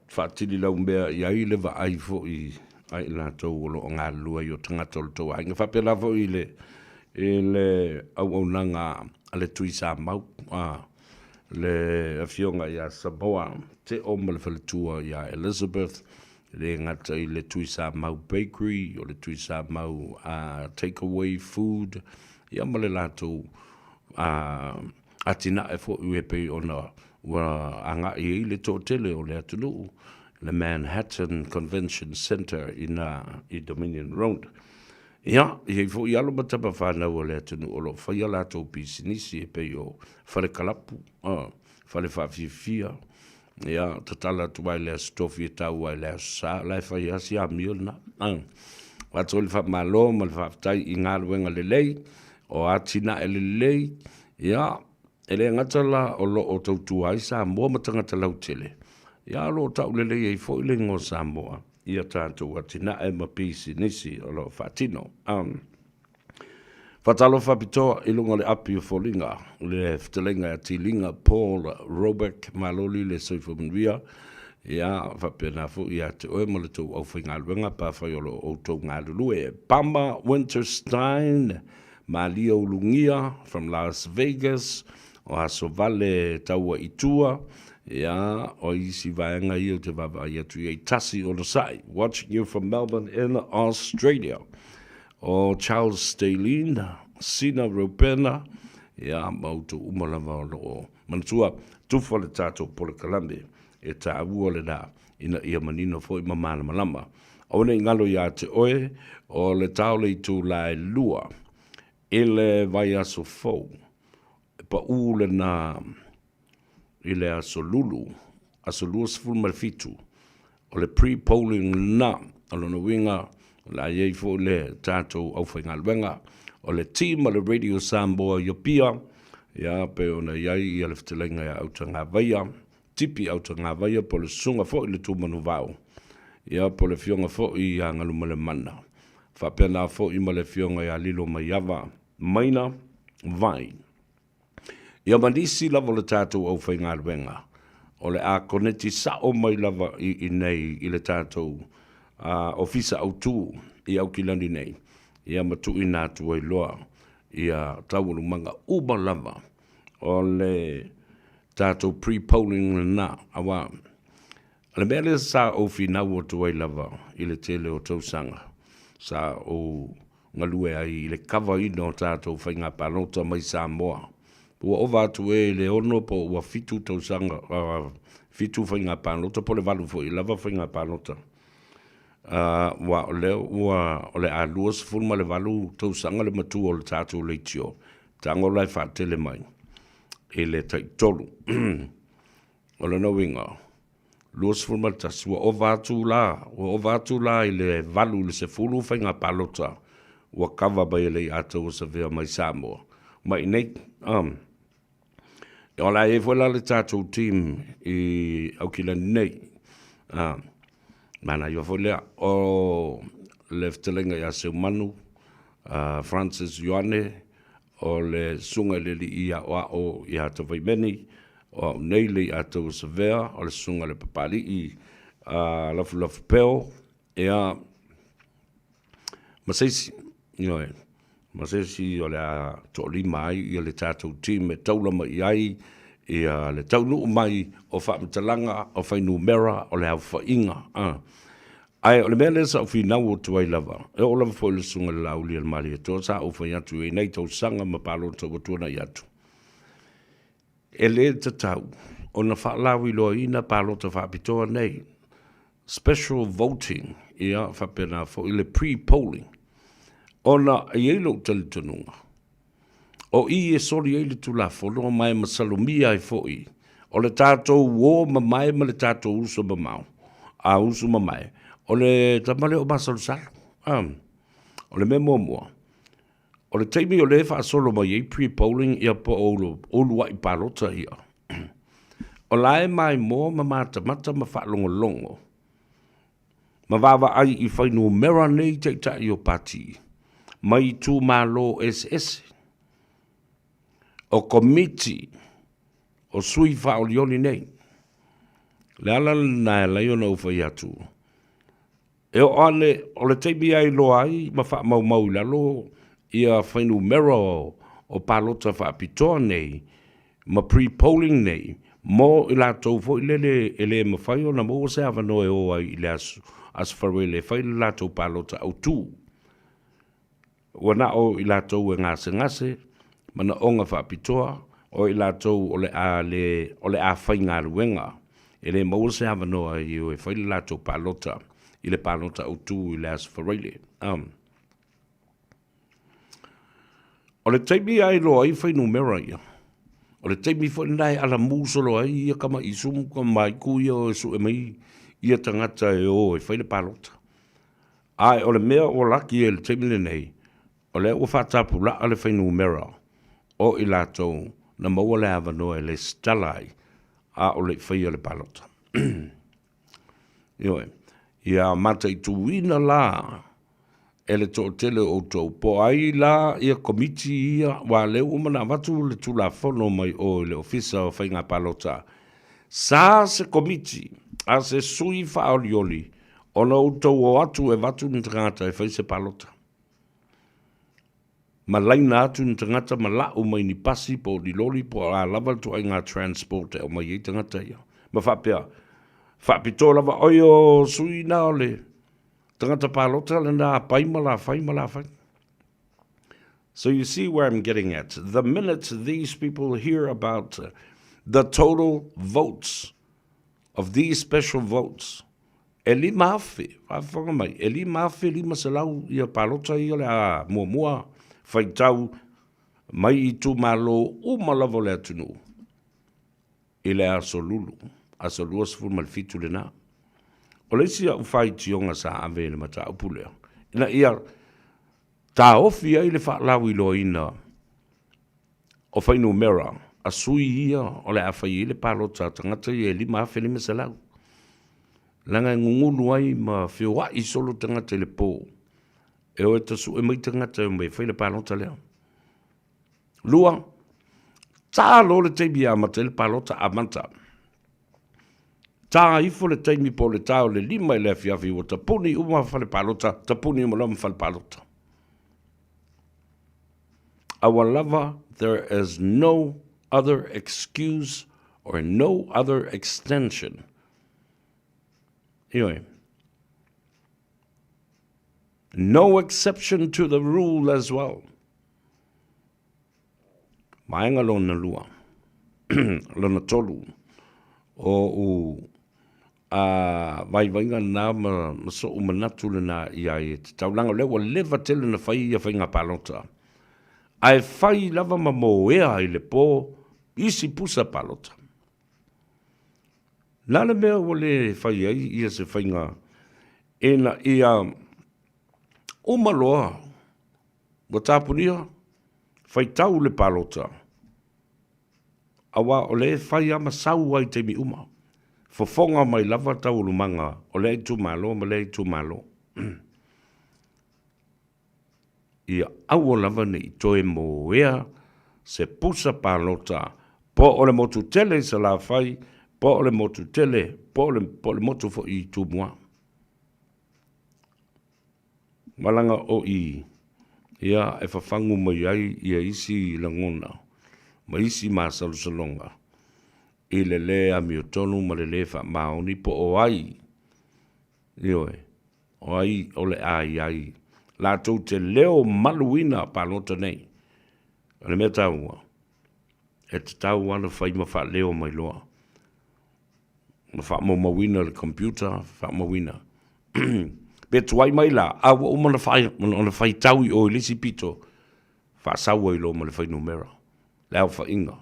[SPEAKER 10] faatili laumea i ai le vaai foi a i latou o lo o galulue ai o tagata o le tou aiga. Faapena foi i le i le auaunaga a le Tui Samau, a le afioga ia Samoa Teo ma le faletua ia Elizabeth, e le gata i le Tui Samau Bakery, o le Tui Samau Takeaway Food, ia ma le latou atinae foi e pei ona ua agai ai le toatele o le atunuu, le Manhattan Convention Centre i ina i Dominion Road. Ia, e i ai foi alo ma tama fanau a le atunuu o lo o faia latou pisinisi e pei o fale kalapu, fale faafiafia, ia, tatala atu ai le Aso Tofi e tau ai le Aso Sa, o la e fai lava si amio lena. Avatu ai le faamalo ma le faafetai i galuega lelei, o atinae lelei, ia, e le gata la o lo o tautua ai Samoa ma tagata lautele, ia, o lo o taulelei ai foi le igoa o Samoa i a tatou atinae ma pisinisi o lo o faatino. Faatalofa pitoa i luga o le api o foliga, le fetalaiga ia Tiliga Paul Robeck, Maloli le soifua manuia, ia faapena foi ia te oe ma le tou aufaigaluega pe afai o lo o outou galulue. Pama Winterstein, Malia Ulugia from Las Vegas, o Aso Vale Taua i tua, ia, o isi vaega ia ou te vaavaai atu i ai. Tasi Onosai, watching you from Melbourne in Australia. O Charles Stalin, Sina Reupena, ia, ma outou uma lava o lo o manatua, tufa le tatou polokalame e taua lena ina ia manino foi ma malamalama. Aua ne i galo ia te oe, o le tao le itula e 2 i le vaiaso fou, e paʻū lena i le aso Lulu, aso 27, o le pre-polling lena. O lona uiga, o le a i ai foi le tatou aufaigaluega o le team a le Radio Samoa i Apia, ia, pei ona i ai ia le fetalaiga ia Autagavaia, Tipi Autagavaia po o le susuga foi i le Tumanuvao, ia, po o le afioga foi ia Galumalemana. Faapena foi ma le Afioga ia Lilo Maiava Maina Vai. Ia ma nisi lava o le tatou aufaigaluega o le a koneti sa'o mai lava i inei i le tatou Ofisa Autū i Aukilani nei, ia ma tuuina atu ai loa ia taualumaga uma lava o le tatou pre-polling lena, auā o le mea lea sa ou finau atu ai lava i le tele o tausaga sa ou galue ai i le kavaina o tatou faiga palota mai Samoa. Ua ova atu ē i le ono po ua fitu tausaga, fitu faiga palota po o le valu foi lava faiga palota. Aua o lea ua o le a 28 tausaga le matua o le tatou leitio, tago la e faatele mai i le taitolu. O lona uiga, 21, ua ova atu la, ua ova atu la i le 8 i le 10 faiga palota ua kava mai e le Aiataua Savea mai Samoa mai i nei. O le a i ai foi la le tatou team i Aukilani nei. Manaia foi lea. O le fetalaiga ia Seumanu, Francis Ioane, o le susuga i le alii aoao ia Tavaimeni, o au nei le Aiataua Savea, o le susuga i le Papalii Lafulafu Peo, ia, ma se isi, ioe, ma se isi o le a toalima ai ia le tatou team e taula mai i ai ia le taunuu mai o faamatalaga o fuainumera o le aofaiga. Ae o le mea lea sa ou finau atu ai lava, e oo lava foi i le Susuga i le Laauli a le Malietoa, sa ou fai atu i nei tausaga ma palota ua tuanai atu, e le tatau ona faalauiloaina palota faapitoa nei, special voting, ia faapena foi le pre-polling, ona e i ai lou talitonuga, o i e soli ai le Tulafono ma e masalomia ai foi o le tatou uo mamae ma le tatou uso mamao, a uso mamae, o le tama lea o masalosalo. O le mea muamua, o le taimi o lea e faasolo mai ai pre-polling ia po o uluai palota ia, o la e maimoa ma matamata ma faalogologo ma vaavaai i fuainumera nei taitai o pati mai itumalo eseese, o komiti o sui faaolioli nei. O le ala lena e ala ai ona ou fai atu, e oo ane o le taimi e iloa ai ma faamaumau i lalo ia fuainumera o palota faapitoa nei ma pre-polling nei mo i latou foi lele e le mafai ona maua se avanoa e o ai i le aso Aso Faraile e fai le latou palota autu. Ua na o i latou e gasegase, manaoga faapitoa, o i latou o le a le o le a faigaluega e le maua se avanoa e o e fai le latou palota i le palota autu i le Aso Faraile. O le taimi a iloa ai fuainumera ia, o le taimi foi lena e alamu solo ai ia tama isumu ma maiku ia o e sue mai ia tagata e o e fai le palota. Ae o le mea ua laki ai i le taimi lenei, o lea ua faatapulaa le fuainumera o i latou na maua le avanoa e lesitala ai a o le i faia le palota. Ioe, ia mataituina la e le toatele o outou, po o ai la ia komiti ia, aua o lea ua uma ona avatu le Tulafono mai o i le Ofisa o Faiga Palota, sa se komiti a se sui faaolioli ona outou o atu e avatu ni tagata e fai se palota. Ma laina atu ni tagata ma lau mai ni pasi po o ni loli po o a lava le ituaiga transport e aumai ai tagata ia. Ma faapea, faapitoa lava, oi o sui na o le tagata palota lena a pai ma la fai ma la fai. So you see where I'm getting at. The minute these people hear about the total votes of these special votes, e 5,000, faafofoga mai, e 5,500 ia palota ia o le a muamua faitau mai i itumalo uma lava o le atunuu i le aso Lulu, aso 27 lena. O le isi au faitioga sa ave i le mataupu lea, ina ia taofi ai le faalauiloaina o fuainumera a sui ia o le a fai ai le palota a tagata ia e 5,500. Leaga e gugulu ai ma feoai solo tagata i le po. E o e tasue mai tagata e omai e fai le palota lea. Lua, tā loa le taimi e amata ai le palota, amata. Tā ifo le taimi po o le tā o le 5 i le afiafi ua tapuni uma fale palota, tapuni uma loa ma fale palota. Aua lava, there is no other excuse or no other extension. Ioe. No exception to the rule as well. Vaega lona lua, lona tolu, o u a vaivaiga na ma, ma so'u manatu lena i ai e te taulaga, o lea ua leva tele na fai ia faiga palota. Ae fai lava ma moea i le po isi pusa palota. Na le mea ua le fai ai ia se faiga ina ia uma loa ua tapunia faitau le palota, aua o lea e fai lava ma sau ai i taimi uma, fofoga mai lava taualumaga o lea itumalo ma lea itumalo. Ia aua lava ne i toe moea se pusa palota po o le motu tele i Salafai, po o le motu tele, po o le, po o le motu foi i Tumua. Malaga o i, ia, e fafagu mai ai ia isi lagona ma isi masalosaloga i le lē amiotonu ma le lē faamaoni po o ai, ioe, o ai o le a i ai latou te leo maluina palota nei. O le mea taua, e tatau lava ona fai ma faaleo mai loa ma faamaumauina i le computer, faamauina. Pe tuai mai la, a ua uma ona fai, ona faitau i o i le isi pito, faasau ai loa ma le fuainumera, le aofaiga.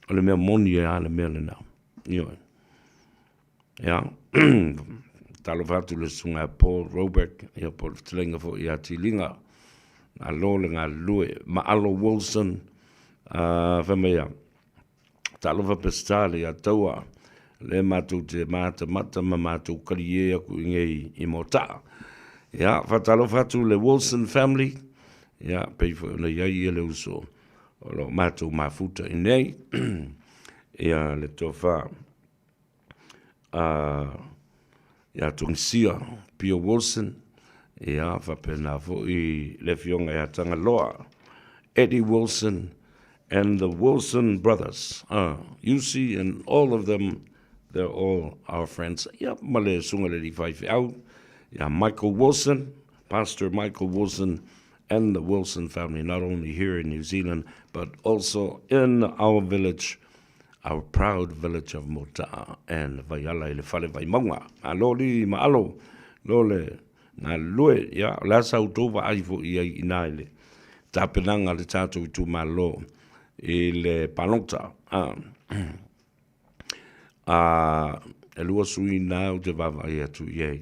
[SPEAKER 10] O le mea moni lava le mea lena. Ioe. Ia, talofa atu i le susuga ia Paul Robeck, ia po o le fetalaiga foi ia Tiliga, malo le galulue, Maalo Wilson, fai mai ia, talofa Peseta le ia Taua, lea matou te matamata ma matou kalie aku i nei i Motaa. Ia, faatalofa atu le Wilson family, ia, pei foi ona i ai ia le uso o lo o matou mafuta i nei, ia le tofa ia Tungisia Pio Wilson, ia faapena foi le afioga ia Tagaloa Eddie Wilson and the Wilson brothers, Usi and all of them, they're all our friends. Ia ma le susuga i le alii faifeau ia Michael Wilson, Pastor Michael Wilson and the Wilson family, not only here in New Zealand, but also in our village, our proud village of Motaa and Vaiala i le fale Vaimauga. Malo li ma alo, lo le galulue, ia, o le a sa outou vaai foi i ai i ina i le tapenaga a le tatou itumalo i le palota. E lua sui na ou te vaavaai atu i ai.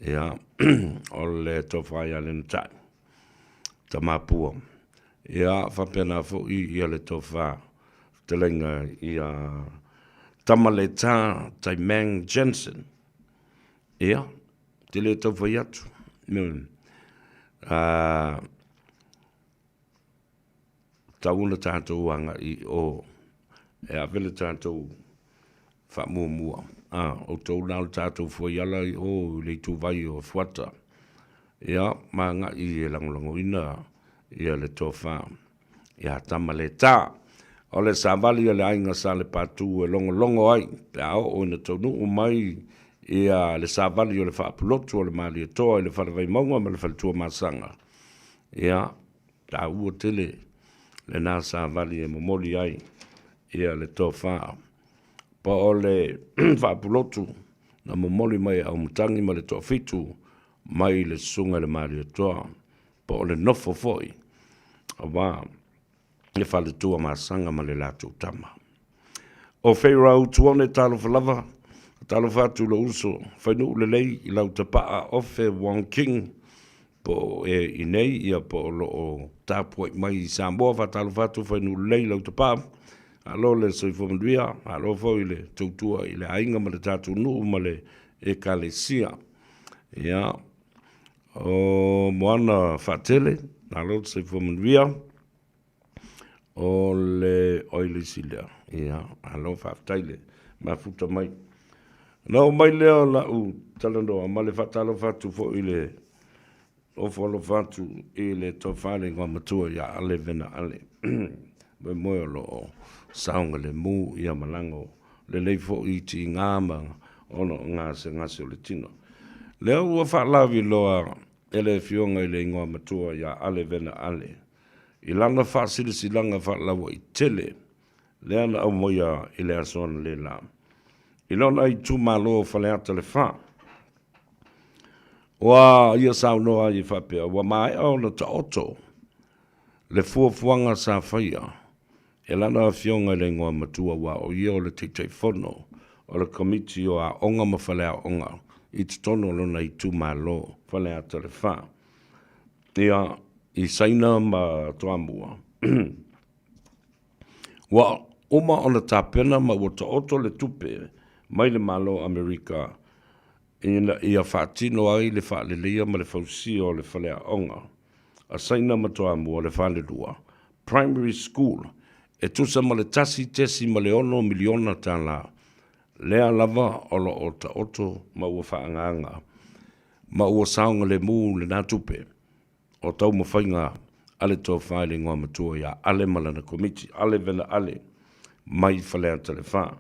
[SPEAKER 10] Ia, o le tofa ia Lenatai, Tamapua. Ia, faapena foi ia le tofa fetalaiga ia Tamaleta Taimang Jensen. Ia, te le tau fai atu. Tatau ona tatou agai i o e ave le tatou faamuamua. A, outou la o le tatou fuaiala i o i le ituvai o Fuata. Ia, ma agai e lagolagoina ia le tofa ia Tamaleta. O le savali a le aiga Salepatu e logologo ai pe a oo ina taunuu mai ia le savali o le faapulotu o le Malietoa i le Fale Vaimauga ma le Faletua Masaga. Ia, taua tele lena savali e momoli ai ia le tofa. Po o le faapulotu na momoli mai e Aumatagi ma le Toafitu mai le Susuga i le Malietoa, po o le nofo foi aua le faletua Masaga ma le latou tama. O Feirau Tuone talofa lava, talofa atu i lou uso Fainuu lelei i lau tapaa Ofe Wong King po o e i nei ia po o lo o tapuai mai i Samoa. Faatalofa atu Fainuu lelei i lau tapaa, malo le soifua manuia, malo foi le tautua i le aiga ma le tatou nuu ma le Ekalesia. Ia, o Moana Faatele, malo le soifua manuia. O le oi le isi lea. Ia, malo faafetai le mafuta mai. Na oo mai lea o lau talanoa ma le faatalofa atu foi i le ofo alofa atu i le tofa le igoa matua ia Ale Vena Ale. Moemoe o lo o saogalemu ia malago lelei foi i tiga ma ona o gasegase o le tino. Lea ua faalaviloa e le Afioga i le igoa matua ia Ale Vena Ale i lana faasilasilaga faalauaitele lea na aumaia i le aso analeila i lona itumalo o Faleata le 4. Ua ia saunoa ai e faapea, ua maea ona taoto le fuafuaga sa faia e lana afioga i le igoa matua aua o ia o le Taitaifono o le Komiti o Aoga ma Faleaoga i totonu o lona itumalo Faleata le 4. Ia, i Saina ma Toamua. Ua uma ona tapena ma ua taoto le tupe mai le Malo o Amerika ina ia faatino ai le faaleleia ma le fausia o le faleaoga a Saina ma Toamua, le Falelua Primary School, e tusa ma le $1.6 miliona lea lava o lo o taoto ma ua faaagaaga ma ua saogalemu lena tupe o taumafaiga a le Tofa i le Igoa Matua ia Ale ma lana Komiti, Ale Vena Ale, mai Faleata le 4.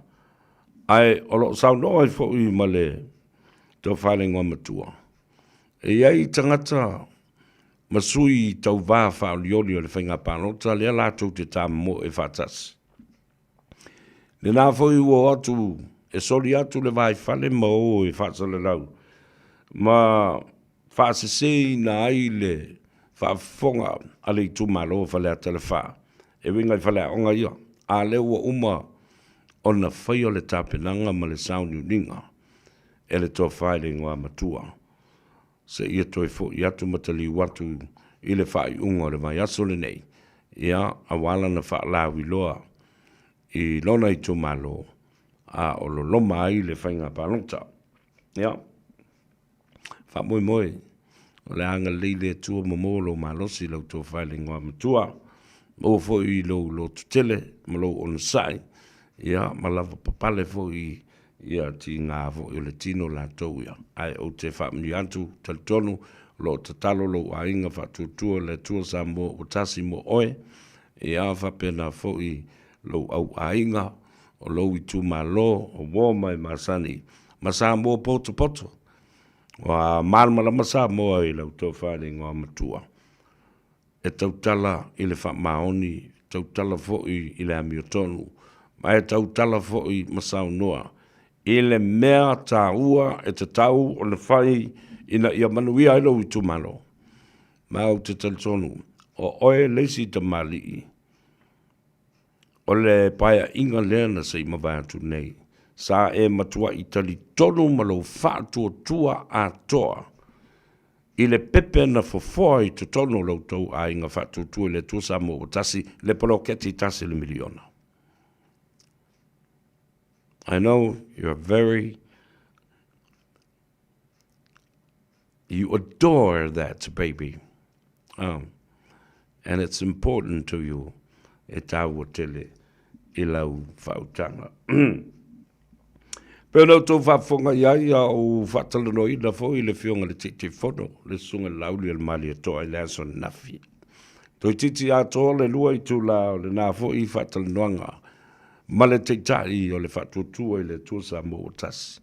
[SPEAKER 10] Ae o lo o saunoa ai foi ma le Tofa i le Igoa Matua, e i ai tagata ma sui tauva faaolioli o le faiga palota lea latou te tamomoe faatasi. Lena foi ua o atu e soli atu le vaifale ma o e faasalalau ma faaseseina ai le faafofoga a le itumalo o Faleata le 4 e uiga i faleaoga ia, a lea ua uma ona faia le tapenaga ma le sauniuniga e le Tofa i le Igoa Matua seia toe foi atu ma taliu atu i le faaiuga o le vaiaso lenei, ia, aua lana faalauiloa i lona itumalo a o loloma ai le faiga palota. Ia, faamoemoe o le a agalelei le Atua ma maua lou malosi i lau tofa i le igoa matua, maua foi i lou lototele ma lou onosai, ia, ma lavapapale foi ia tiga foi o le tino latou ia. Ae ou te faamanuia atu, talitonu o lo o tatalo lou aiga faatuatua le Atua Samoa ua tasi mo oe, ia faapena foi lou au aiga, o lou itumalo, o uo ma e masani ma Samoa potopoto. Ua malamalama Samoa i lau tofa i le igoa matua. E tautala i le faamaoni, tautala foi i le amiotonu, ma e tautala foi ma saunoa i le mea taua e tatau ona fai ina ia manuia ai lou itumalo. Ma ou te talitonu, o oe le isi tamalii o le paeaiga lea na se i mavae atu nei, sa e matuai talitonu ma lou faatuatua atoa i le pepe na fofoa i totonu o lo outou aiga faatuatua i le Atua Samoa ua tasi le poloketi tasi le miliona. I know you are very you adore that baby. And it's important to you e tāua tele i lau faautaga. Pei ona outou faafofoga i ai a ou faatalanoaina foi le Afioga i le Taitaifono, le Susuga i le Laauli o le Malietoa i le aso ananafi. Toeitiiti atoa le 2 itula o lena foi faatalanoaga ma le Taitai o le Faatuatua i le Atua Samoa ua Tasi.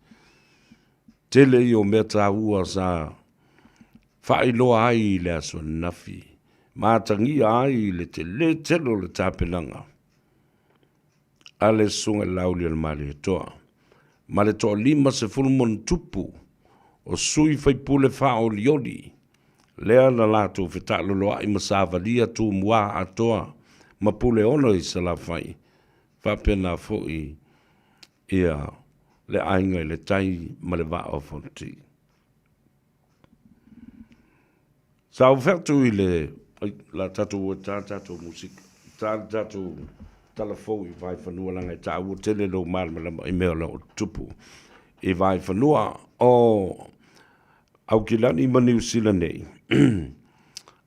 [SPEAKER 10] Tele ia o mea taua sa faailoa ai i le aso ananafi, ma atagia ai le tele tele o le tapenaga a le Susuga i le Laauli o le Malietoa ma le toa-50 ma ona tupu o sui faipule faaolioli lea na latou fetaaloloai ma savalia Tumua atoa ma Puleono i Salafai, faapena foi ia le aiga i le tai ma le vaa o Fonoti. Sa ou fai atu i le, ai, la tatou o e ta le tatou musika, ta le tatou talafou i Vaefanua leaga e taua tele lou malamalama i mea o lo o tutupu. i Vaefanua o Aukilani ma Niu Sila nei.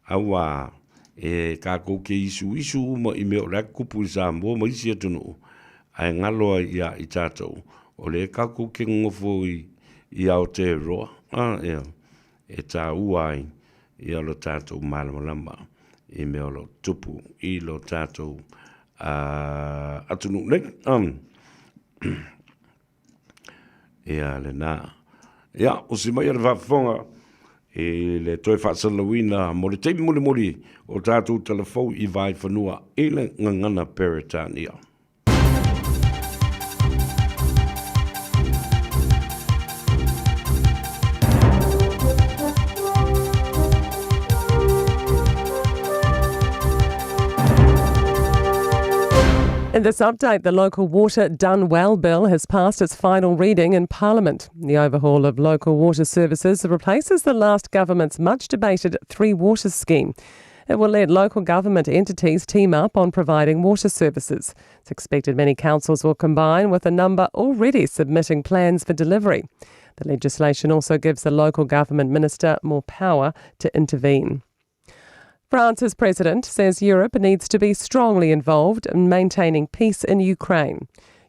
[SPEAKER 10] Auā, e kākou ke isuisu uma i mea o le kupu i Samoa ma isi atunuu, ae galo ai iā i tātou, o lea kākou ke nonofo i, i Aotearoa, a, ea, e tāua ai ia lo tātou malamalama i mea o lo tupu i lo tātou atunuu nei. Ia lena. Ia, usi mai le faafofoga i le toe faasalalauina mo le taimi mulimuli o tātou talafou i Vaefanua i le gagana Peretania.
[SPEAKER 12] In this update, the local water done well bill has passed its final reading in Parliament. The overhaul of local water services replaces the last government's much debated Three Waters scheme. It will let local government entities team up on providing water services. It's expected many councils will combine with a number already submitting plans for delivery. The legislation also gives the local government minister more power to intervene. France's president says Europe needs to be strongly involved in maintaining peace in Ukraine.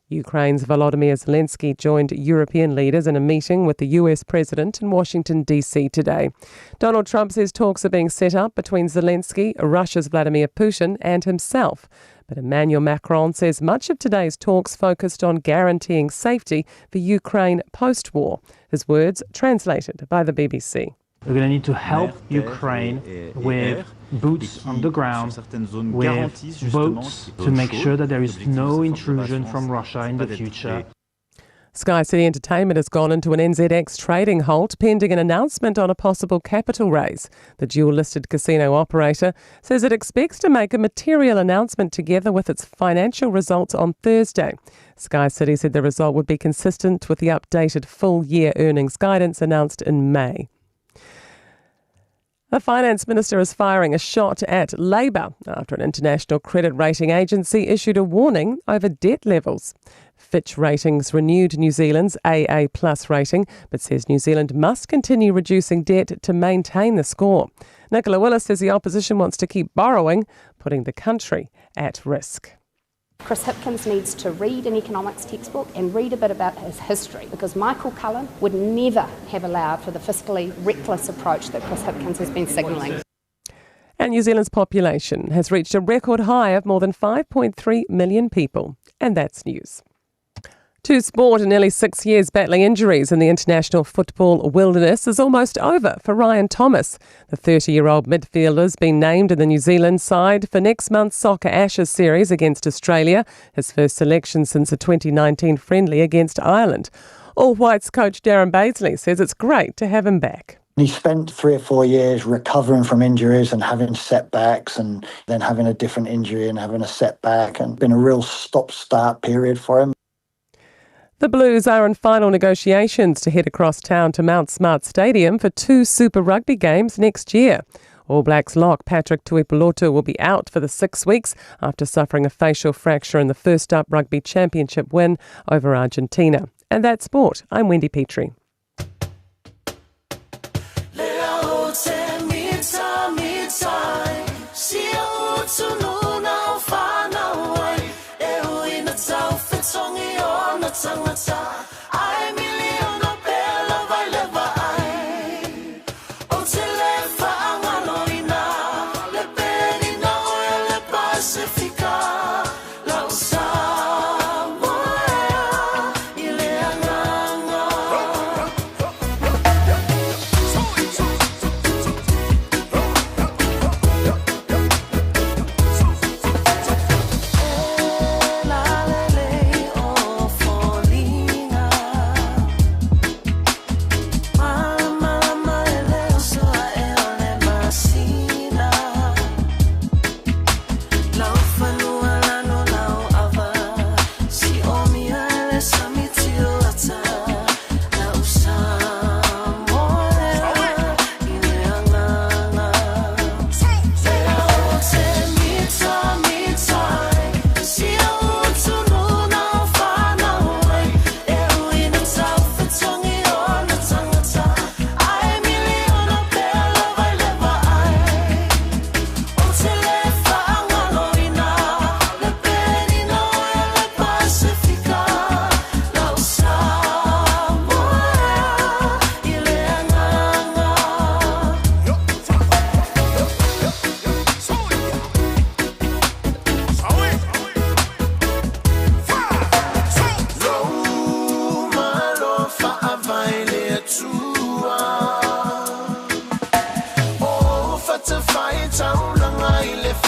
[SPEAKER 12] Ukraine's Volodymyr Zelensky joined European leaders in a meeting with the US president in Washington, D.C. today. Donald Trump says talks are being set up between Zelensky, Russia's Vladimir Putin, and himself. But Emmanuel Macron says much of today's talks focused on guaranteeing safety for Ukraine post war. His words translated by the BBC.
[SPEAKER 13] We're going to need to help Ukraine with boots on the ground, with boats to make sure that there is no intrusion from Russia in the future.
[SPEAKER 12] Sky City Entertainment has gone into an NZX trading halt pending an announcement on a possible capital raise. The dual listed casino operator says it expects to make a material announcement together with its financial results on Thursday. Sky City said the result would be consistent with the updated full year earnings guidance announced in May. The finance minister is firing a shot at Labor after an international credit rating agency issued a warning over debt levels. Fitch Ratings renewed New Zealand's AA plus rating, but says New Zealand must continue reducing debt to maintain the score. Nicola Willis says the opposition wants to keep borrowing, putting the country at risk.
[SPEAKER 14] Chris Hipkins needs to read an economics textbook and read a bit about his history because Michael Cullen would never have allowed for the fiscally reckless approach that Chris Hipkins has been signalling.
[SPEAKER 12] And New Zealand's population has reached a record high of more than 5.3 million people. And that's news. To sport, and nearly 6 years battling injuries in the international football wilderness is almost over for Ryan Thomas. The 30 year old midfielder's been named in the New Zealand side for next month's Soccer Ashes series against Australia, his first selection since the 2019 friendly against Ireland. All Whites coach Darren Bazeley says it's great to have him back.
[SPEAKER 15] He spent three or four years recovering from injuries and having setbacks and then having a different injury and having a setback and been a real stop start period for him.
[SPEAKER 12] The Blues are in final negotiations to head across town to Mount Smart Stadium for two Super Rugby games next year. All Blacks lock Patrick Tuipulotu will be out for the six weeks after suffering a facial fracture in the first up Rugby Championship win over Argentina. And that's sport. I'm Wendy Petrie.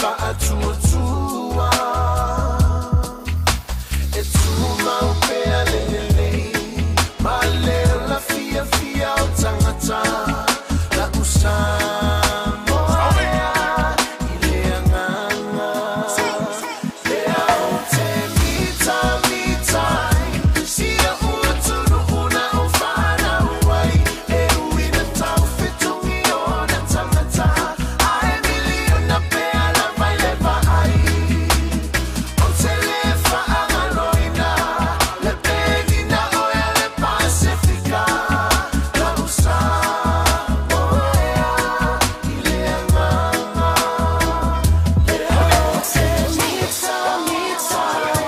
[SPEAKER 9] faatuatua. E tumau pea le lelei ma le ola fiafia o tagata. La'u Samoa ea i le agaga. Lea ou te mitamita ai, si o'u atunuu na ou fanau ai. E ui ina taufetogi ona tagata, ae miliona pea lava i le vaai. Ou te lē faagaloina le penina o ea le Pasefika. La'u Samoa ea i le agaga. Lea ou te mitamita ai,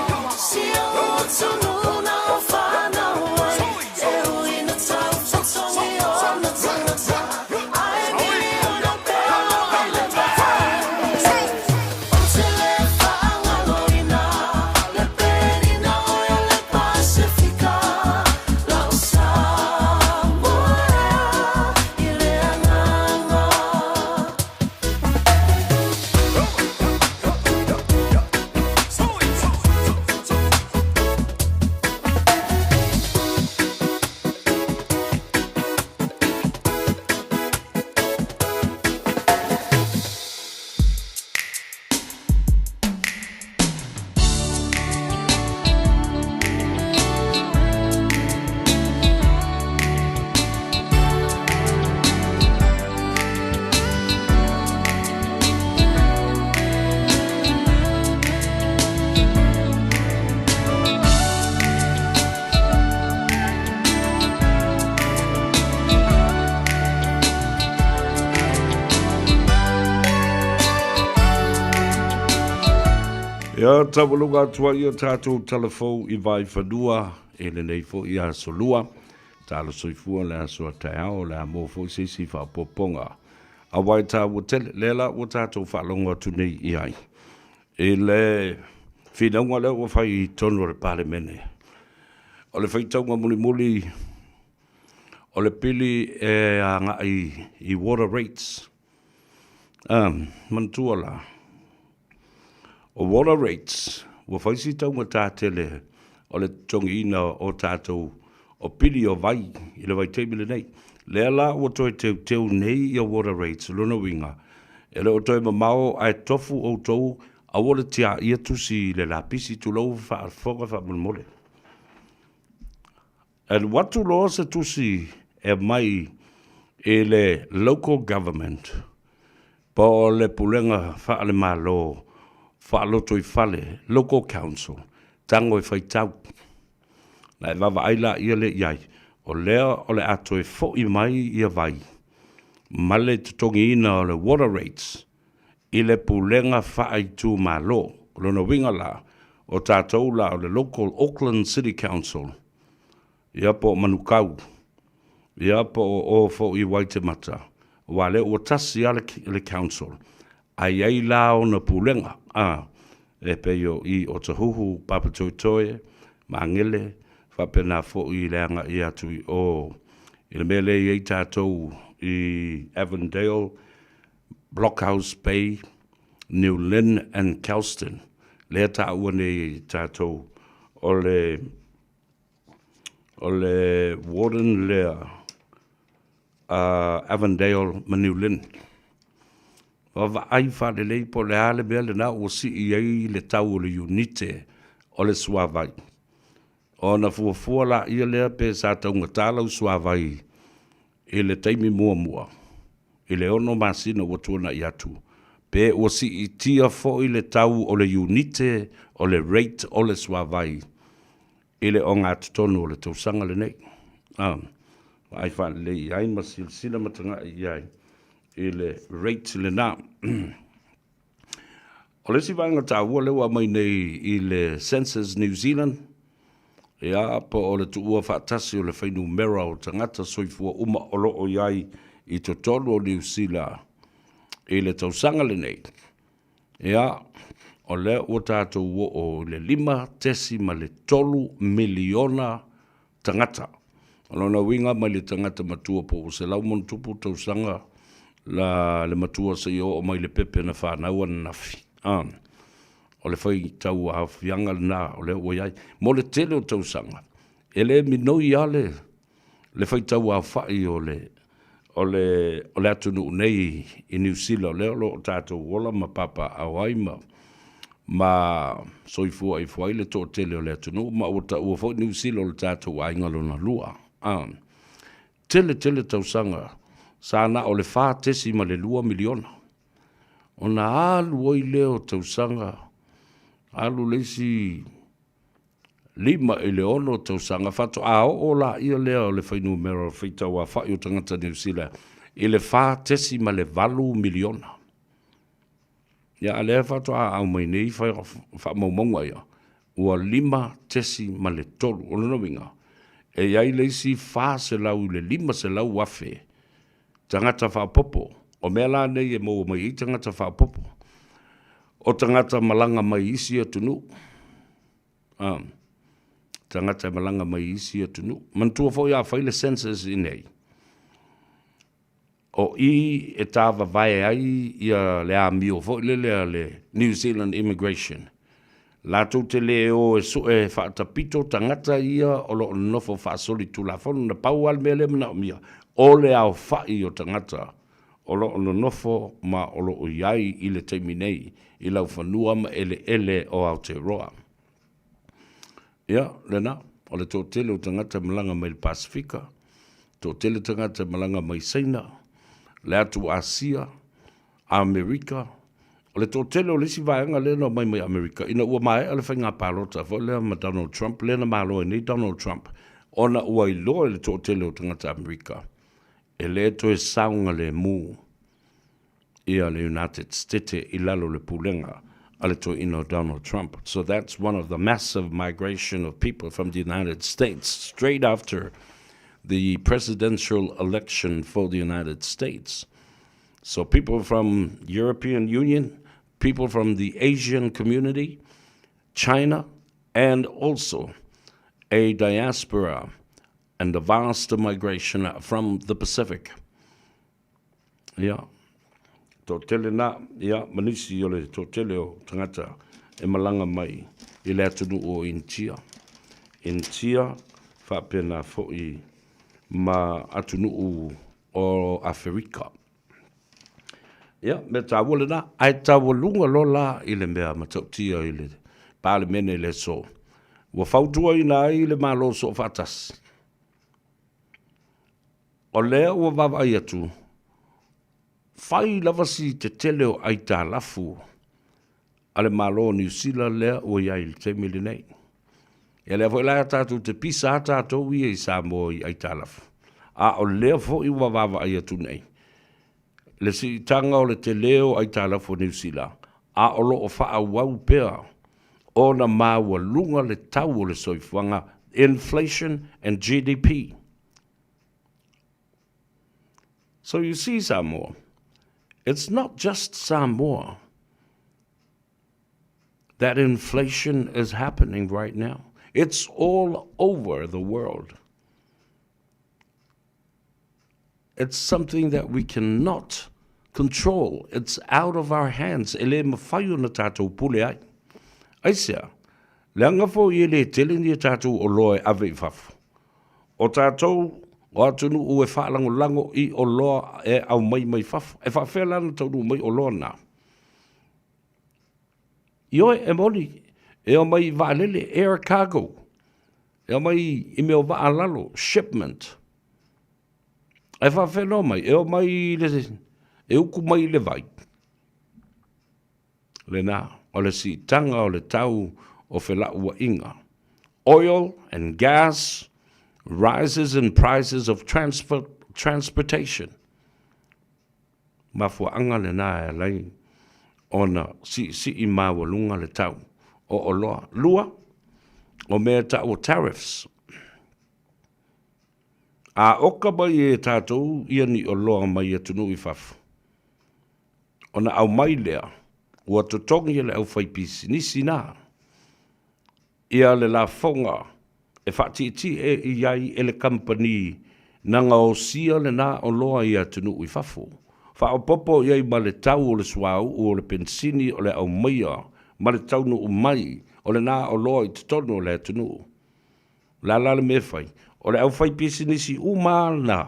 [SPEAKER 9] si o'u atunuu na ou fanau ai. E ui ina taufetogi ona tagata, ae miliona pea lava i le vaai. Ou te lē faagaloina le penina o ea le Pasefika. La'u Samoa ea i le agaga.
[SPEAKER 10] Ia taualuga atu ai o tatou talafou i Vaifanua i lenei foi aso lua. Talo soifua le aso a taeao o le a maua foi se isi faaopoopoga aua e taua tele lea la ua tatou faalogo atu nei i ai i le finauga lea ua fai i totonu o le Palemene. O le faitauga mulimuli o le pili e agai i water rates. Manatua la, o water rates ua fai si taugata tele o le totogiina o tatou o pili o vai i le vaitaimi lenei. Lea la ua toe teuteu nei ia water rates, o lona uiga, e le o toe mamao ae tofu outou aua le tiaia tusi i le lapisi tulou faafofoga faamolemole. E alu atu loa se tusi e aumai i le local government po o le pulega faale-Malo faalotoifale, local council, tago e faitau. Na e vaavaai laia lea i ai, o lea o le a toe foi mai ia vai ma le totogiina o le water rates i le pulega faaitumalo. O lona uiga la, o tatou la o le local Auckland City Council, ia po o Manukau, ia po o o foi i Waitemata, aua lea ua tasi lava le council, ae i ai la ona pulega, a, e pei o i Otahuhu, Papatoetoe, Magele, faapena foi i le agai atu i o i le mea lea e i ai tatou i Avondale, Blockhouse Bay, New Lynn and Kelston, lea taua nei e tatou o le o le warden lea a Avondale ma New Lynn. Vaavaai faalelei po o le a le mea lena ua sii ai le tau o le iunite o le suavai. Ona fuafua laia lea pe sa taugata lau suavai i le taimi muamua, i le 6 masina ua tuanai atu, pe ua siitia foi le tau o le iunite o le rate o le suavai i le ogatotonu o le tausaga lenei. A, vaai faalelei i ai ma silasila ma tagai i ai i le rate lena. O le isi vaega taua lea ua aumai nei i le Census New Zealand, ia, po o le tuua faatasi o le fuainumera o tagata soifua uma o lo o i ai i totonu o Niu Sila i le tausaga lenei, ia, o lea ua tatou oo i le 5.3 miliona tagata. O lona uiga mai le tagata matua po ua 100 ma ona tupu tausaga la le matua seia oo mai le pepe na fanau ananafi. A, o le faitau aafiaga lena o lea ua i ai. Mo le tele o tausaga, e le minoi lava le, le faitau aofai o le, o le, o le atunuu nei i Niu Sila o lea o lo o tatou ola ma papaaao ai ma, ma soifua ifo ai le toatele o le atunuu, ma ua taua foi Niu Sila o le tatou aiga lona lua. A, tele tele tausaga sa na o le 4.2 miliona. Ona alu ai lea o tausaga, alu le isi 5 i le 6 tausaga, faatoa oo laia lea o le fuainumera o le faitauaofai o tagata Niu Sila i le 4.8 miliona. Ia, a lea faatoa aumai nei faamaumauga ia, ua 5.3. O lona uiga, e i ai le isi 400 i le 500 afe tagata faaopoopo. O mea la nei e maua mai ai tagata faaopoopo, o tagata malaga mai isi atunuu, a, tagata e malaga mai isi atunuu. Manatua foi a fai le census i inei, O i e tāvavae ai ia le amio foi lele a le New Zealand Immigration, latou te le o e sue faatapito tagata ia o lo o nonofo faasolitulafono. Na pau lava le mea lea e manaomia, o le aofai o tagata o lo o nonofo ma o lo o i ai i le taimi nei i laufanua ma eleele o Aotearoa. Ia, lena, o le toatele o tagata e malaga mai le Pasefika, toatele tagata e malaga mai Saina, le atu Asia, Amerika. O le toatele o le isi vaega lea na omai mai Amerika, ina ua maea le faiga palota foi lea ma Donald Trump, lea na malo ai nei Donald Trump, ona ua iloa e le toatele o tagata Amerika, e le toe saogalemu ia le United Stete i lalo o le pulega a le toeaina o Donald Trump. So that's one of the massive migration of people from the United States straight after the presidential election for the United States. So people from European Union, people from the Asian community, China, and also a diaspora and a vast migration from the Pacific. Ia, toatele na, ia, ma nisi o le toatele o tagata e malaga mai i le atunuu o Initia. Initia, faapena foi ma atunuu o Aferika. Ia, mea taua lena, ae taualuga loa la i le mea matautia i le Palemene i le aso, ua fautuaina ai le Malo Soofaatasi. O lea ua vaavaai atu, fai lava si tetele o aitalafu a le Malo o Niu Sila lea ua i ai i le taimi lenei. Ia lea foi la tatou te pisa lava tatou ia i Samoa i aitalafu, a o lea foi ua vaavaai atu nei le siitaga o le tele o aitalafu a Niu Sila, a o lo o faaauau pea ona maualuga le tau o le soifuaga, inflation and GDP. So you see Samoa, it's not just Samoa that inflation is happening right now. It's all over the world. It's something that we cannot control. It's out of our hands. E le mawhai ona tātou pule ai. Aisea, leaga foi e le tele ni a tātou oloa e ave i fafo. O tātou, o atunuu e faalagolago i oloa e aumai mai fafo. E faafefea la ona taunuu mai oloa na? Ioe, e moni, e omai i vaalele, air cargo. E omai i mea o vaa lalo, shipment. Ae faafefea ona omai? E omai i le, e uku mai i le vai. Lena, o le siitaga o le tau o felauaiga. Oil and gas rises in prices of transfer, transportation. Mafuaaga lena e ala ai ona siisii maualuga le tau o oloa. Lua, o mea e taua tariffs. A oka mai e tatou ia ni oloa mai atunuu i fafo, ona aumai lea ua totogi e le aufaipisinisi na ia le lafoga e faatietie i ai e le kamupani na gaosia lena oloa i atunuu i fafo. Faaopoopo i ai ma le tau o le suauu, o le penisini, o le aumaia ma le taunuu mai o lena oloa i totonu o le atunuu. O le a la le mea e fai? O le aufaipisinisi uma lava na,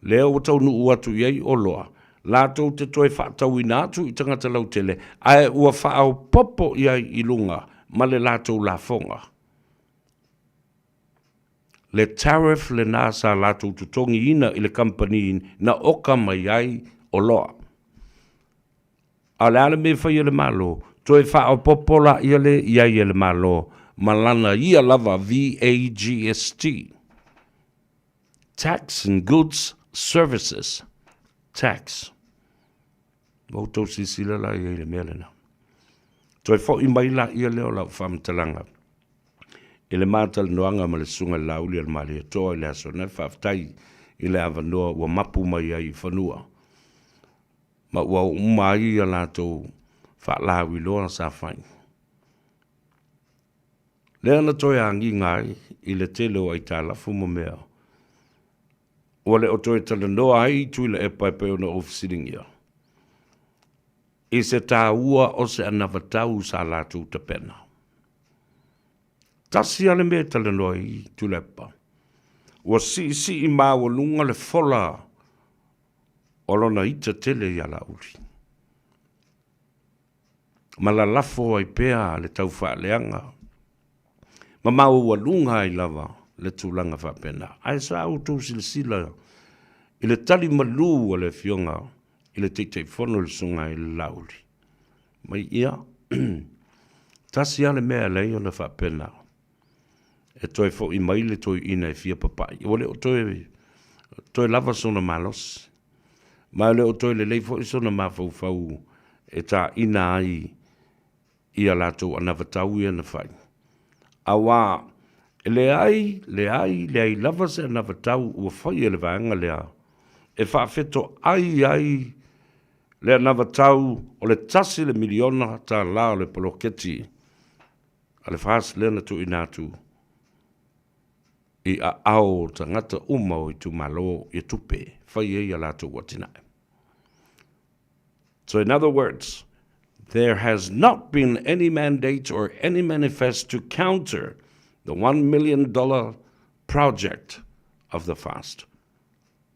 [SPEAKER 10] lea ua taunuu atu i ai oloa, latou te toe faatauina atu i tagata lautele, ae ua faaopoopo i ai i luga ma le latou lafoga. Le tariff lena sa latou totogiina i le kamupani na oka mai ai oloa. A o le a le mea e fai e le Malo? Toe faaopoopo laia lea i ai e le Malo ma lana ia lava VAGST, Tax and Goods Services Tax. Ua outou silasila la i ai i le mea lena. Toe foi mai laia lea o lau faamatalaga i le ma talanoaga ma le Susuga i le Laauli a le Malietoa i le aso nei. Faafetai i le avanoa ua mapu mai ai i fanua ma ua uma ai a latou faalauiloa sa fai. Lea na toe agiga ai i le tele o aitalafu ma mea ua le o toe talanoa ai Tuilaepa e pei ona ou fesiligia i se taua o se anavatau sa latou tapena. Tasi lava le mea e talanoa ai Tuilaepa, ua siisii maualuga le fola o lona ita tele ia Laauli, ma lalafo ai pea le taufaaleaga ma maualuga ai lava le tulaga faapena. Ae sa outou silasila i le tali malu a le Afioga i le Taitaifono le Susuga i le Laauli mai ia, tasi lava le mea e ala ai ona faapena, e toe foi mai le toeaina e fia papai, ua le o toe, toe lava sona malosi, ma e le o toe lelei foi sona mafaufau e taina ai i a latou anavatau ia na fai. Auā, e leai, leai, leai lava se anavatau ua fai e le vaega lea e faafetoai ai le anavatau o le $1 le miliona o le poloketi a le FAST lea na tuuina atu i aao o tagata uma o itumalo ia tupe e fai ai a latou atinae. So in other words, there has not been any mandate or any manifest to counter the $1 million project of the FAST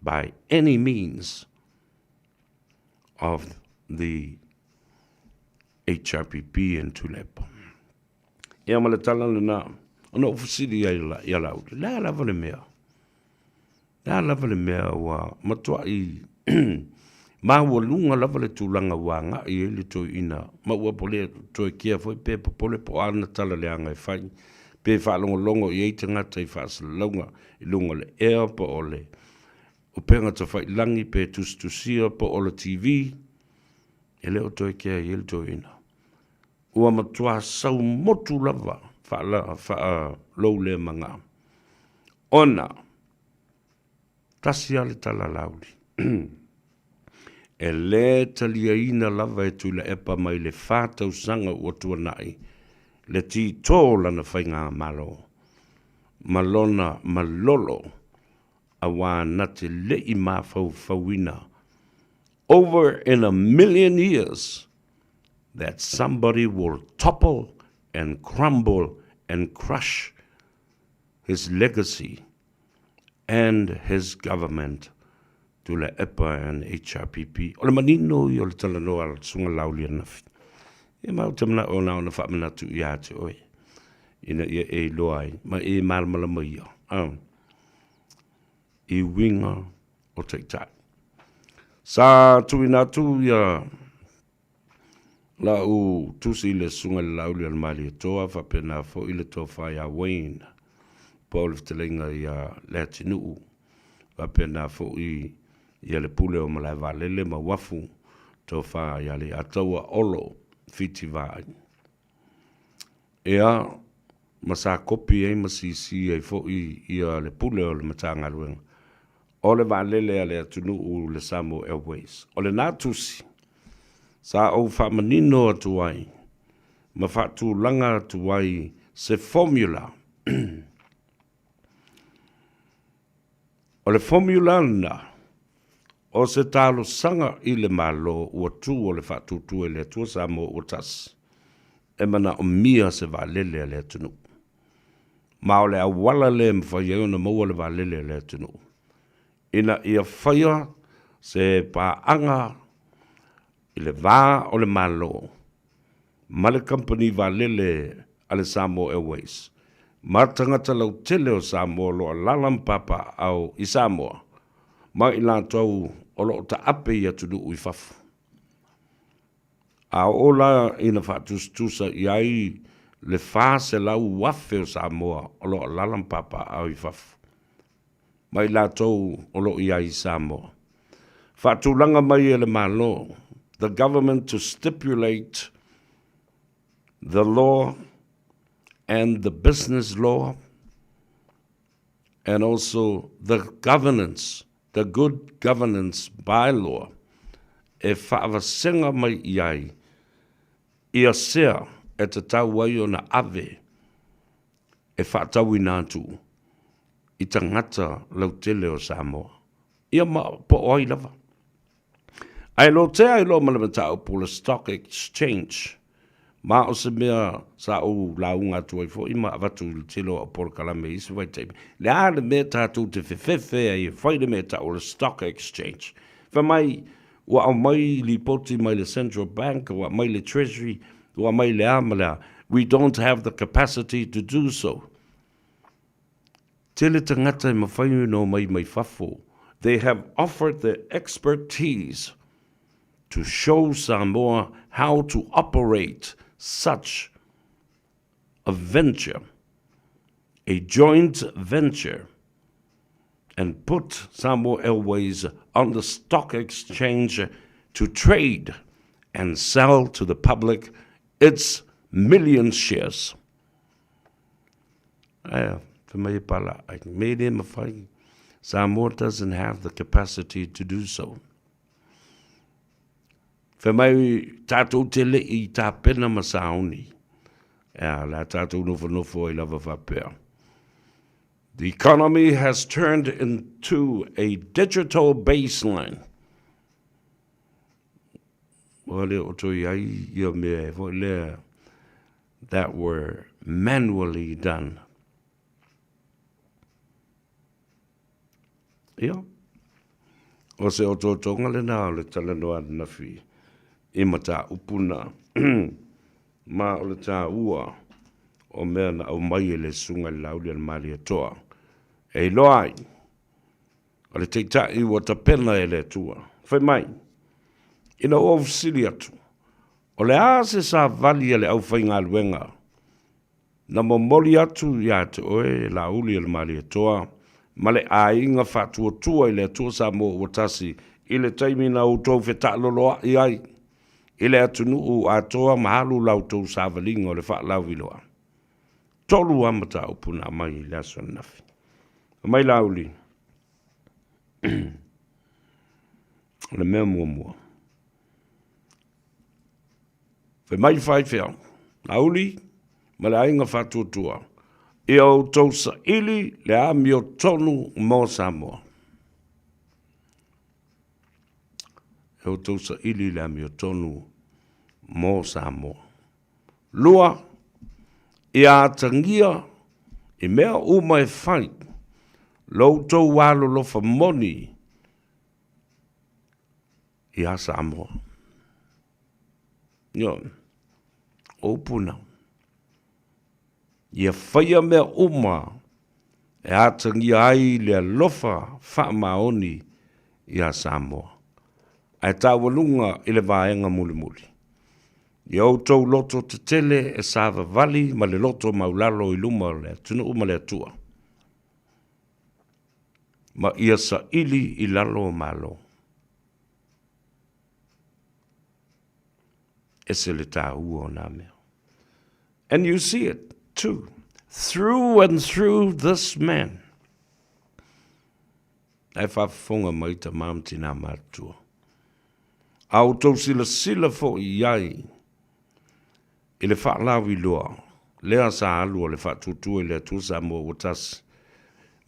[SPEAKER 10] by any means of the HRPP and Tuilaepa. Ia ma le tala lena, ona ou fesili ai ia Laauli, le a lava le mea? Le a lava le mea ua matuai maualuga lava le tulaga ua agai ai le toeaina ma ua pole toe kea foi pe popole po o a na tala leaga e fai, pe faalogologo i ai tagata i faasalalauga i luga o le ea po o le upega tafailagi pe tusitusia po o le TV, e le o toe kea i ai le toeaina. Ua matua sau motu lava faa-loulemaga ona tasi lava le tala Laauli. E le taliaina lava e Tuilaepa mai le fa tausaga ua tuanai le tito o lana faigamalo ma lona malolo auā na te le i mafaufauina over in a million years that somebody will topple and crumble and crush his legacy and his government Tuilaepa and HRPP. O le manino ia o le talanoa a le Susuga Laauli ananafi. Ia ma ou te manao na ona faamanatu ia te oe ina ia e iloa ai ma e malamalama ia i uiga o taitai. Sa tuuina atu ia lau tusi i le Susuga i le Laauli a le Malietoa faapena foi le Tofa ia Wayne po o le fetalaiga ia Leatinuu faapena foi ia le Pule o Malaevaalele ma Uafu Tofa ia Leiataua Olo Fiti Vaai. Ea, ma sa kopi ai ma sisi ai foi ia le Pule o le Matagaluega o le Vaalele a le atunuu le Samoa Airways. O lena tusi, sa ou faamanino atu ai ma faatulaga atu ai se formula. O le formula lena, O se talosaga i le Malo ua tu o le Faatuatua i le Atua Samoa ua tasi, e manaomia se vaalele a le atunuu. Ma o le auala lea e mafai ai ona maua le vaalele a le atunuu, ina ia faia se paaga i le va o le Malo ma le kamupani vaalele a le Samoa Airways ma tagata lautele o Samoa o lo o alaala ma papaaao i Samoa ma i latou o lo o taape i atunuu i fafo. A oo la ina faatusatusa i ai le 400,000 o Samoa o lo o alaala ma papaaao i fafo ma i latou o lo o i ai i Samoa, faatulaga mai e le Malo, the government to stipulate the law and the business law and also the governance, the good governance by-law e faavasega mai i ai ia sea e tatau ai ona ave e faatauina atu i tagata lautele o Samoa. Ia ma po o ai lava. Ae lotea ai loa ma le mataupu o le Stock Exchange, ma o se mea sa ou lauga atu ai foi ma avatu i le tele o au polokalame i isi vaitaimi, le a le mea tatou te fefefe ai e fai le mea e tau o le Stock Exchange. Fai mai, ua aumai lipoti mai le Central Bank, ua aumai le Treasury, ua aumai le a ma le a. We don't have the capacity to do so. Tele tagata e mafai ona omai mai fafo, they have offered their expertise to show Samoa how to operate such a venture, a joint venture and put Samoa Airways on the stock exchange to trade and sell to the public its million shares. Ae, fai mai e pala, ai, me le mawhai. Samoa doesn't have the capacity to do so. Fai mai tātou te le'i i tāpena ma saoni. Ea, la tātou nofonofo ai lava whapea. The economy has turned into a digital baseline. Ua le o toi ai ia mea e foi lea that were manually done. Ia, o se otootoga lena o le talanoa ananafi i mataupu na, ma o le taua o mea na aumai e le Susuga i le Laauli a le Malietoa, e iloa ai, o le Taitai ua tapena e le Atua. Fai mai, ina ua ou fesili atu, o le a se savali a le aufaigaluega Na momoli atu ia te oe e Laauli o le Malietoa ma le aiga faatuatua i le Atua Samoa ua tasi i le taimi na outou fetaaloloai ai i le atunuu atoa ma alu la outou savaliga o le faalauiloa. Tolu lava mataupu na aumai i le aso ananafi. Aumai Laauli. O le mea muamua. Fai mai le faifeau, Auli ma le aiga faatuatua, ia outou saili le amiotonu mo Samoa. Ia outou saili le amiotonu mo Samoa. Lua, ia atagia i mea uma e fai lo outou alolofa moni iā Samoa. Ioe, o upu na. Ia faia mea uma e atagia ai le alofa faamaoni iā Samoa, ae taualuga i le vaega mulimuli. Ia outou loto tetele e savavali ma le loto maulalo i luma o le atunuu ma le Atua, ma ia saili i lalo o Malo. Ese le tāua o nā mea. And you see it too, through and through this man. Ae faafofoga mai tamā ma tinā matutua. A outou silasila foi i ai i le faalauiloa lea sa alu o le faatuatua i le Atua Samoa ua tasi.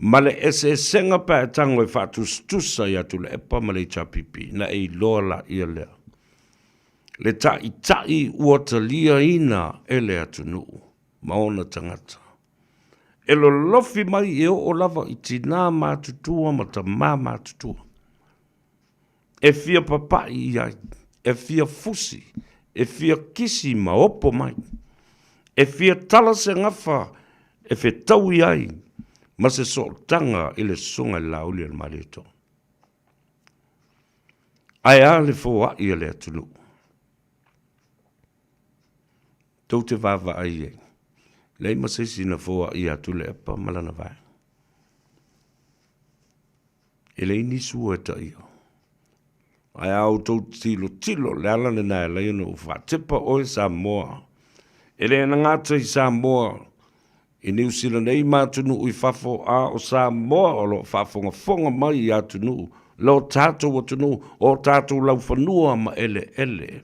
[SPEAKER 10] Ma le eseesega pe a e tago e faatusatusa ia Tuilaepa ma le HRPP, na e iloa laia lea. Le ta'ita'i ua taliaina e le atunuu ma ona tagata. E lolofi mai e oo lava i tinā matutua ma tamā matutua. E fia papa'i i ai, e fia fusi, e fia kisi ma opo mai. E fia tala se gafa e fetaui ai ma se sootaga i le Susuga i le Laauli a le Malietoa. Ae a le foai a le atunuu? Tou te vaavaai i ai, leai ma se isi na foai ia Tuilaepa ma lana vaega. E leai ni sua e taia. Ae a outou tilotilo, le ala lena e alai ona ou faatepa oe Samoa. E le gata i Samoa, i Niu Sila nei ma atunuu i fafo, a o Samoa o lo o faafogafoga mai i atunuu, lo tatou atunuu, o tatou laufanua ma eleele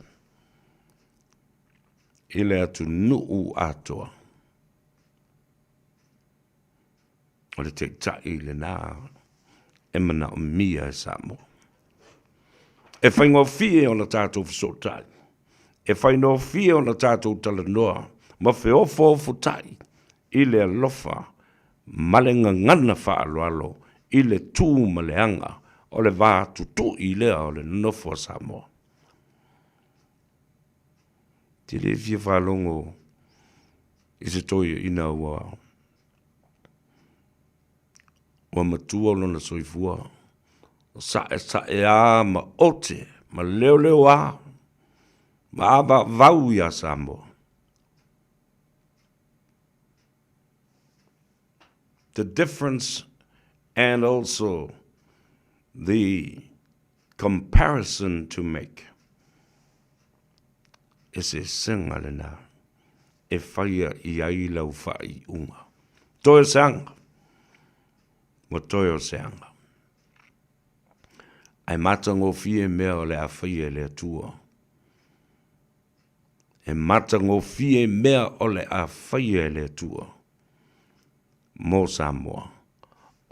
[SPEAKER 10] i le atunuu atoa. O le taitai lena e manaomia e Samoa. E faigofie ona tatou fesootai, e faigofie ona tatou talanoa ma feofoofotai i le alofa ma le gagana faaaloalo i le tu ma le aga o le va tutui lea o le nonofo a Samoa. Te le fia faalogo i se toeaina ua ua matua lona soifua, sa'esa'eā ma ote ma leoleoā ma avaavau iā Samoa. The difference and also the comparison to make. Eseesega lena e faia i ai lau faaiuga. Toe o se aga, ua toe o se aga. Ae matagofie mea o le a faia e le Atua. E matagofie mea o le a faia e le Atua mo Samoa,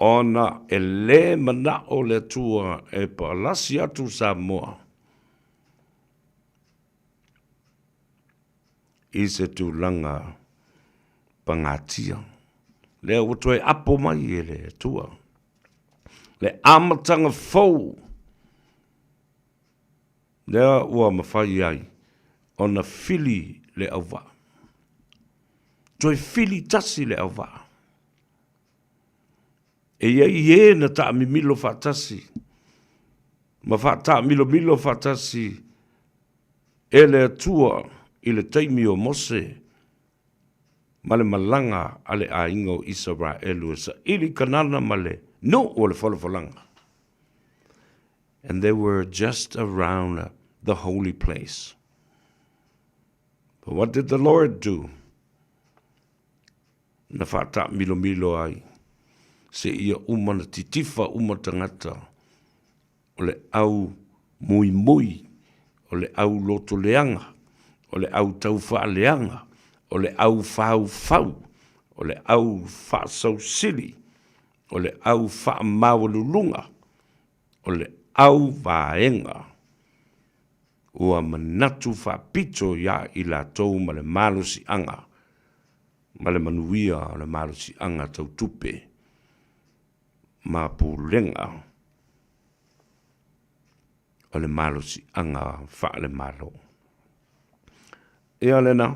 [SPEAKER 10] ona e lē mana'o le Atua e pa'alasi atu Samoa i se tulaga pagatia. Lea ua toe apo mai e le Atua le amataga fou lea ua mafai ai ona fili le auvaa. Toe fili tasi le auvaa. E i ai e na taamimilo faatasi ma faataamilomilo faatasi e le Atua i le taimi o Mose ma le malaga a le aiga o Isaraelu e saili Kanana ma le nuu o le folafolaga. And they were just around the holy place. But what did the Lord do? Na faataamilomilo ai seia uma na titifa uma tagata o le au muimui, o le au lotoleaga, o le au taufaaleaga, o le au faufau, o le au faasausili, o le au faamaualuluga, o le au vaega ua manatu faapito iā i latou ma le malosiaga ma le manuia o le malosiaga tau tupe ma pulega o le malosiaga faale-Malo. Ia lena,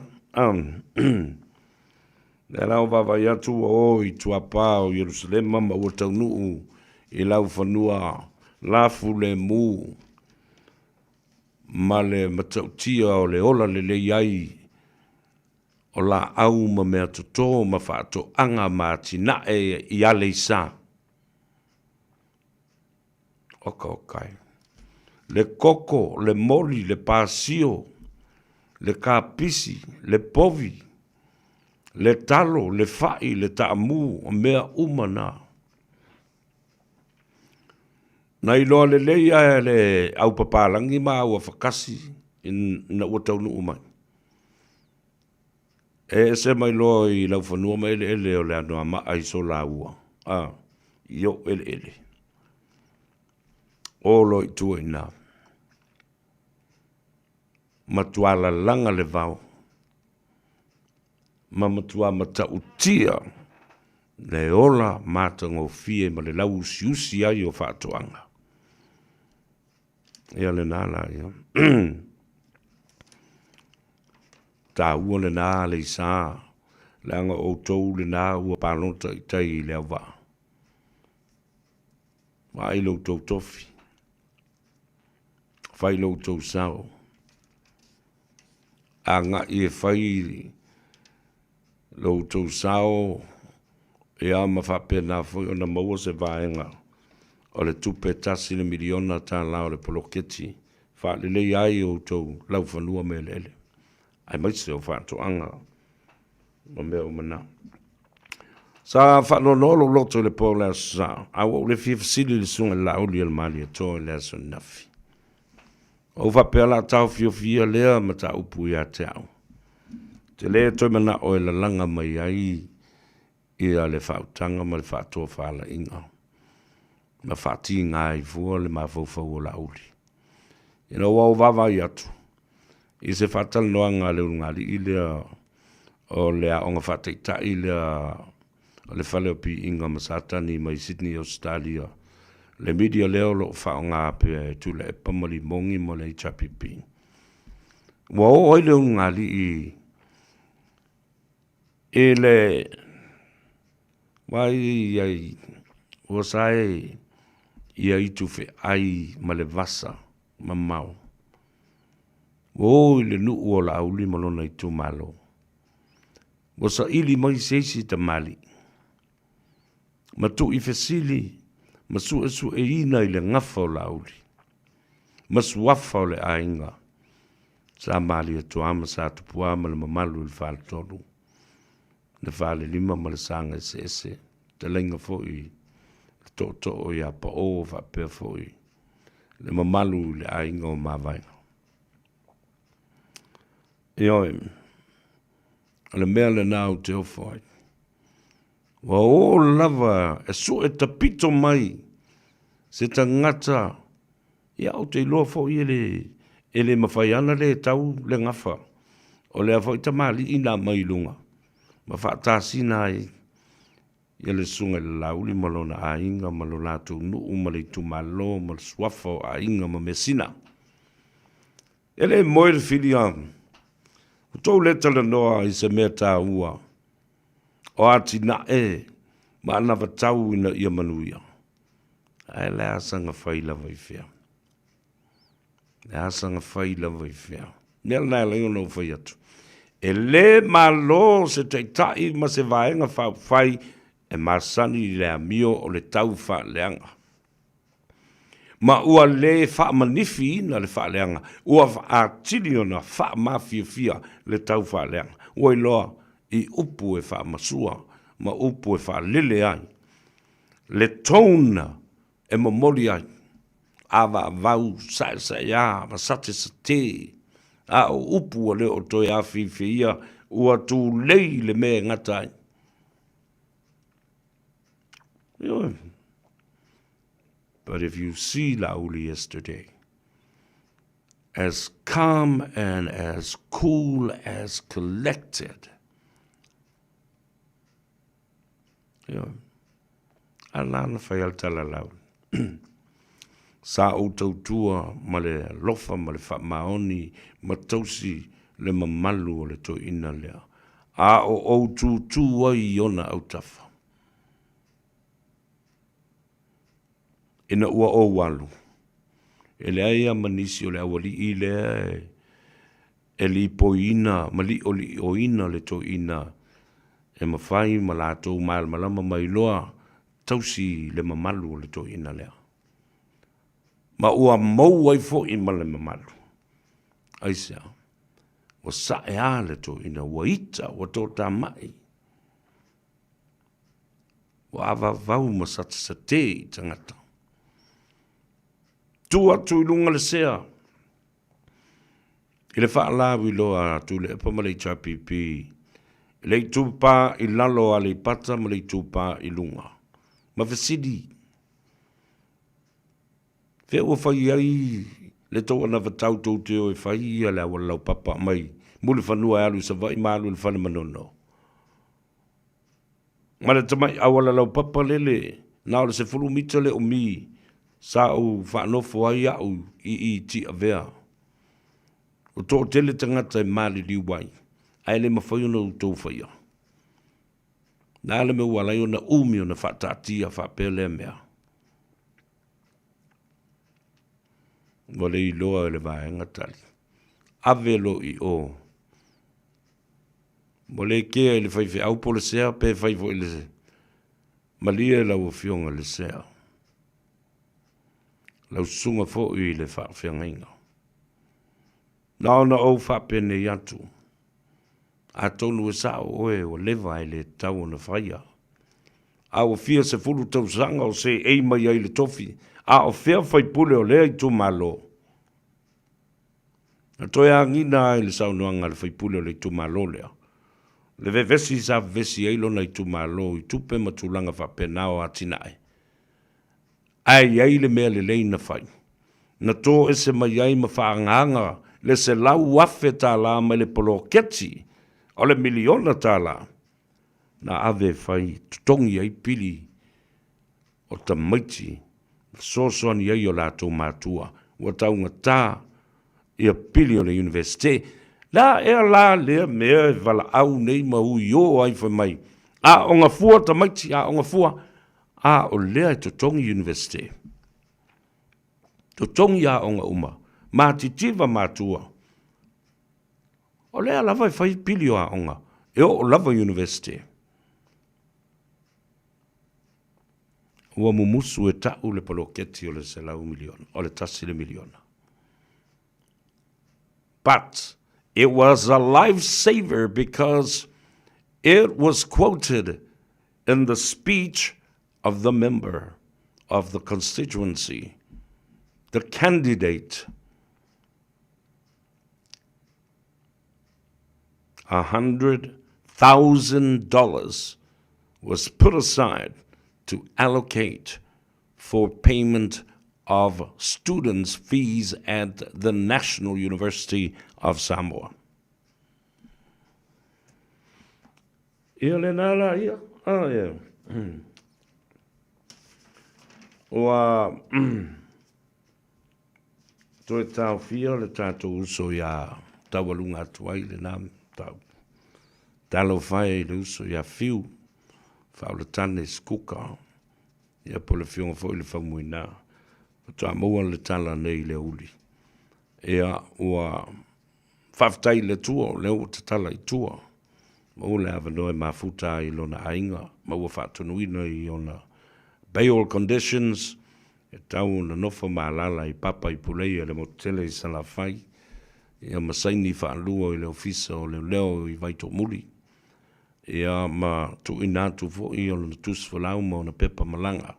[SPEAKER 10] lea la ua vaavaai atu ua o i tuapā o Ierusalema ma ua taunuu i laufanua lafulemu ma le matautia o le ola lelei ai o laau ma meatoto ma faatoaga ma atinae i Aleisa. Oka oka e. Le koko, le moli, le pasio, le kapisi, le povi, le talo, le fa'i, le ta'amu, o mea uma na. Na iloa lelei ae le au papalagi ma au afakasi ina ua taunuu mai. E ese mai loa i laufanua ma eleele o le Anoamaa i Solaua, a. i ou eleele. O loa i tua i ina. Matua lalaga le vao ma matua matautia le ola matagofie ma le lauusiusi ai o faatoaga. Ia lena la ia. Taua lena Aleisa, leaga o outou lena ua palota i tai i le auvaa. Vaai lo outou tofi, fai lo outou sao, agai e fai lo outou sao ia ma faapena foi ona maua se vaega o le tupe $1 miliona o le poloketi faaleleia ai outou laufanua ma eleele aemaise o faatoaga ma mea uma na. Sa faanoanoa lou loto i le po o le Aso Sa, a ua ou le fia fesili i le Susuga i le Laauli o le Malietoa i le aso ananafi. Ua ou faapea o le a taofiofia lea mataupu ia te au. Ou te le toe manao e lalaga mai ai ia le faautaga ma le faatofalaiga ma faatiga ai fua le mafaufau o Laauli. Ina ua ou vaavaai atu i se faatalanoaga a le ulugalii lea o le aoga faataitai lea o le Fale o Piiga ma Satani mai Sydney, Ausetalia, le media lea o lo o faaaoga pea e Tuilaepa ma Limogi ma le HRPP. Ua oo ai le ulugalii i le vaai ai ua sae ia itu feai ma le vasa mamao. Ua o i le nuu o Laauli ma lona itumalo. Ua saili mai se isi tamalii ma tuuifesili ma suesueina i le gafa o Laauli ma suafa o le aiga Sa Malietoa ma Sa Tupua ma le mamalu i le faletolu, le falelima ma le saga eseese, fetalaiga foi i le tootoo ia Pao faapea foi le mamalu i le aiga o Mavaega. Ioe, o le mea lena ou te ofo ai. Ua oo lava e sue tapito mai se tagata, ia ou te iloa foi e le, e le mafai ana le tau le gafa o lea foi tamalii na aumai i luga ma faatasina ai ia le susuga i le Laauli ma lona aiga ma lo latou nuu ma le itumalo ma le suafa o aiga ma Measina. E le moe le fili a outou le talanoa i se mea taua o atinae ma anavatau ina ia manuia. Ae le a saga fai lava i fea? Le a saga fai lava i fea? Mea lena e ala ai ona ou fai atu. E le malo se taitai ma se vaega faaupufai e masani i le amio o le tau faaleaga. Ma ua le faamanifiina le faaleaga, ua atili ona faamafiafia le tau faaleaga. Ua iloa i upu e faamasua ma upu e faalele ai le tone e momoli ai, avaavau, saesaea ma satesate, a o upu ua le o toe afiafiaia ua tulei le mea e gata ai. Ioe. But if you see Laauli yesterday, as calm and as cool as collected, ioe, a la na fai a le tala Laauli. Sa ou tautua ma le alofa ma le faamaoni ma tausi le mamalu o le toeaina lea, a o ou tutū ai i ona autafa. Ina ua ou alu, e leai lava ma nisi o le aualii lea e lipoiina ma liʻoliʻoina le toeaina e mafai ma latou malamalama ma iloa tausi le mamalu o le toeaina lea. Ma ua mou ai foi ma le mamalu. Aisea? Ua sae a le toeaina, ua ita, ua toatamai. Ua avavau ma satesate i tagata. Tu atu i luga le sea i le faalauiloa a Tuilaepa ma le HRPP i le itupa i lalo o Aleipata ma le itupa i luga. Ma fesili, Fea ua fai ai le tou anavatau tou te o e fai ia le auala laupapa mai Mulifanua e alu i Savaii ma alu i le Fale Manono? Ma le tamai auala laupapa lele na o le 10 mita le umi sa ou faanofo ai au i i Tiavea. Ua toatele tagata e maliliu ai, ae le mafai ona outou faia. Le a le mea ua ala ai ona umi ona faataatia faapea lea mea? Ua le iloa e le vaega tali. Ave loa i o. Ua le kea i le faifeau po o le sea pe fai foi i le malie lau afioga i le sea. Lau susuga foi i le faafeagaiga. Na ona ou faapenei atu, atonu e sao oe ua leva ae le tatau ona faia. A ua fia 10 tausaga o seei mai ai le tofi, a o fea faipule o lea itumalo? Na toe agiga ai le saunoaga a le faipule o le itumalo lea, le vevesi sa vevesi ai lona itumalo i tupe ma tulaga faapena o atinae. Ae i ai le mea lelei na fai. Na tō ese mai ai ma faaagaaga le $100,000 mai le poloketi o le miliona tala na ave e fai totogi ai pili o tamaiti ma fesoasoani ai i o latou matua ua taugata ia pili o le Iunivesite. Le a ea la lea mea e valaau nei ma uio ai fai mai, aoga fua tamaiti, aoga fua, a o lea e totogi Iunivesite. Totogi aoga uma, matitiva matua. O lea lava e fai pili o aoga, e oo lava i Iunivesite. Ua mumusu e ta'u le poloketi o le $100 miliona, o le $1 miliona. But it was a life saver because it was quoted in the speech of the member of the constituency, the candidate. $100,000 was put aside to allocate for payment of students' fees at the National University of Samoa. Ia lena la ia. Ah, ia. Ua toe taofia le tatou uso ia taualuga atu ai lena tau. Talofa e i le uso ia Fiu, Faaolatane Sikuka, ia po o le afioga foi i le Faumuina. Faatoa maua le tala nei i le aoauli. Ia, ua faafetai i le Atua o lea ua tatala i tua. Maua le avanoa e mafuta ai i lona aiga, ma ua faatonuina i ona bail conditions, e tau ona nofo ma alaala i Papa i Puleia i le motu tele i Salafai, ia ma saini faalua i le Ofisa o Leoleo i Vaitoomuli, ia ma tuuina atu foi o lona tusi folau ma ona pepa malaga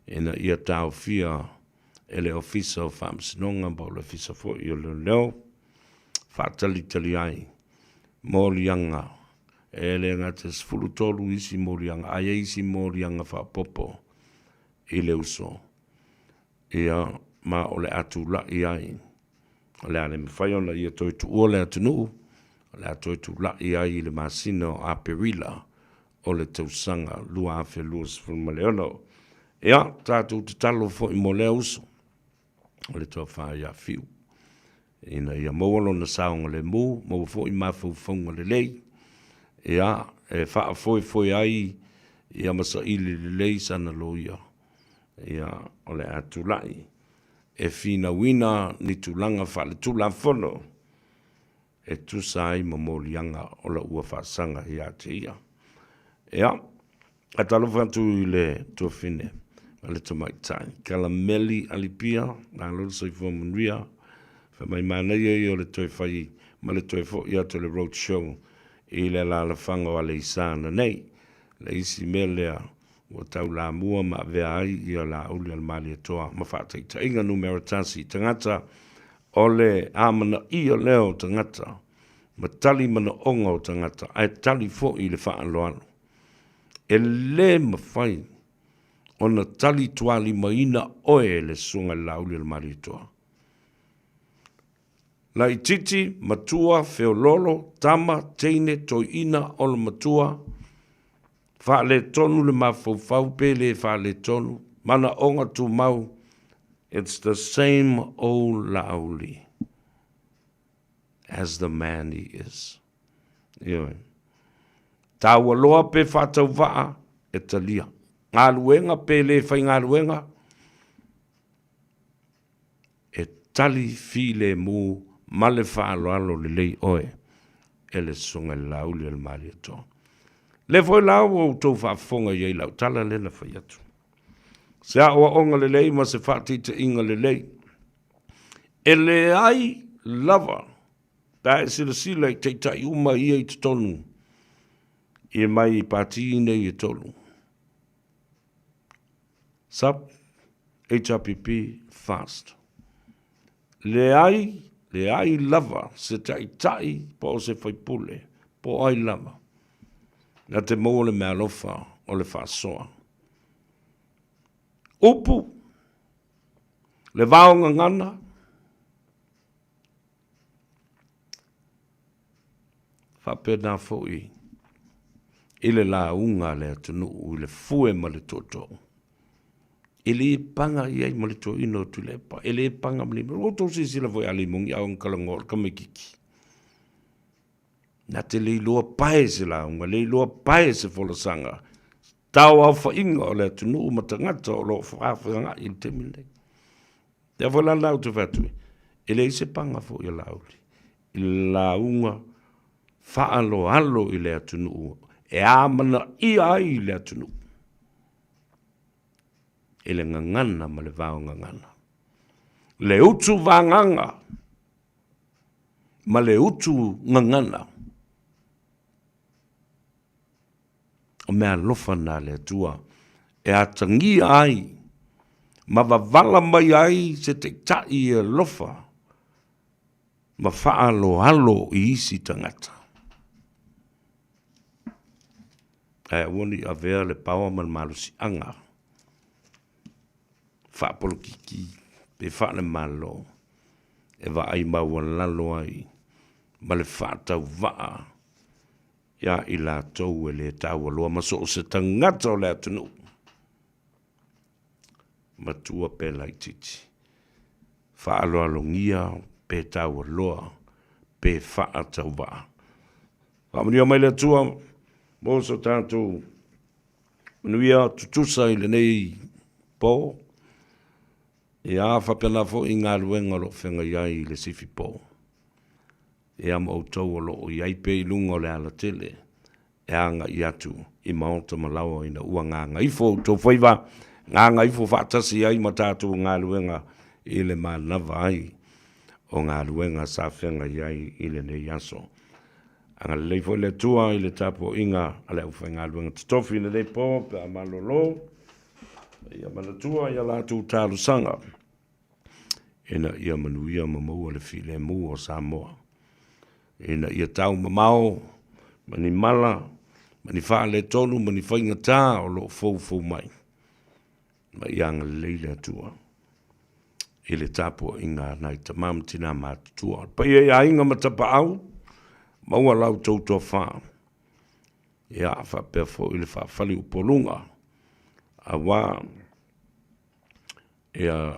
[SPEAKER 10] ina ia taofia e le Ofisa o Faamasinoga po o le Ofisa foi o Leoleo faatalitali ai moliaga e le gata e 13 isi moliaga ae i ai isi moliaga faaopoopo i le uso ia ma o le a tulai ai o le a le mafai ona ia toe tuua le atunuu o le a toe tulai ai i le masina o Aperila o le tausaga 2026. Ia, tatou tatalo foi mo lea uso o le toafa ia Fiu, ina ia maua lona saogalemu, maua foi mafaufauga lelei, ia, e faafoefoe ai ia ma saili lelei sana loia, ia, o le a tulai e finauina ni tulaga faaletulafono e tusa ai ma moliaga o la ua faasaga ia te ia. Ia, a talofa atu i le tuafine ma le tamaitai, Kalameli Alipia, malo le soifua manuia, fai mai manaia ia o le toe fai ma le toe foi atu o le road show i le alaalafaga o Aleisa ananei. Le isi mea lea ua taulamua ma avea ai ia Laauli a le Malietoa ma faataitaiga numera tasi i tagata O le amanaia lea o tagata ma tali manaoga o tagata, ae tali foi i le faaaloalo. E le mafai ona talitualimaina oe e le Susuga i le Laauli o le Malietoa. Laititi, matua, feololo, tama, teine, toeaina, olo matua, faaletonu le mafaufau pe le faaletonu, manaoga tumau, it's the same old Laauli as the man he is. Ioe. Taua loa pe faatauvaa, e talia. Galuega pe le faigaluega, e tali filemu ma le faaaloalo lelei oe e le Susuga i le Laauli o le Malietoa. Lea foi la ua outou faafofoga i ai i lau tala lea na fai atu. Se aoaoga lelei ma se faataitaiga lelei. E leai lava pe a e silasila i taitai uma ia i totonu i mai pati nei e tolu. Sub, HRPP, Fast. Leai, leai lava se taitai po o se faipule, po o ai lava, na te maua le meaalofa o le faasoa. Upu, le vao gagana, Faapena foi i le lauga a le atunuu i le fue ma le tootoo. E le paga i ai ma le toeaina o Tuilaepa, e le paga ma le mea. Ua outou silasila foi a Limoni a o talanoa o le tamaitiiti. Na te le iloa pae se lauga, le iloa pae se folasaga, tauaofaiga o le atunuu ma tagata o lo o faafeagai i le taimi lenei. Lea foi la la ou te fai atu ai, e leai se paga foi a Laauli i le lauga faaaloalo i le atunuu e amanaia ai le atunuu i le gagana ma le vaogagana, le utu vagaga ma le utu gagana. O mea alofa na le Atua e atagia ai ma wavala mai ai se taitai e alofa ma faaaloalo i isi tagata. Ae aua ne i avea le paoa ma le malosiaga faapolokiki pe faalemalo e vaai maualalo ai ma le faatauvaa ia i latou e le taualoa ma so o se tagata o le atunuu, matua pe laitiiti, faaaloalogia pe taualoa pe faatauvaa. Faamanuia mai le Atua mo so tatou manuia tutusa i lenei po, ia faapena foi i galuega o lo o feagai ai i le sifi po. Ia ma outou o lo o i ai pea i luga o le alatele e agai atu i maota ma laoa ina ua gagaifo outou faiva, gagaifo faatasi ai ma tatou galuega i le manava ai o galuega sa feagai ai i lenei aso. Agalelei foi le Atua i le tapuaiga a le aufaigaluega totofi i lenei po pe a malolo, ia manatua i a latou talosaga. ina ia manuia ma maua le filemu o Samoa, ina ia taumamao ma ni mala ma ni faaletonu ma ni faigata o lo o foufou mai, ma ia agalelei le Atua i le tapuaiga a nai tama ma tina matutua. O le paia i aiga ma tapaau, maua la outou tofa, ia faapea foi le faafaliupoluga, aua ia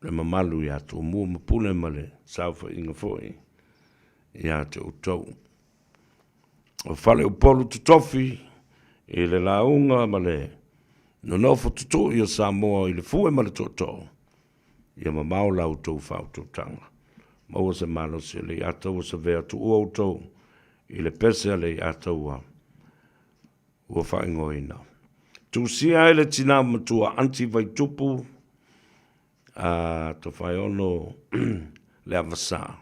[SPEAKER 10] le mamalu ia Tumua ma Pule ma le saofaiga foi ia te outou. O Faleupolu totofi i le lauga ma le nonofo tutui o Samoa i le fue ma le tootoo, ia mamao la outou faautautaga. Maua se malosi o le Iataua Savea tuua outou i le pese a le Iataua ua faaigoaina. Tusia ai le tina matua Aunty Vaitupu a Tofaeono Leavasa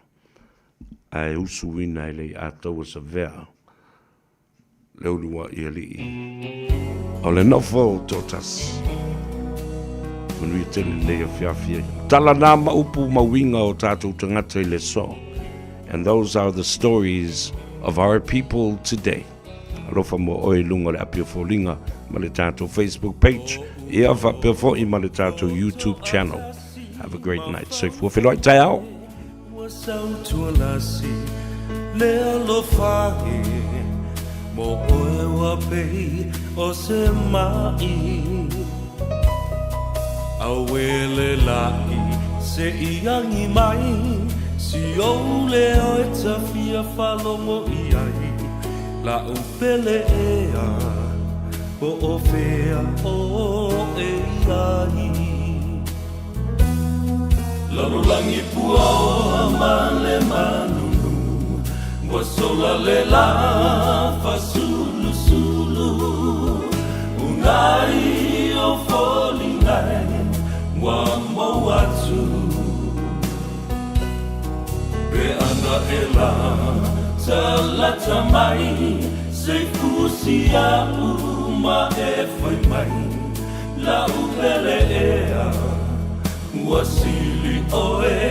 [SPEAKER 10] ae usuina e le Iataua Savea le uluai alii o le nofo toatasi. Manuia tele lenei afiafi ai. Tala nā ma upu ma uiga o tātou tagata i le so. And those are the stories of our people today. Alofa mo oe i luga o le api o foliga ma le tatou Facebook page, ia faapea foi ma le tatou YouTube channel. Have a great night. Soifua feloai taeao.
[SPEAKER 9] Ua sautualasi le alofa e mo oe ua pei o se ma'i Auē le la'i se i agi mai Si ou leo e ta fia faalogo i ai La'u pele ea po o fea oe i ai Lalolagi puaoa ma le manunu Ua sola le lā fasulusulu Unai o foliga e ua mou atu Pe ana e la talata mai Se i fusi a'u ma e fai mai La'u pele ea ua sili oe.